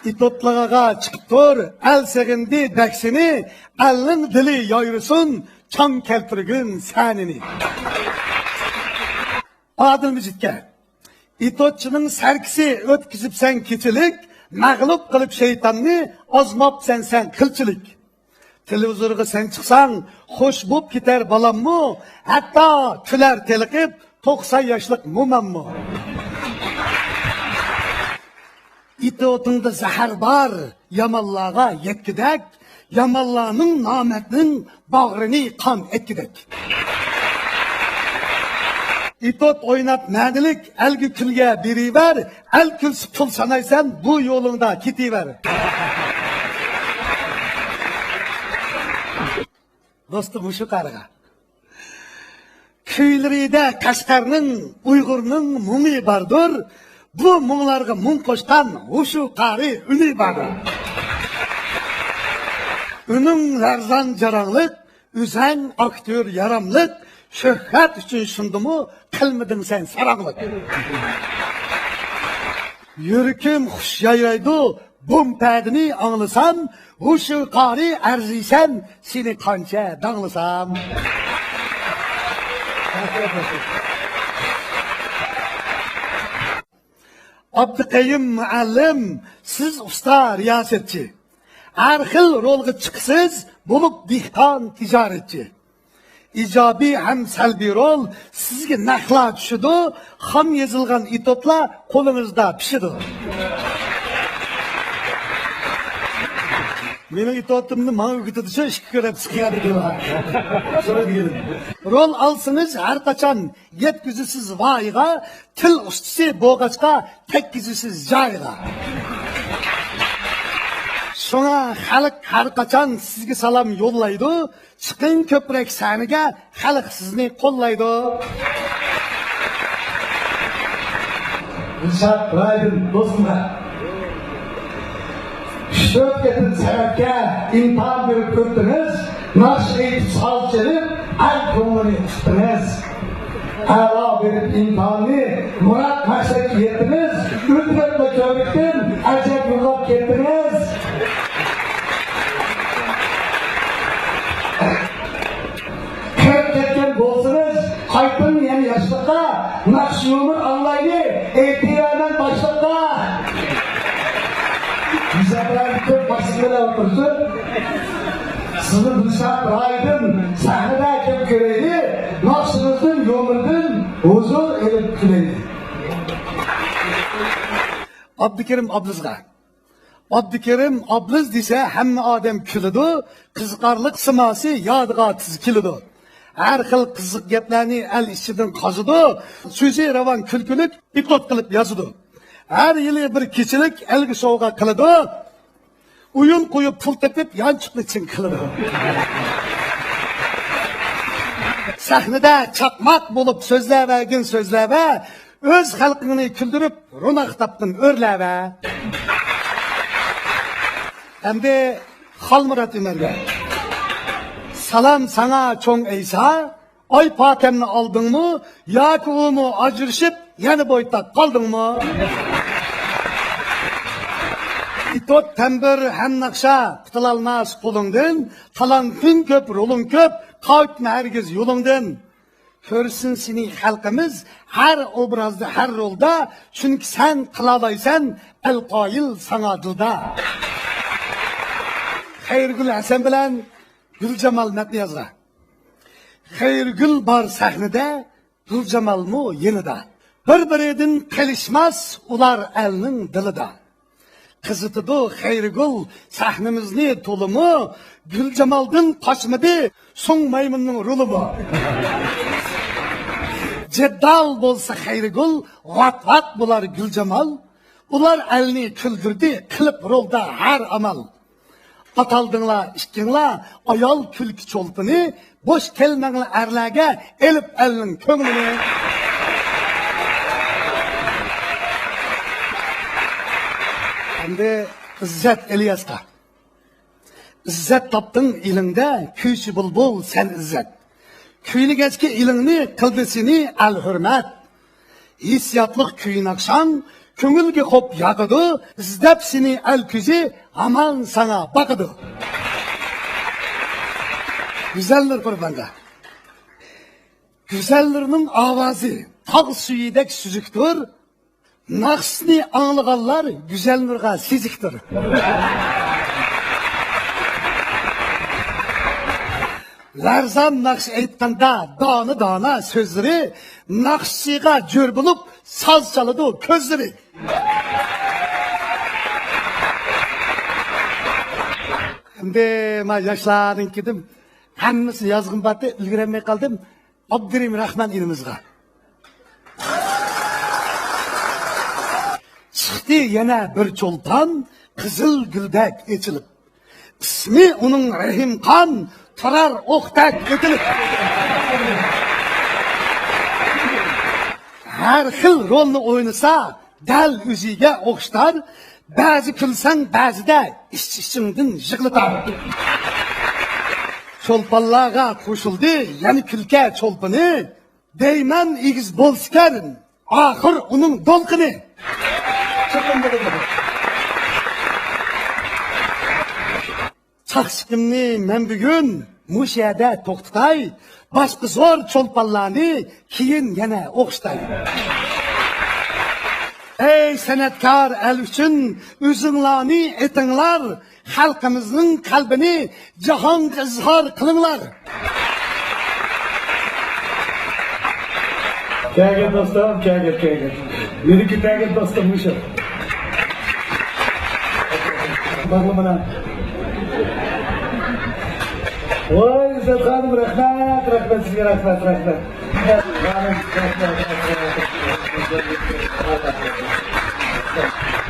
ئېتيۇدلارغا چىقىپ تۇر، ئەل سېغىندى بەك سېنى، ئەلنىڭ دىلى يايرىسۇن، چاڭ كەلتۈرگىن سەنىنى. ئادىل مىجىتكە. ئېتيۇدچىنىڭ سەركىسى ئۆتكۈزۈپسەن كېچىلىك، مەغلۇپ قىلىپ شەيتاننى، ئازماپسەن سەن قىلچىلىك. تېلېۋىزورغا سەن چىقساڭ، خوش بوپ كېتەر بالاممۇ، ھەتتا كۈلەر تېلىقىپ توقسان ياشلىق موماممۇ. ئېتيۇدۇڭدا زەھەر بار، يامانلارغا يەتكۈدەك، يامانلارنىڭ، نامەردنىڭ باغرىنى قان ئەتكۈدەك. ئېتيۇد ئويناپ مەنىلىك، ئەلگە كۈلگە بېرىۋەر، ئەل كۈلسە پۇل سانايسەن، بۇ يولۇڭدا كېتىۋەر. دوستۇم، مۇشۇ قارىغا. كۈيلىرىدە قەشقەرنىڭ، ئۇيغۇرنىڭ مۇڭى باردۇر. بۇ مۇڭلارغا مۇڭ قوشقان ھوشۇ قارى ئۈنى باردۇر. ئۈنۈڭ لەرزان جاراڭلىق، ئۆزەڭ ئاكتيور ياراملىق، شۆھرەت ئۈچۈن شۇندىمۇ قىلمىدىڭ سەن ساراڭلىق. يۈرىكىم خۇش يايرايدۇ، بۇم پەدىنى ئاڭلىسام، ھوشۇ قارى ئەرزىيسەن، سېنى قانچە داڭلىسام. ئابدۇقەييۇم مۇئەللىم، سىز ئۇستا رىياسەتچى. ھەر خىل رولغا چىقىسىز، بولۇپ دېھقان تىجارەتچى. ئىجابىي ھەم سەلبىي رول سىزگە نەقلا چۈشىدۇ، خام يېزىلغان ئېتيۇدلار قولىڭىزدا پىشىدۇ. مېنىڭ ئېتيۇدۇمنى ماڭا ئۆگىتىدۇ شۇ ئىككى كۆرەپ سىقىيادىكىلار. رول ئالسىڭىز ھەر قاچان يەتكۈزىسىز ۋايىغا، تىل ئۇستىسى بولغاچقا تەگكۈزىسىز جايىغا. شۇڭا خەلق ھەر قاچان سىزگە سالام يوللايدۇ. چىقىڭ كۆپرەك سەھنىگە، خەلق سىزنى قوللايدۇ. دىلشات ئىبراھىم دوستۇمغا ئۈچ تۆت قېتىم سەنئەتكە ئىمتىھان بېرىپ ئۆتتىڭىز، ناخشا ئېيتىپ، ساز چېلىپ، ئەل كۆڭلىنى تۇتتىڭىز. ئەلا بېرىپ ئىمتىھاننى، مۇراد مەقسەتكە يەتتىڭىز، ئۆتۈۋەتمە كۆۋرۈكتىن، ئەجەب يىغلاپ كەتتىڭىز. قېرىپ كەتكەن بولسىڭىز، قايتىڭ يەنە ياشلىققا، ناخشا يۇمۇر ئاڭلايلى، ئېيتىۋەرمەن باشلىققا. مۇزەپپەر كۆپ باشلىقلار ئولتۇرسۇن. سىزنى دىلشات رايىدىن سەھنىدە كۆپ كۆرەيلى، ناخشىڭىزدىن، يۇمۇردىن ھۇزۇر ئېلىپ كۈلەيلى. ئابدۇكېرىم ئابلىزغا. ئابدۇكېرىم ئابلىز دېسە ھەممە ئادەم كۈلىدۇ، قىزىقارلىق سىماسى يادىغا تېز كېلىدۇ. ھەر خىل قىزىق گەپلەرنى ئەل ئىچىدىن قازىدۇ، سۆزى راۋان كۈلكىلىك ئېپىزود قىلىپ يازىدۇ. ھەر يىلى بىر كېچىلىك ئەلگە سوۋغا قىلىدۇ، ئويۇن قويۇپ پۇل تېپىپ يانچۇقنى چىڭ قىلىدۇ. سەھنىدە چاقماق بولۇپ سۆزلەۋەرگىن سۆزلەۋە، ئۆز خەلقىڭنى كۈلدۈرۈپ، روناق تاپقىن ئۆرلەۋە. ئەمدى خالمۇرات ئۆمەرگە. سالام ساڭا چوڭ ئەيسا، ئاي پاكەمنى ئالدىڭمۇ ياكى ئۇمۇ ئاجرىشىپ يەنە بويتاق قالدىڭمۇ؟ ئىتوت تەمبۇر ھەم ناخشا قۇتۇلالماس قولۇڭدىن، تالانتىڭ كۆپ، رولۇڭ كۆپ، قايتما ھەرگىز يولۇڭدىن. كۆرسۇن سېنى خەلقىمىز ھەر ئوبرازدا، ھەر رولدا، چۈنكى سەن قىلالايسەن ئەل قايىل ساڭا دىلدا. خەيرىگۈل ھەسەن بىلەن گۈلجامال مەتنىيازغا. خەيرىگۈل بار سەھنىدە، گۈلجامالمۇ يېنىدا. بىر-بىرىدىن قېلىشماس ئۇلار ئەلنىڭ دىلىدا. قىزىتىدۇ خەيرىگۈل سەھنىمىزنى تولىمۇ، گۈلجامالدىن قاچمىدى سۇڭ مايمۇننىڭ رولىمۇ. جېدەل بولسا خەيرىگۈل، ۋات-ۋات بولار گۈلجامال. ئۇلار ئەلنى كۈلدۈردى قىلىپ رولدا ھەر ئامال. ئاتالدىڭلار ئىككىڭلار ئايال كۈلكە چولپىنى، بوش كەلمەڭلار ئەرلەرگە ئېلىپ ئەلنىڭ كۆڭلىنى. ئەمدى ئىززەت ئىلياسقا. ئىززەت تاپتىڭ ئېلىڭدە، كۈيچى بۇلبۇل سەن ئىززەت. كۈيلىگەچكە ئېلىڭنى، قىلدى سېنى ئەل ھۆرمەت. ھېسسىياتلىق كۈي ناخشاڭ كۆڭۈلگە خوپ ياقىدۇ، ئىزدەپ سېنى ئەل كۆزى ھامان ساڭا باقىدۇ. گۈزەلنۇر قۇربانغا. گۈزەلنۇرنىڭ ئاۋازى تاغ سۈيىدەك سۈزۈكتۇر، ناخشىسىنى ئاڭلىغانلار گۈزەلنۇرغا سېزىكتۇر. لەرزان ناخشا ئېيتقاندا دانە-دانە سۆزلىرى، ناخشىچىغا جۆر بولۇپ ساز چالىدۇ كۆزلىرى. ئەمدى ما ياشلارنىڭكى دېدىم، ھەممىسىنى يازغۇم بارتى، ئۈلگۈرەلمەي قالدىم. ئابدۇرېھىم راخمان ئىنىمىزغا. چىقتى يەنە بىر چولپان، قىزىل گۈلدەك ئېچىلىپ. ئىسمى ئۇنىڭ رەھىمخان، تۇرار ئوقتەك ئېتىلىپ. ھەر خىل رولنى ئوينىسا، دەل ئۆزىگە ئوخشىتار. بەزى كۈلسەڭ، بەزىدە ئىچ-ئىچىڭدىن يىغلىتار. چولپانلارغا قوشۇلدى يەنە كۈلكە چولپىنى. دەيمەن، ئېگىز بولسىكەن ئاخىر ئۇنىڭ دولقۇنى. چاقچىقىمنى مەن بۈگۈن مۇشۇ يەردە توختىتاي. باشقا زور چولپانلارنى كېيىن يەنە ئوخشىتاي. ئەي سەنئەتكار ئەل ئۈچۈن ئۆزۈڭلارنى ئېتىڭلار، خەلقىمىزنىڭ قەلبىنى جاھانغا ئىزھار قىلىڭلار. كەلگىن دوستۇم، كەلگىن، كەلگىن. مېنىڭكى كەلگىن دوستۇم مۇشۇ. باغلىمىنا. ۋاي، ئىززەت خانىم، رەھمەت، رەھمەت سىزگە، رەھمەت، رەھمەت.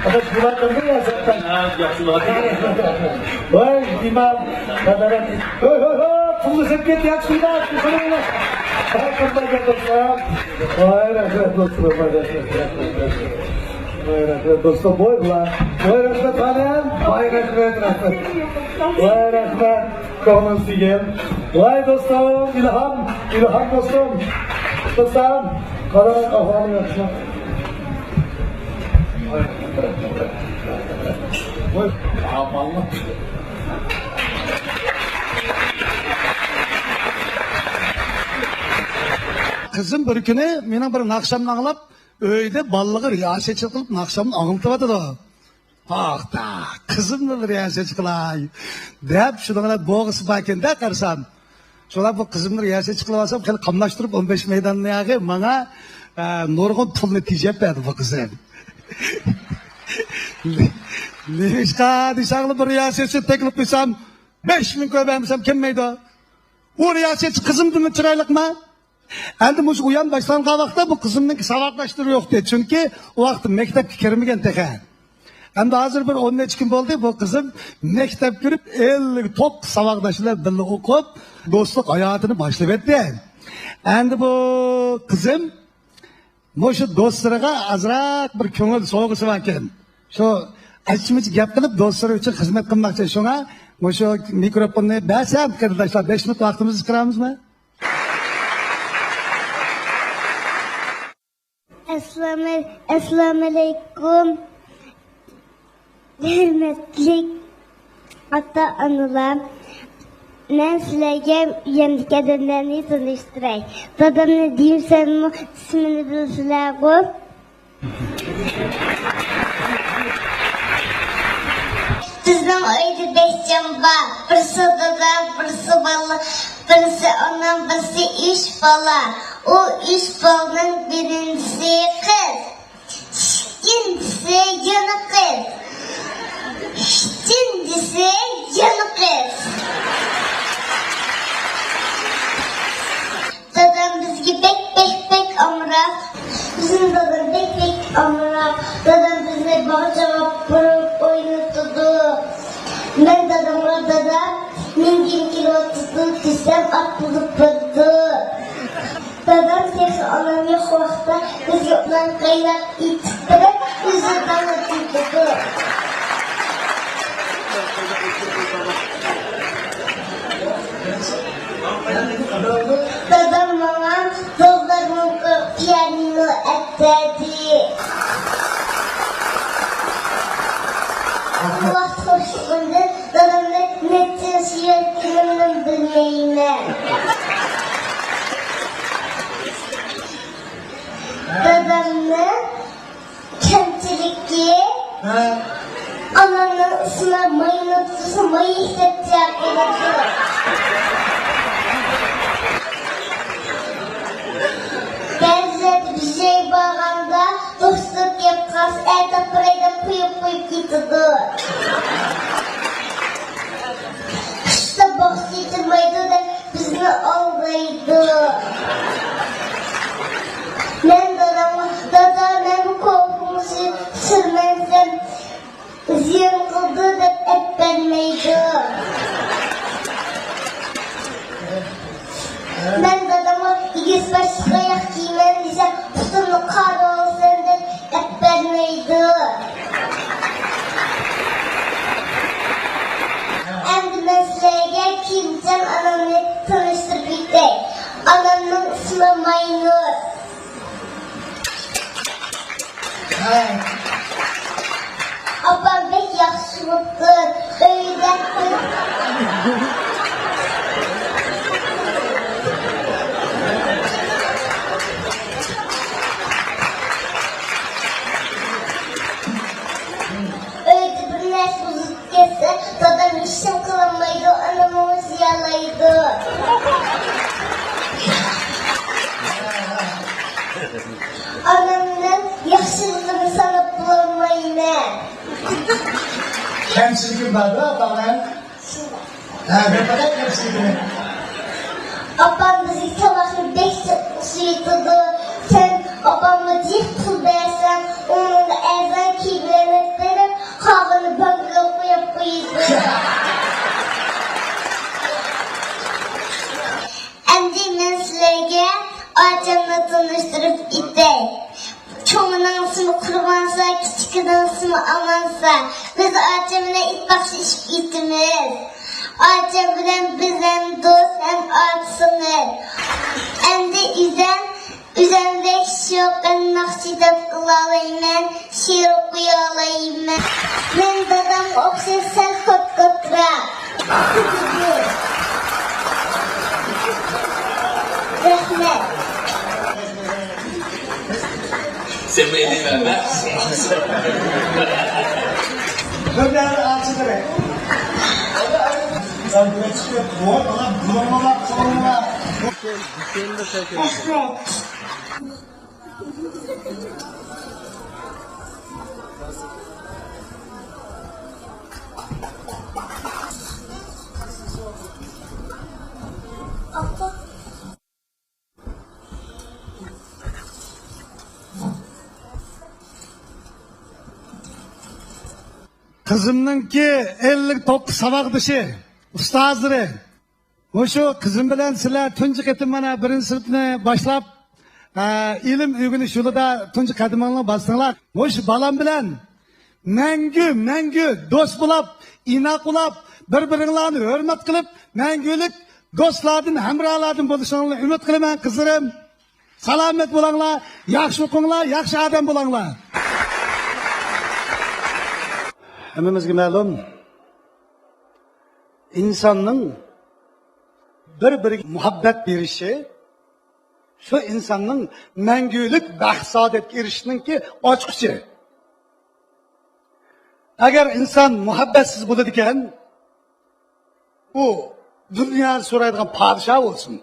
ئاداش، بۇلار قىلدى يا سەتتەن. ۋاي، ئىمام، قادارەت. ھوي، ھوي، ھوي، پۇلنى سېلىپ كەتتى، ياخشى، ياخشى، ياخشى. ۋاي، رەھمەت دوستلار. ۋاي، رەھمەت دوستلار، ۋاي، رەھمەت، رەھمەت، رەھمەت. ۋاي، رەھمەت دوستلار، ۋاي، ۋاي. ۋاي، رەھمەت خانىم، ۋاي، رەھمەت، رەھمەت. ۋاي، رەھمەت. كۆڭلۈم سۆيگەن. ۋاي دوستۇم، ئىلھام، ئىلھام دوستۇم. دوستۇم، قانداق ئەھۋالىڭ ياخشىمۇ؟ ۋاي، ئامانلىق. قىزىم بىر كۈنى مېنىڭ بىر ناخشامنى ئاڭلاپ، ئۆيدە بالىلىرىغا رىياسەتچىلىك قىلىپ ناخشامنى ئاڭلىتىۋاتىدۇ. توختا، قىزىمنى بىر رىياسەتچى قىلاي دەپ، شۇنىڭ بىلەن بوغىسى باركەن-دە قارىسام. شۇڭا بۇ قىزىمنى رىياسەتچى قىلىۋالسام، خېلى قاملاشتۇرۇپ، ئون بەش مەيداننى ياغى ماڭا، ئە، نۇرغۇن پۇلنى تېجەپ بەردى بۇ قىزىم. نېمىشقا دېسەڭلار، بىر رىياسەتچى تەكلىپ قىلسام، بەش مىڭ كوي بەرمىسەم كەلمەيدۇ. ئۇ رىياسەتچى قىزىمدىنمۇ چىرايلىقما؟ ئەمدى مۇشۇ ئويۇن باشلانغان ۋاقىتتا بۇ قىزىمنىڭكى ساۋاقداشلىرى يوقتى. چۈنكى ئۇ ۋاقىتتا مەكتەپكە كىرمىگەن تېخى. ئەمدى ھازىر بىر ئون نەچچە كۈن بولدى، بۇ قىزىم مەكتەپ كىرىپ، ئەللىك توققۇز ساۋاقداش بىلەن بىللە ئوقۇپ، دوستلۇق ھاياتىنى باشلىۋەتتى. ئەمدى بۇ قىزىم مۇشۇ دوستلىرىغا ئازراق بىر كۆڭۈل سوۋغىسى باركەن. شۇ ئەچمىچ گەپ قىلىپ، دوستلىرى ئۈچۈن خىزمەت قىلماقچى. شۇڭا مۇشۇ مىكروفوننى بەرسەم، قېرىنداشلار، بەش مىنۇت ۋاقتىمىزنى چىقىرامىزمۇ؟ ئەسسالامۇ، ئەسسالامۇئەلەيكۇم. ھۆرمەتلىك ئاتا-ئانىلار، مەن سىلەرگە ئۆيۈمدىكى ئادەملەرنى تونۇشتۇراي. دادامنى دېيىمسەنمۇ، ئىسمىنى بىلىسىلەرغۇ؟ بىزنىڭ ئۆيدە بەش جان بار. بىرسى دادا، بىرسى بالا، بىرسى ئانام، بىرسى ئۈچ بالا. ئۇ ئۈچ بالىنىڭ بىرىنچىسى قىز. ئىككىنچىسى يەنە قىز. ئۈچىنچىسى يەنە قىز. دادام بىزگە بەك، بەك، بەك ئامراق. بىزنىڭ دادام بەك، بەك ئامراق. دادام بىزنى باغچىغا ئاپىرىپ ئوينىتىدۇ. مەن دادامغا، «دادا، مىنگۈم كېلىۋاتىدۇ» دېسەم، ئاتلىنىپ بارىدۇ. دادام تېخى ئانام يوق ۋاقىتتا بىزگە ئۇلارنى قايناپ ئېيتىپ بېرىپ، ئۆزى داڭلىتىپ كېتىدۇ. دادام ماڭا دوزلارنىڭ پىيانىنو ئەپ بەردى. بۇ ۋاقىت خوشلۇقۇمدىن دادامنى نەچچە يىل سۆيۈۋەتكىنىمنى بىلمەيمەن. دادامنىڭ كەمچىلىكى، ھە؟ ئانامنىڭ ئىسمى ماينۇر تۇرسۇن، ماي ئىشلەپ چىقىرىدۇ. بەزىلەردە بىر جاي بارغاندا، دوستلۇق گەپ قالسا، ئەتە باراي دەپ قويۇپ، قويۇپ كېتىدۇ. قىشتا باغچە ئېچىلمايدۇ دەپ بىزنى ئالدايدۇ. مەن دادامغا، «دادا، مەن كوفىڭنى سۈرمەسەم زىيان قىلىدۇ» دەپ ئەپ بەرمەيدۇ. مەن دادامغا، «ئېگىز باشلىق ئاياق كىيىمەن» دېسەم، «پۇتۇمنى قارىۋالىسەن» دەپ ئەپ بەرمەيدۇ. ئەمدى مەن سىلەرگە كىيىمچان ئانامنى تونۇشتۇرۇپ ئۆتەي. ئانامنىڭ ئىسمى ماينۇر. ھە. ئاپام بەك ياخشى بوپتۇ. ئۆيدە ئۆيدە بىر نەرسە بۇزۇلۇپ كەتسە، دادام ھېچنېمە قىلالمايدۇ، ئاناممۇ زىيانلايدۇ. ئانامنىڭ ياخشىلىقىنى ساناپ بولالمايمەن. كەمچىلىكىم بار-دە، ئاپاڭنىڭ. ھە، مەن پەقەت كەمچىلىكىنى. ئاپام بىزگە تاماقنى بەك جىق ئىشلىتىدۇ. سەن ئاپامغا جىق پۇل بەرسەڭ، ئۇنىڭغا ئەرزان كىيىملەرنى بېرىپ، قالغىنىنى بانكىغا قويۇپ قويىدۇ. ئەمدى مەن سىلەرگە ئاچامنى تونۇشتۇرۇپ ئۆتەي. چوڭىنىڭ ئىسمى قۇربانسا، كىچىكىنىڭ ئىسمى ئامانسا. بىز ئاچام بىلەن ئىتتىپاقلىشىپ ئۆتىمىز. ئاچام بىلەن بىز ھەم دوست، ھەم ئاچا-سىڭىل. ئەمدى ئۆزەم، ئۆزەمدەك شوق ھەم ناخشىچى دەپ قىلالايمەن، شېئىر ئوقۇيالايمەن. مەن دادامغا ئوخشاش سەل قاتتىقراق. رەھمەت. سەمەيلى مەمەت. بىر دەم ئاچىلىرى. قىزىمنىڭكى ئەللىك توققۇز ساۋاقدىشى، ئۇستازلىرى، مۇشۇ قىزىم بىلەن سىلەر تۇنجى قېتىم مانا بىرىنچى سىنىپنى باشلاپ، ئە، ئىلىم ئۆگىنىش يولىدا تۇنجى قەدىمىڭلارنى باستىڭلار. مۇشۇ بالام بىلەن مەڭگۈ، مەڭگۈ دوست بولاپ، ئىناق بولاپ، بىر-بىرىڭلارنى ھۆرمەت قىلىپ، مەڭگۈلۈك دوستلاردىن، ھەمراھلاردىن بولۇشۇڭلارنى ئۈمىد قىلىمەن، قىزلىرىم. سالامەت بولۇڭلار، ياخشى ئوقۇڭلار، ياخشى ئادەم بولۇڭلار. ھەممىمىزگە مەلۇم، ئىنساننىڭ بىر-بىرىگە مۇھەببەت بېرىشى، شۇ ئىنساننىڭ مەڭگۈلۈك بەخت-سائادەتكە ئېرىشىشنىڭكى ئاچقۇچى. ئەگەر ئىنسان مۇھەببەتسىز بولىدىكەن، ئۇ دۇنيانى سورايدىغان پادىشاھ بولسۇن،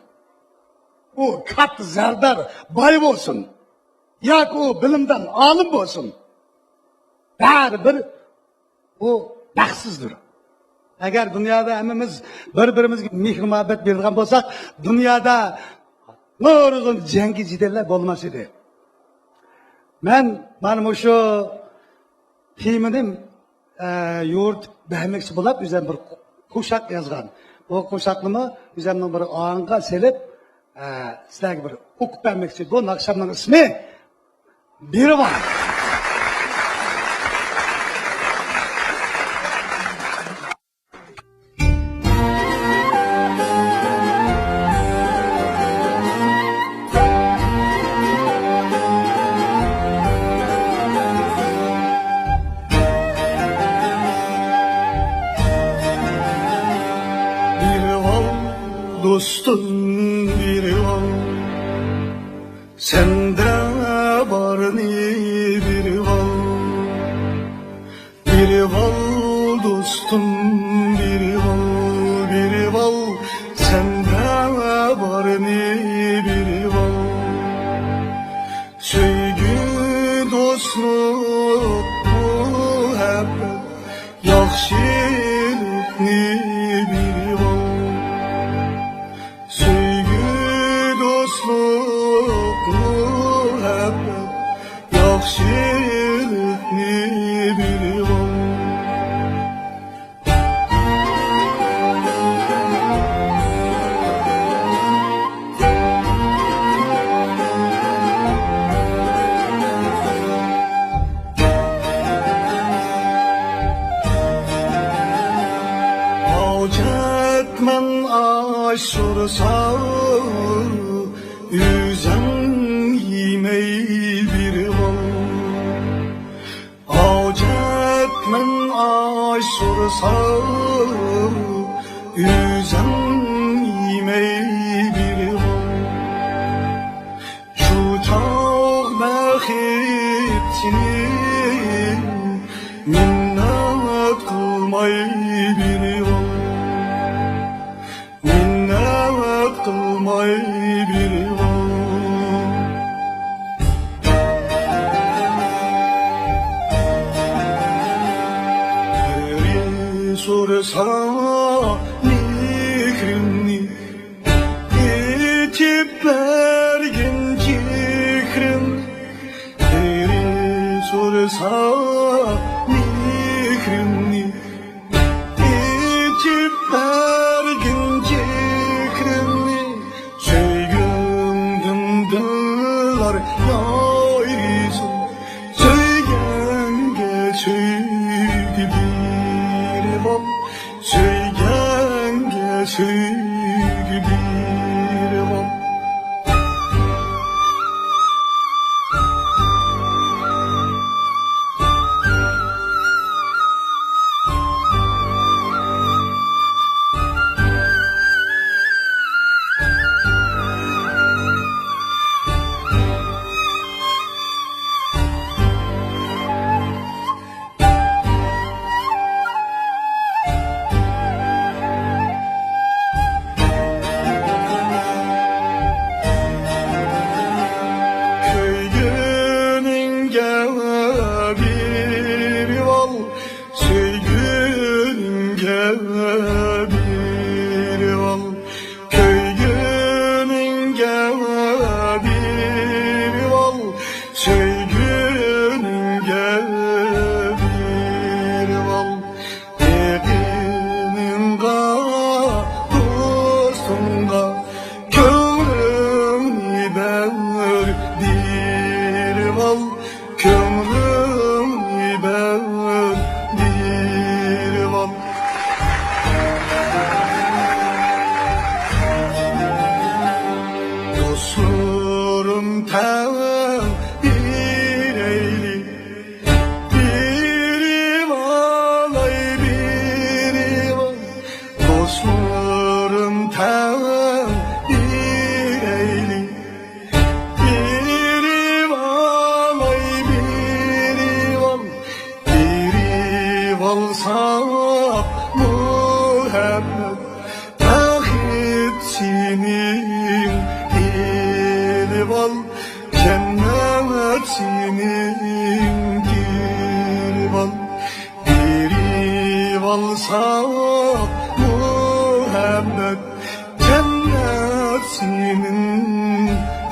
ئۇ كاتتا زەردار باي بولسۇن، ياكى ئۇ بىلىمدان ئالىم بولسۇن، بەرىبىر ئۇ بەختسىزدۇر. ئەگەر دۇنيادا ھەممىمىز بىر-بىرىمىزگە مېھىر-مۇھەببەت بېرىدىغان بولساق، دۇنيادا نۇرغۇن جەڭگى جېدەللەر بولماس ئىدى. مەن مانا مۇشۇ تېمىنى، ئە، يورۇتۇپ بەرمەكچى بولاپ، ئۆزۈم بىر قوشاق يازغان. بۇ قوشاقنىمۇ ئۆزۈمنىڭ بىر ئاڭغا سېلىپ، ئە، سىلەرگە بىر ئوقۇپ بەرمەكچى. بۇ ناخشامنىڭ ئىسمى بىرى بار. بىرىۋال، دوستۇم، بىرىۋال. سەندە بارنى بىرىۋال، بىرىۋال دوستۇم، بىرىۋال، بىرىۋال، سەندە بارنى بىرىۋال. سۆيگۈ، دوستلۇق، مۇھەببەت، ياخشىلىقنى بىرىۋال. سۆيگۈ، دوستلۇق، مۇھەببەت، ياخشىلىقنى بىرىۋال. ھاجەتمەن ئاش سورىسا، ئۆزۈڭ يېمەي بېرىۋال. ھاجەتمەن ئاش سورىسا، ئۆزۈڭ يېمەي بېرىۋال. شۇ چاغ بەخت سېنى مىننەت قىلماي بېرىۋال. مىننەت قىلماي بېرىۋال. بىرى سورىسا مېھرىمنى، ئېچىپ بەرگىن چېھرىمنى. بىرى سورىسا مېھرىمنى، ئېچىپ بەرگىن چېھرىمنى، سۆيگۈمدىن دىللار يايرىسۇن. سۆيگەنگە سۆيگۈ بېرىۋال، سۆيگەنگە سۆيگۈ بېرىۋال. كۆيگىنىڭگە بېرىۋال، سۆيگۈنۈڭگە بېرىۋال. كۆيگىنىڭگە بېرىۋال، سۆيگۈنۈڭگە بېرىۋال. يېقىنىڭغا، دوستۇڭغا كۆڭلۈڭنى بەر، بېرىۋال، كۆڭلۈڭنى بەر. ئالساق مۇھەببەت، بەخت سېنىڭ ئېلىۋال، جەننەت سېنىڭ كېلىۋال. بېرىۋالساق مۇھەببەت، جەننەت سېنىڭ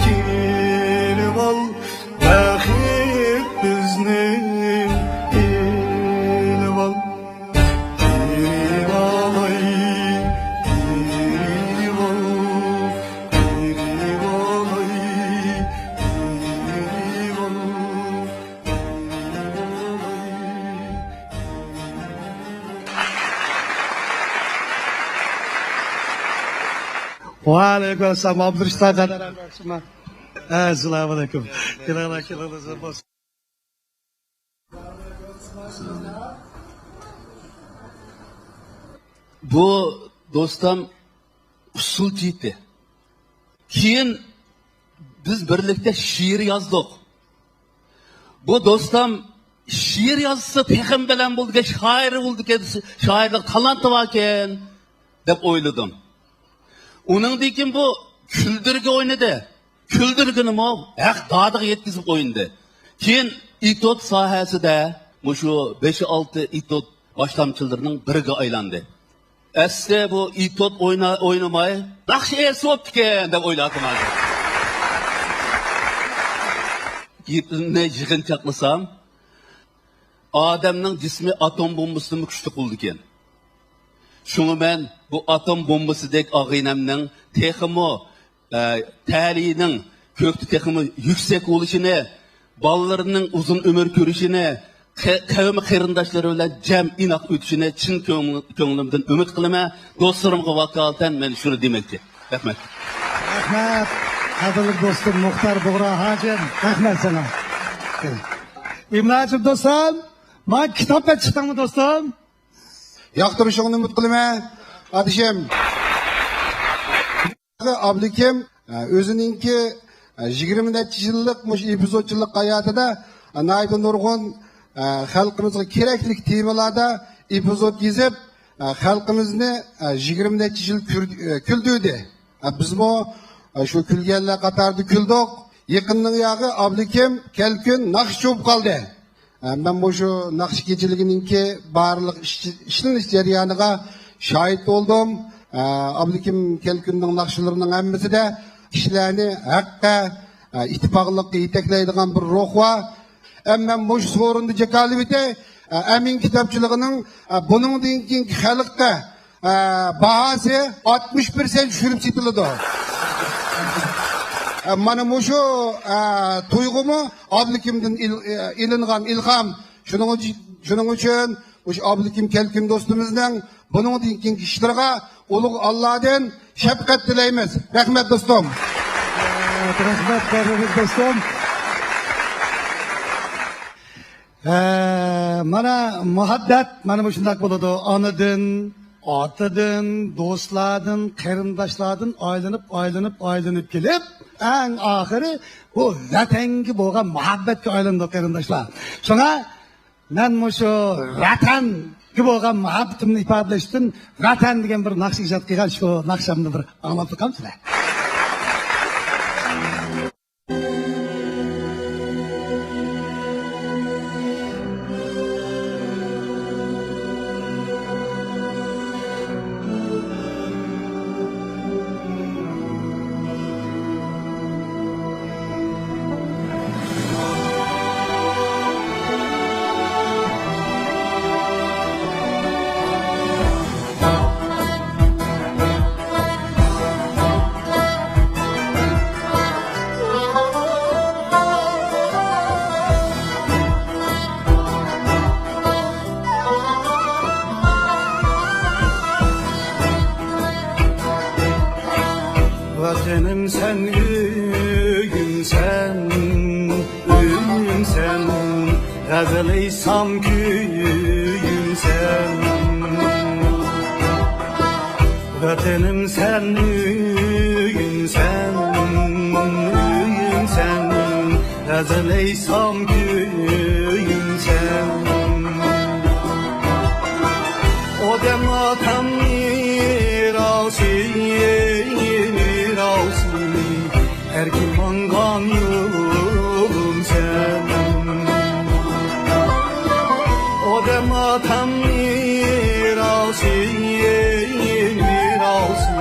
كېلىۋال، بەخت بىزنىڭ ئېلىۋال. بېرىۋالاي، بېرىۋال، بېرىۋالاي، بېرىۋال. ۋەئەلەيكۇم ئەسسالام، ئابدۇرۇشتان قادىر. ئەسسالامۇ ئەلەيكۇم. كېلىڭلار، كېلىڭلار. بۇ دوستام ئۇسسۇلچى ئىدى. كېيىن بىز بىرلىكتە شېئىر يازدۇق. بۇ دوستام شېئىر يازسا تېخىمۇ بەلەن بولىدىكەن، شائىر بولىدىكەن، شائىرلىق تالانتى باركەن دەپ ئويلىدىم. ئۇنىڭدىن كېيىن بۇ كۈلدۈرگە ئوينىدى. كۈلدۈرگىنىمۇ ھەق دادىغا يەتكۈزۈپ ئوينىدى. كېيىن ئېتيۇد ساھەسىدە مۇشۇ بەش-ئالتە ئېتيۇد باشلامچىلىرىنىڭ بىرىگە ئايلاندى. ئەسلى بۇ ئېتيۇد ئوينا-، ئوينىماي، ناخشا ئېيتسا بوپتىكەن دەپ ئويلاۋاتىمەن ھازىر. گېپىمنى يىغىنچاقلىسام، ئادەمنىڭ جىسمى ئاتوم بومبىسىدىنمۇ كۈچلۈك بولىدىكەن. شۇڭا مەن بۇ ئاتوم بومبىسىدەك ئاغىنەمنىڭ تېخىمۇ، ئە، تەلىيىنىڭ كۆكتە تېخىمۇ يۈكسەك بولۇشىنى، بالىلىرىنىڭ ئۇزۇن ئۆمۈر كۆرۈشىنى، قە-، قەۋمى قېرىنداشلىرى بىلەن جەم ئىناق ئۆتۈشىنى چىن كۆڭ-، كۆڭلۈمدىن ئۈمىد قىلىمەن. دوستلىرىمغا ۋاكالىتەن مەن شۇنى دېمەكچى. رەھمەت. رەھمەت، قەدىرلىك دوستۇم مۇختار بۇغرا ھاجىم. رەھمەت ساڭا. ئىملاچى دوستۇم، ماڭا كىتاب بەپ چىقتىڭمۇ دوستۇم؟ ياقتۇرۇشۇڭنى ئۈمىد قىلىمەن، ئادىشىم. ئابلىكىم، ئە، ئۆزىنىڭكى، ئە، يىگىرمە نەچچە يىللىق مۇشۇ ئېپىزودچىلىق ھاياتىدا، ئە، ناھايىتى نۇرغۇن، ئە، خەلقىمىزغا كېرەكلىك تېمىلاردا ئېپىزود يېزىپ، ئە، خەلقىمىزنى، ئە، يىگىرمە نەچچە يىل كۈر-، ئە، كۈلدۈردى. ئە، بىزمۇ، ئە، شۇ كۈلگەنلەر قاتارىدا كۈلدۇق. يېقىندىن ياغى ئابلىكىم كەلكۈن ناخشىچى بولۇپ قالدى. ئە، مەن مۇشۇ ناخشا كېچىلىكىنىڭكى بارلىق ئىش-، ئىشلىنىش جەريانىغا شاھىت بولدۇم. ئە، ئابلىكىم كەلكۈننىڭ ناخشىلىرىنىڭ ھەممىسىدە كىشىلەرنى ھەققە، ئە، ئىتتىپاقلىققا يېتەكلەيدىغان بىر روھ بار. ئەمما مەن مۇشۇ سورۇندا جاكارلىۋېتەي، ئە، ئەمىن كىتابچىلىقىنىڭ، ئە، بۇنىڭدىن كېيىنكى خەلققە ئە، باھاسى ئاتمىش پىرسەنت چۈشۈرۈپ سېتىلىدۇ. ئە، مانا مۇشۇ، ئە، تۇيغۇمۇ ئابلىكىمدىن ئېل-، ئە، ئېلىنغان ئىلھام. شۇنىڭ ئۈچ-، شۇنىڭ ئۈچۈن مۇشۇ ئابلىكىم كەلكۈن دوستىمىزنىڭ بۇنىڭدىن كېيىنكى ئىشلىرىغا ئۇلۇغ ئاللادىن شەپقەت تىلەيمىز. رەھمەت، دوستۇم. رەھمەت، قەدىرلىك دوستۇم. ھە، مانا مۇھەببەت مانا مۇشۇنداق بولىدۇ. ئانىدىن، ئاتىدىن، دوستلاردىن، قېرىنداشلاردىن ئايلىنىپ، ئايلىنىپ، ئايلىنىپ كېلىپ، ئەڭ ئاخىرى بۇ ۋەتەنگە بولغان مۇھەببەتكە ئايلىنىدۇ، قېرىنداشلار. شۇڭا مەن مۇشۇ ۋەتەنگە بولغان مۇھەببىتىمنى ئىپادىلەش ئۈچۈن ۋەتەن دېگەن بىر ناخشا ئىجاد قىلغان، شۇ ناخشامنى بىر ئاڭلاپ بېقامسىلەر؟ ۋەتىنىم سەن، ئۆيۈم سەن، ئۆيۈم سەن، غەزەل ئېيتسام كۆيۈم سەن. ۋەتىنىم سەن، ئۆيۈم سەن، ئۆيۈم سەن، غەزەل ئېيتسام كۆيۈم سەن. ئاتام مىراسى، مىراسى،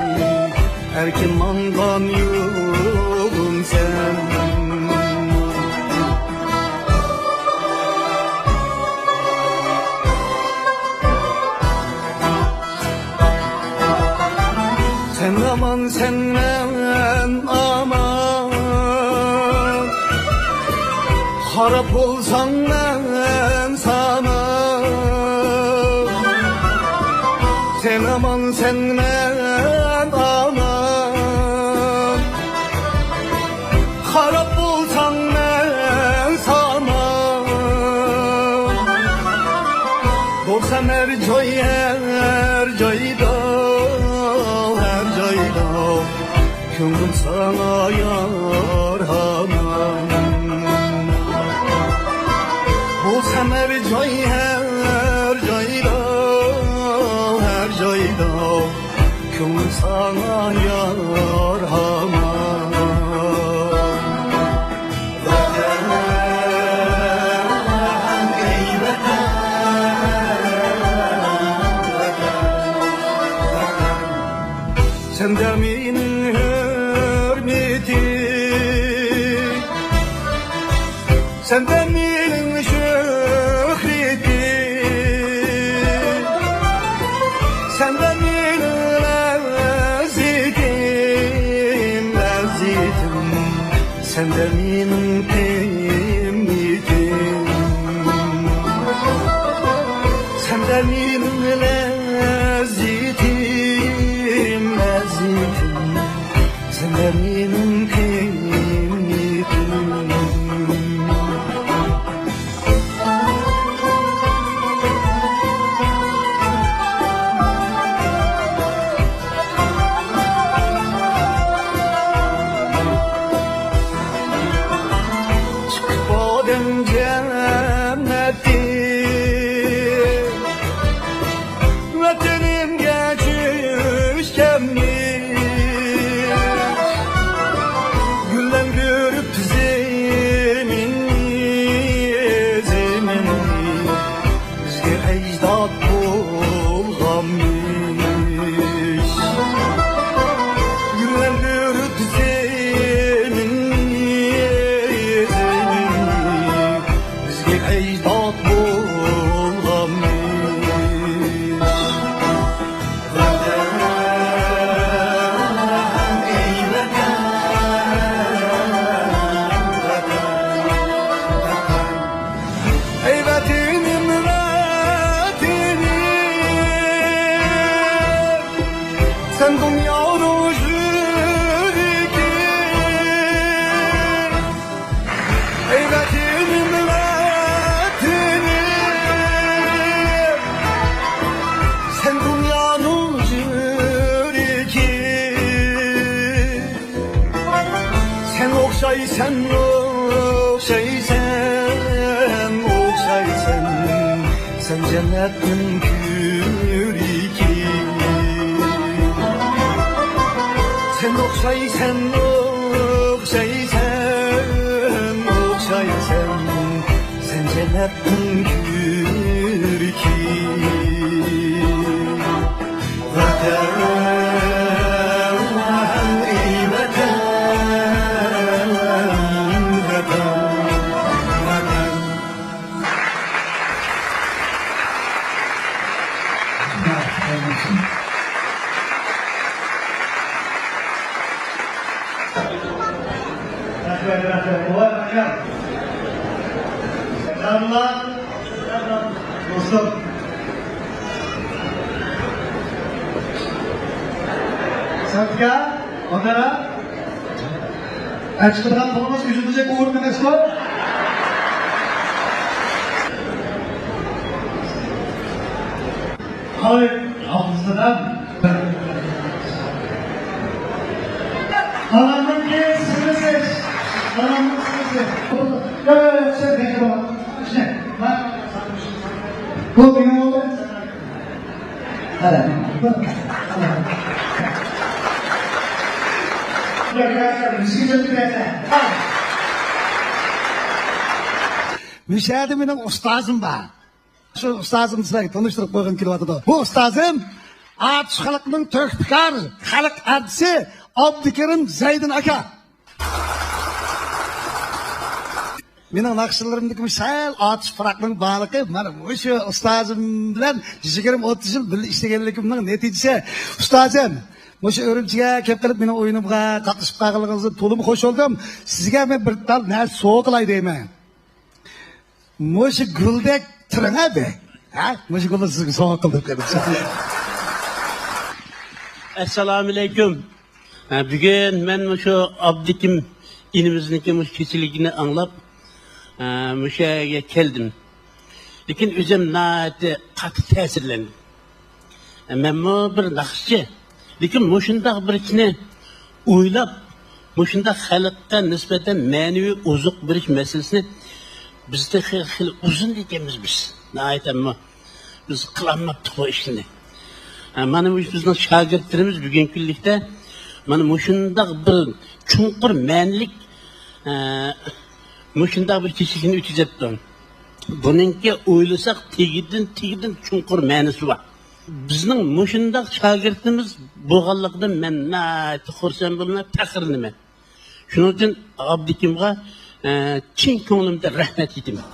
ئەركىن ماڭغان يولۇم سەن. سەن ئامان، سەن مەن ئامان، خاراب بولساڭ مەن سامان. سەن ئامان، سەن مەن ئامان، خاراب بولساڭ مەن سامان. بولسام ھەر جاي، ھەر جايدا، ھەر جايدا، كۆڭلۈم ساڭا يار ھامان. بولسام ھەر جاي، ھەر جايدا، ھەر جايدا، كۆڭلۈم ساڭا يار ھامان. سەندە مېنىڭ ھۆرمىتىم، سەندە مېنىڭ شۆھرىتىم، سەندە مېنىڭ لەززىتىم، لەززىتىم، سەندە مېنىڭ قىممىتىم، سەندە مېنىڭ لەززىتىم، لەززىتىم، سەندە مېنىڭ قىممىتىم. چىقىپ ئادەم جەننەتتىن، ۋەتىنىمگە چۈشكەنمىش، گۈللەندۈرۈپ زېمىننى، زېمىننى. بىزگە ئەجداد بولغانمىش، گۈللەندۈرۈپ زېمىننى، زېمىننى. بىزگە ئەجداد بولغانمىش. ئەي ۋەتىنىم، ۋەتىنىم، سەن دۇنيانىڭ يۈرىكى. ئەي ۋەتىنىم، ۋەتىنىم، سەن دۇنيانىڭ يۈرىكى. سەن ئوخشايسەن، ئوخشايسەن، ئوخشايسەن، سەن جەننەتنىڭ كۆركى. سەن ئوخشايسەن، ئوخشايسەن، ئوخشايسەن، سەن جەننەتنىڭ كۆركى. ۋەتەن، ئەي ۋەتەن، ۋەتەن، ۋەتەن. رەھمەت، رەھمەت. ۋاي ئاكام. سەلاملار. دوستۇم. سەنتكا، ئوتارا. ئەچىقىدىغان پۇلىڭىز يۈزىڭىزگە ئۇرۇپ ئەمەسقۇ؟ ھاي، ھافىز دادام. ئانامنىڭكى سىڭلىسى. ئانامنىڭ سىڭلىسى. ياق، ياق، ياق، سەن بەكرى بول. بۇ مېنىڭ ئوغلۇم. قارا. مۇشۇ يەردە مېنىڭ ئۇستازىم بار. شۇ ئۇستازىمنى سىلەرگە تونۇشتۇرۇپ قويغۇم كېلىۋاتىدۇ. بۇ ئۇستازىم ئاتۇش خەلقنىڭ تۆھپىكار خەلق ئارتىسى ئابدۇكېرىم زەيدىن ئاكا. مېنىڭ ناخشىلىرىمدىكى بۇ سەل ئاتۇش پۇراقنىڭ بارلىقى مانا مۇشۇ ئۇستازىم بىلەن يىگىرمە ئوتتۇز يىل بىللە ئىشلىگەنلىكىمنىڭ نەتىجىسى. ئۇستازىم، مۇشۇ ئۈرۈمچىگە كەپ قېلىپ مېنىڭ ئويۇنۇمغا قاتنىشىپ قالغىنىڭىزدىن تولىمۇ خۇش بولدۇم. سىزگە مەن بىر تال نەرسە سوۋغا قىلاي دەيمەن. مۇشۇ گۈلدەك تۇرۇڭ ھە بە. ھە؟ مۇشۇ گۈلنى سىزگە سوۋغا قىلدىم قېرىنداشلار. ئەسسالامۇئەلەيكۇم. ھە، بۈگۈن مەن مۇشۇ ئابدۇكېرىم ئىنىمىزنىڭكى مۇشۇ كېچىلىكىنى ئاڭلاپ، ھە، مۇشۇ يەرگە كەلدىم. لېكىن ئۆزۈم ناھايىتى قاتتىق تەسىرلەندىم. مەنمۇ بىر ناخشىچى. لېكىن مۇشۇنداق بىر ئىشنى ئويلاپ، مۇشۇنداق خەلققە نىسبەتەن مەنىۋى ئوزۇق بېرىش مەسىلىسىنى بىز تېخى خېلى ئۇزۇن ئىكەنمىز بىز. ناھايىتى ئەمما بىز قىلالماپتۇق بۇ ئىشنى. ھە، مانا مۇشۇ بىزنىڭ شاگىرتلىرىمىز بۈگۈنكى كۈنلۈكتە مانا مۇشۇنداق بىر چوڭقۇر مەنىلىك، ھە، مۇشۇنداق بىر كېچىلىكنى ئۆتكۈزۈپتۇ. بۇنىڭكى ئويلىساق تېگىدىن، تېگىدىن چوڭقۇر مەنىسى بار. بىزنىڭ مۇشۇنداق شاگىرتىمىز بولغانلىقىدىن مەن ناھايىتى خۇرسەن بولىمەن، پەخىرلىنىمەن. شۇنىڭ ئۈچۈن ئابدۇكېرىمغا، ئە، چىن كۆڭلۈمدىن رەھمەت ئېيتىمەن.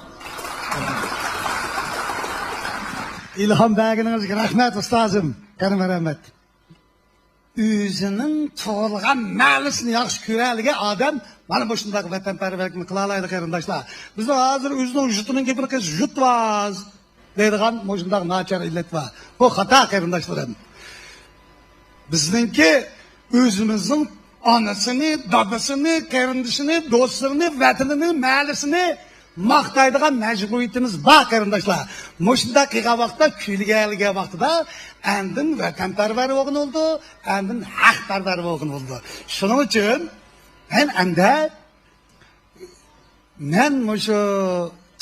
ئىلھام بەرگىنىڭىزگە رەھمەت، ئۇستازىم. يەنە بىر رەھمەت. ئۆزىنىڭ تۇغۇلغان مەھەللىسىنى ياخشى كۆرەلىگەن ئادەم مانا مۇشۇنداق ۋەتەنپەرۋەرلىكنى قىلالايدۇ، قېرىنداشلار. بىزنىڭ ھازىر ئۆزىنىڭ يۇرتىنىڭ گېپىنى قىلسا يۇرت ۋاز دەيدىغان مۇشۇنداق ناچار ئىللەت بار. بۇ خاتا، قېرىنداشلىرىم. بىزنىڭكى ئۆزىمىزنىڭ ئانىسىنى، دادىسىنى، قېرىندىشىنى، دوستلىرىنى، ۋەتىنىنى، مەھەللىسىنى ماختايدىغان مەجبۇرىيىتىمىز بار، قېرىنداشلار. مۇشۇنداق قىلغان ۋاقىتتا، كۈيلىگەنلىگەن ۋاقتىدا ئاندىن ۋەتەنپەرۋەر بولغىلى بولىدۇ، ئاندىن خەلقپەرۋەر بولغىلى بولىدۇ. شۇنىڭ ئۈچۈن مەن ئەمدى مەن مۇشۇ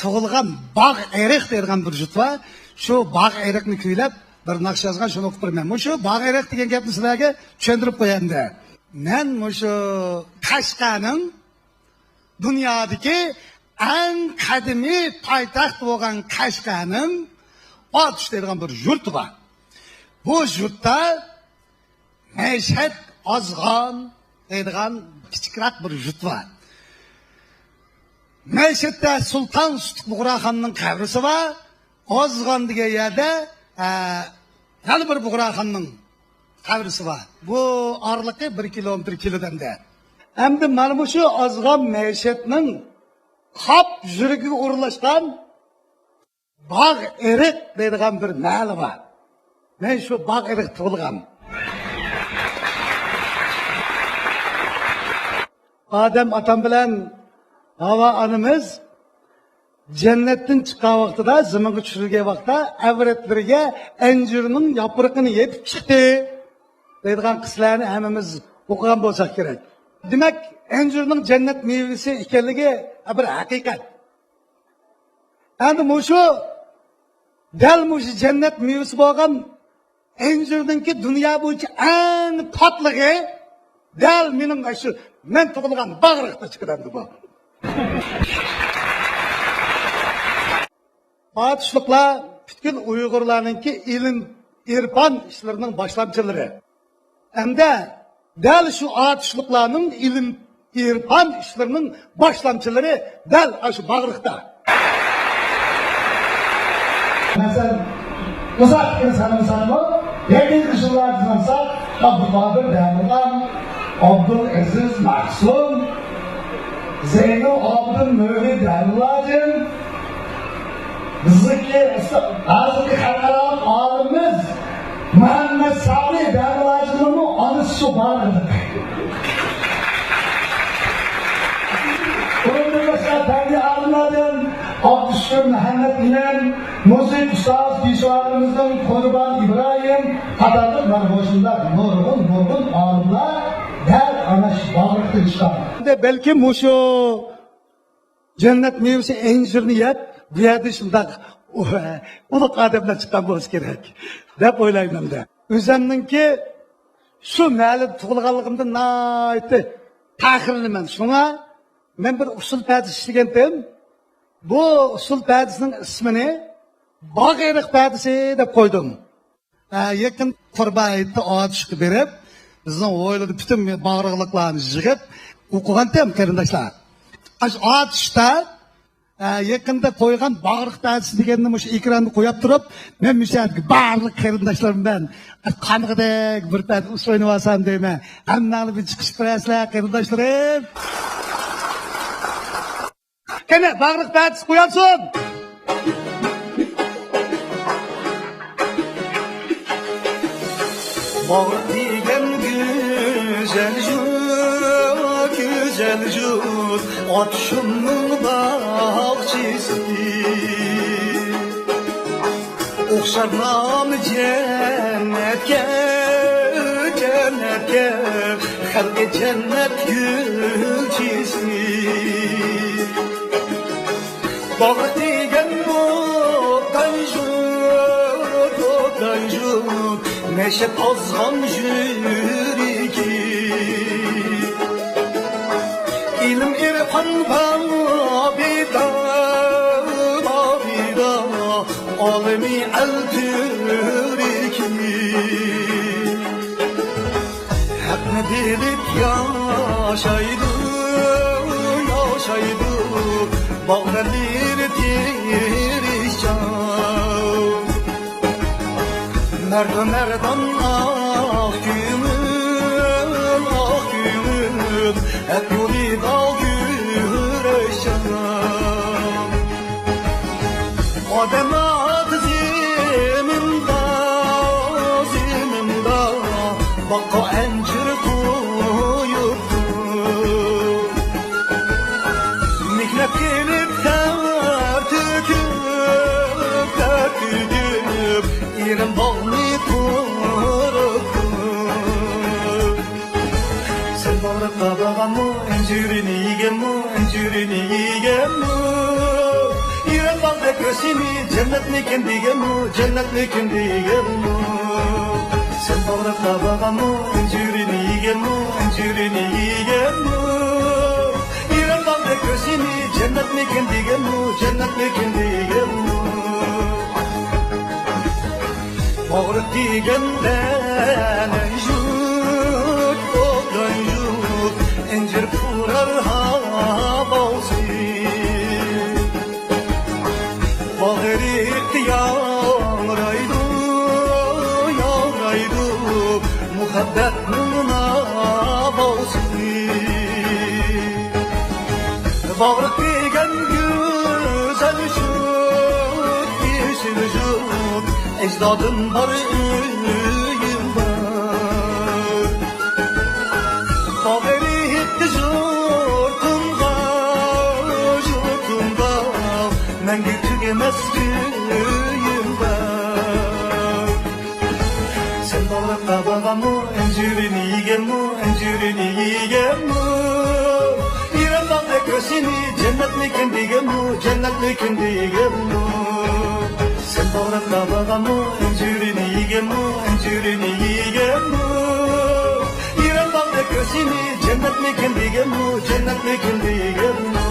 تۇغۇلغان باغ ئېرىق دەيدىغان بىر جۇت بار. شۇ باغ ئېرىقنى كۈيلەپ بىر ناخشا يازغان، شۇنى ئوقۇپ بېرىمەن. مۇشۇ باغ ئېرىق دېگەن گەپنى سىلەرگە چۈشەندۈرۈپ قوياي ئەمدى. مەن مۇشۇ قەشقەرنىڭ دۇنيادىكى ئەڭ قەدىمىي پايتەخت بولغان قەشقەرنىڭ ئاتۇش دەيدىغان بىر يۇرتى بار. بۇ يۇرتتا مەشھەت ئازغان دەيدىغان كىچىكرەك بىر يۇرت بار. مەشھەتتە سۇلتان سۇتۇق بۇغراخاننىڭ قەبرىسى بار. ئازغان دېگەن يەردە، ئە، يەنە بىر بۇغراخاننىڭ قەبرىسى بار. بۇ ئارىلىقى بىر كىلومېتىر كېلىدۇ ئەمدى. ئەمدى مانا مۇشۇ ئازغان مەشھەتنىڭ قاپ يۈرىكىگە ئورۇنلاشقان باغ ئېرىق دەيدىغان بىر مەھەللە بار. مەن شۇ باغ ئېرىق تۇغۇلغان. ئادەم ئاتام بىلەن ھاۋا ئانىمىز جەننەتتىن چىققان ۋاقتىدا، زېمىنغا چۈشۈرۈلگەن ۋاقىتتا ئەۋرەتلىرىگە ئەنجۈرنىڭ ياپرىقىنى يېپىپ چىقتى دەيدىغان قىسسىلەرنى ھەممىمىز ئوقۇغان بولساق كېرەك. دېمەك، ئەنجۈرنىڭ جەننەت مېۋىسى ئىكەنلىكى بىر ھەقىقەت. ئەمدى مۇشۇ دەل مۇشۇ جەننەت مېۋىسى بولغان ئەنجۈرنىڭكى دۇنيا بويىچە ئەڭ تاتلىقى دەل مېنىڭ شۇ مەن تۇغۇلغان باغرىقتا چىقىدۇ بۇ. ئاتۇشلۇقلار پۈتكۈل ئۇيغۇرلارنىڭكى ئىلىم، ئىرپان ئىشلىرىنىڭ باشلامچىلىرى. ئەمدى دەل شۇ ئاتۇشلۇقلارنىڭ ئىلىم، ئىرپان ئىشلىرىنىڭ باشلامچىلىرى دەل ئاشۇ باغرىقتا. مەسىلەن، ئۇزاقتىن سانىمىساقمۇ، يېقىنقى يىللاردىن سانىساق، ئابدۇقادىر دەمىرلان، ئابدۇلئەزىز مەخسۇم، زەينۇلئابىدىن نۇرى دەمىرلاجىن، بىزنىڭكى ھازىرقى خەلقئارالىق ئالىمىمىز مۇھەممەد سالى دەمىرلاجىننىڭمۇ ئانىسى شۇ باغرىدا. ئۇنىڭدىن باشقا پەننىي ئالىملاردىن ئابدۇشۈكۈر مۇھەممەت ئىمىن، مۇزىكا ئۇستازى پېشۋالىرىمىزدىن قۇربان ئىبراھىم قاتارلىق مانا مۇشۇنداق نۇرغۇن، نۇرغۇن ئالىملار دەل ئانا شۇ باغرىقتىن چىققان. بەلكىم مۇشۇ جەننەت مېۋىسى ئەنجۈرنى يەپ، بۇ يەردە شۇنداق ئۇلۇغ ئادەملەر چىققان بولسا كېرەك، دەپ ئويلايمەن-دە. ئۆزۈمنىڭكى شۇ مەھەللىدە تۇغۇلغانلىقىمدىن ناھايىتى پەخىرلىنىمەن. شۇڭا مەن بىر ئۇسسۇل پەدىسى ئىشلىگەنتىم. بۇ ئۇسسۇل پەدىسىنىڭ ئىسمىنى باغ ئېرىق پەدىسى دەپ قويدۇم. ئە، يېقىن قۇربان ھېيتتا ئاتۇشقا بېرىپ، بىزنىڭ ھويلىدا پۈتۈن باغرىغلىقلارنى يىغىپ ئوقۇغانتىم، قېرىنداشلار. ئاشۇ ئاتۇشتا، ئە، يېقىندا قويغان باغرىق پەدىسى دېگەننى مۇشۇ ئېكراندا قويۇپ تۇرۇپ، مەن مۇشۇ يەردىكى بارلىق قېرىنداشلىرىم بىلەن قانغۇدەك بىر پەدە ئۇسسۇل ئوينىۋالسام دەيمەن. ھەممەڭلار بىر چىقىشىپ بېرەسىلەر، قېرىنداشلىرىم. قېنى، باغرىق پەدىسى قويالسۇن! باغرىق دېگەن گۈزەل يۇرت، گۈزەل يۇرت، ئاتۇشۇمنىڭ باغچىسى. ئوخشار نامى جەننەتكە، جەننەتكە، خەلقى جەننەت گۈلچىسى. باغرى تىگەن ئوبدان يۇرت، ئوبدان يۇرت، نەشەت ئازغان يۈرىكى. ئىلىم ئېرفان بابىدا، بابىدا، ئالىمى ئەل تۈركى. ھەقنى بىلىپ ياشايدۇ، ياشايدۇ، باغۋەنلىرى تىرىشچان. مەردان، مەردان، ئاق كۆڭۈل، ئاق كۆڭۈل، ھەق يولىدا كۈرەشچان. ئادەم ئاتا زېمىندا، زېمىندا، باغقا ئەنجۈر قويۇپتۇ. مېھنەت قىلىپ تەر تۆكۈپ، تەر تۆكۈپ، ئېرىم باغنى قۇرۇپتۇ. سەن باغرىققا بارغانمۇ، ئەنجۈرىنى يېگەنمۇ، ئەنجۈرىنى يېگەنمۇ؟ ئېرىم باغدەك ھۆسنى جەننەتمىكىن دېگەنمۇ، جەننەتمىكىن دېگەنمۇ؟ سەن باغرىققا بارغانمۇ، ئەنجۈرىنى يېگەنمۇ، ئەنجۈرىنى يېگەنمۇ؟ ئېرىم باغدەك ھۆسنى جەننەتمىكىن دېگەنمۇ، جەننەتمىكىن دېگەنمۇ؟ باغرى تىگەن دەنە يۇرت، ئوبدان يۇرت، ئەنجۈر پۇرار ھاۋاسى. باغرى ياڭرايدۇ، ياڭرايدۇ، مۇھەببەتنىڭ ناۋاسى. باغرى تىگەن گۈزەل يۇرت، يېشىل يۇرت، ئەجدادىم بار، ئۆيۈم بار. باغرى يەتتى يۇرتۇمغا، يۇرتۇمغا، مەڭگۈ تۈگىمەس كۈيۈم بار. سەن باغرىققا بارغانمۇ، ئەنجۈرىنى يېگەنمۇ، ئەنجۈرىنى يېگەنمۇ؟ ئېرىم باغدەك ھۆسنى جەننەتمىكىن دېگەنمۇ، جەننەتمىكىن دېگەنمۇ؟ سەن باغرىققا بارغانمۇ، ئەنجۈرىنى يېگەنمۇ، ئەنجۈرىنى يېگەنمۇ؟ ئېرىم باغدەك ھۆسنى جەننەتمىكىن دېگەنمۇ، جەننەتمىكىن دېگەنمۇ؟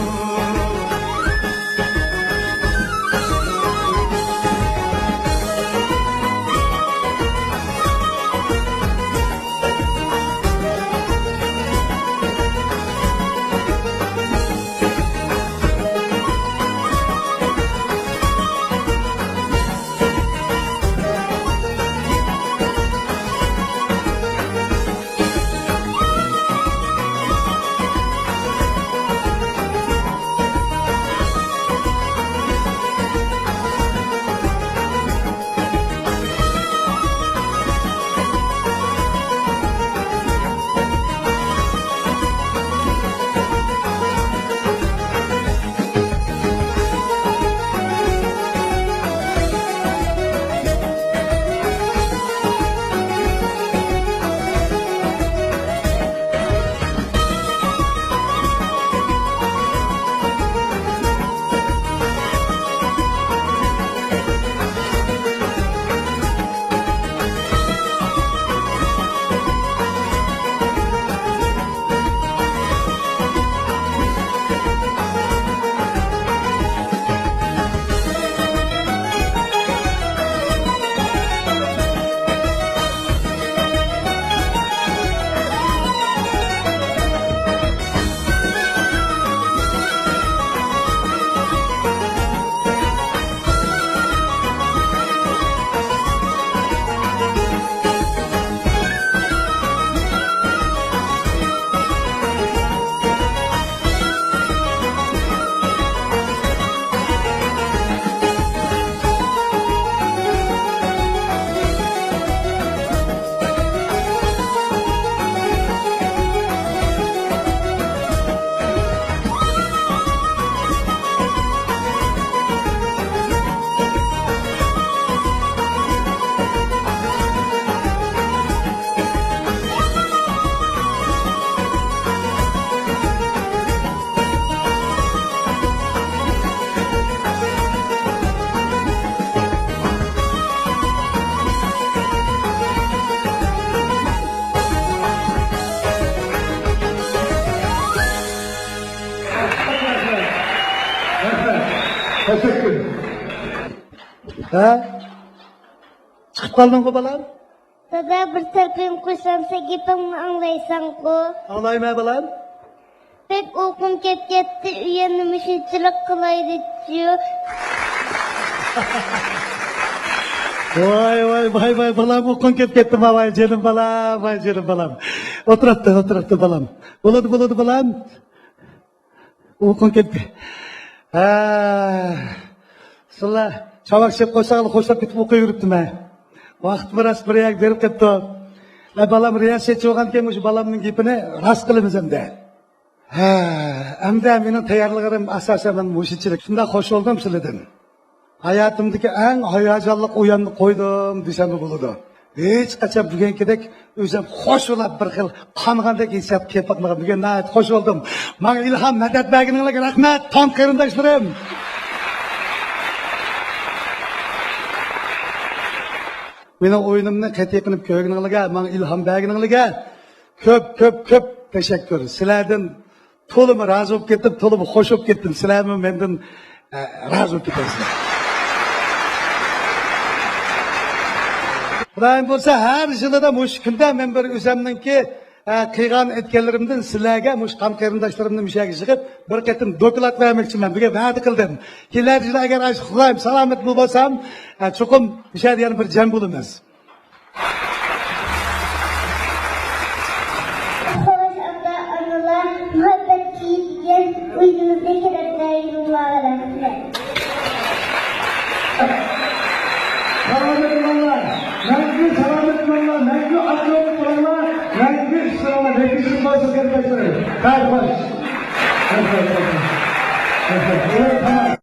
ھە؟ چىقىپ قالدىڭغۇ، بالام؟ دادا، بىر تەرىپىم قوشسام، سەن گېپىڭنى ئاڭلايسەنغۇ؟ ئاڭلايمەن، بالام. بەك ئۇيقۇم كەپ كەتتى، ئۆيەمدە مۇشۇنچىلىك قىلاي دېدىچۇ. ۋاي، ۋاي، ۋاي، ۋاي، بالام، ئۇيقۇڭ كەپ كەتتىما، ۋاي، جېنىم بالام، ۋاي، جېنىم بالام. ئولتۇرۇپتۇ، ئولتۇرۇپتۇ، بالام. بولىدۇ، بولىدۇ، بالام. ئۇيقۇڭ كەتتى. ھە. سىلەر چاۋاك چېلىپ قويساڭلار، خوشلاپ كېتىپ ئوقۇۋېرىپتىمەن. ۋاقىتمۇ راست بىر يەرگە بېرىپ قېپتۇ. ئە، بالام رىياسەتچى بولغانكەن، مۇشۇ بالامنىڭ گېپىنى راست قىلىمىز ئەمدى. ھە، ئەمدى مېنىڭ تەييارلىقلىرىم ئاساسەن مانا مۇشۇنچىلىك. شۇنداق خوش بولدۇم سىلەردىن. ھاياتىمدىكى ئەڭ ھاياجانلىق ئويۇننى قويدۇم دېسەممۇ بولىدۇ. ھېچقاچان بۈگۈنكىدەك ئۆزۈم خوش بولۇپ، بىر خىل قانغاندەك ھېسسىيات كېلىپ باقمىغان. بۈگۈن ناھايىتى خوش بولدۇم. ماڭا ئىلھام، مەدەت بەرگىنىڭلارغا رەھمەت، قان قېرىنداشلىرىم. مېنىڭ ئويۇنۇمنى قەتئىي قىلىپ كۆرگىنىڭلارغا، ماڭا ئىلھام بەرگىنىڭلارغا كۆپ، كۆپ، كۆپ تەشەككۈر. سىلەردىن تولىمۇ رازى بولۇپ كەتتىم، تولىمۇ خوش بولۇپ كەتتىم. سىلەرمۇ مەندىن، ئە، رازى بولۇپ كېتەرسىلەر. خۇدايىم بولسا، ھەر يىلىدا مۇشۇ كۈندە مەن بىر ئۆزۈمنىڭكى، ئە، قىلغان ئەتكەنلىرىمدىن سىلەرگە، مۇشۇ قان قېرىنداشلىرىمنى مۇشۇ يەرگە يىغىپ، بىر قېتىم دوكلات بەرمەكچىمەن. بۈگۈن ۋەدە قىلدىم. كېلەر يىلى ئەگەر ئاشۇ خۇدايىم سالامەت بولسام، ئە، چوقۇم مۇشۇ يەردە يەنە بىر جەم بولىمىز. خوش، ئاتا-ئانىلار، مۇھەببەت كۈيى دېگەن ئويۇنىمىزنى كېرەكلەيدىغانلارغا رەھمەت. سالامەت بولۇڭلار، مەڭگۈ سالامەت بولۇڭلار، مەڭگۈ ئاقىۋەتلىك بولۇڭلار، مەڭگۈ ئىشلىرىڭلار نەتىجىلىك بولسۇن، قېرىنداشلىرىم. خەير خوش. رەھمەت، رەھمەت. رەھمەت. تامام.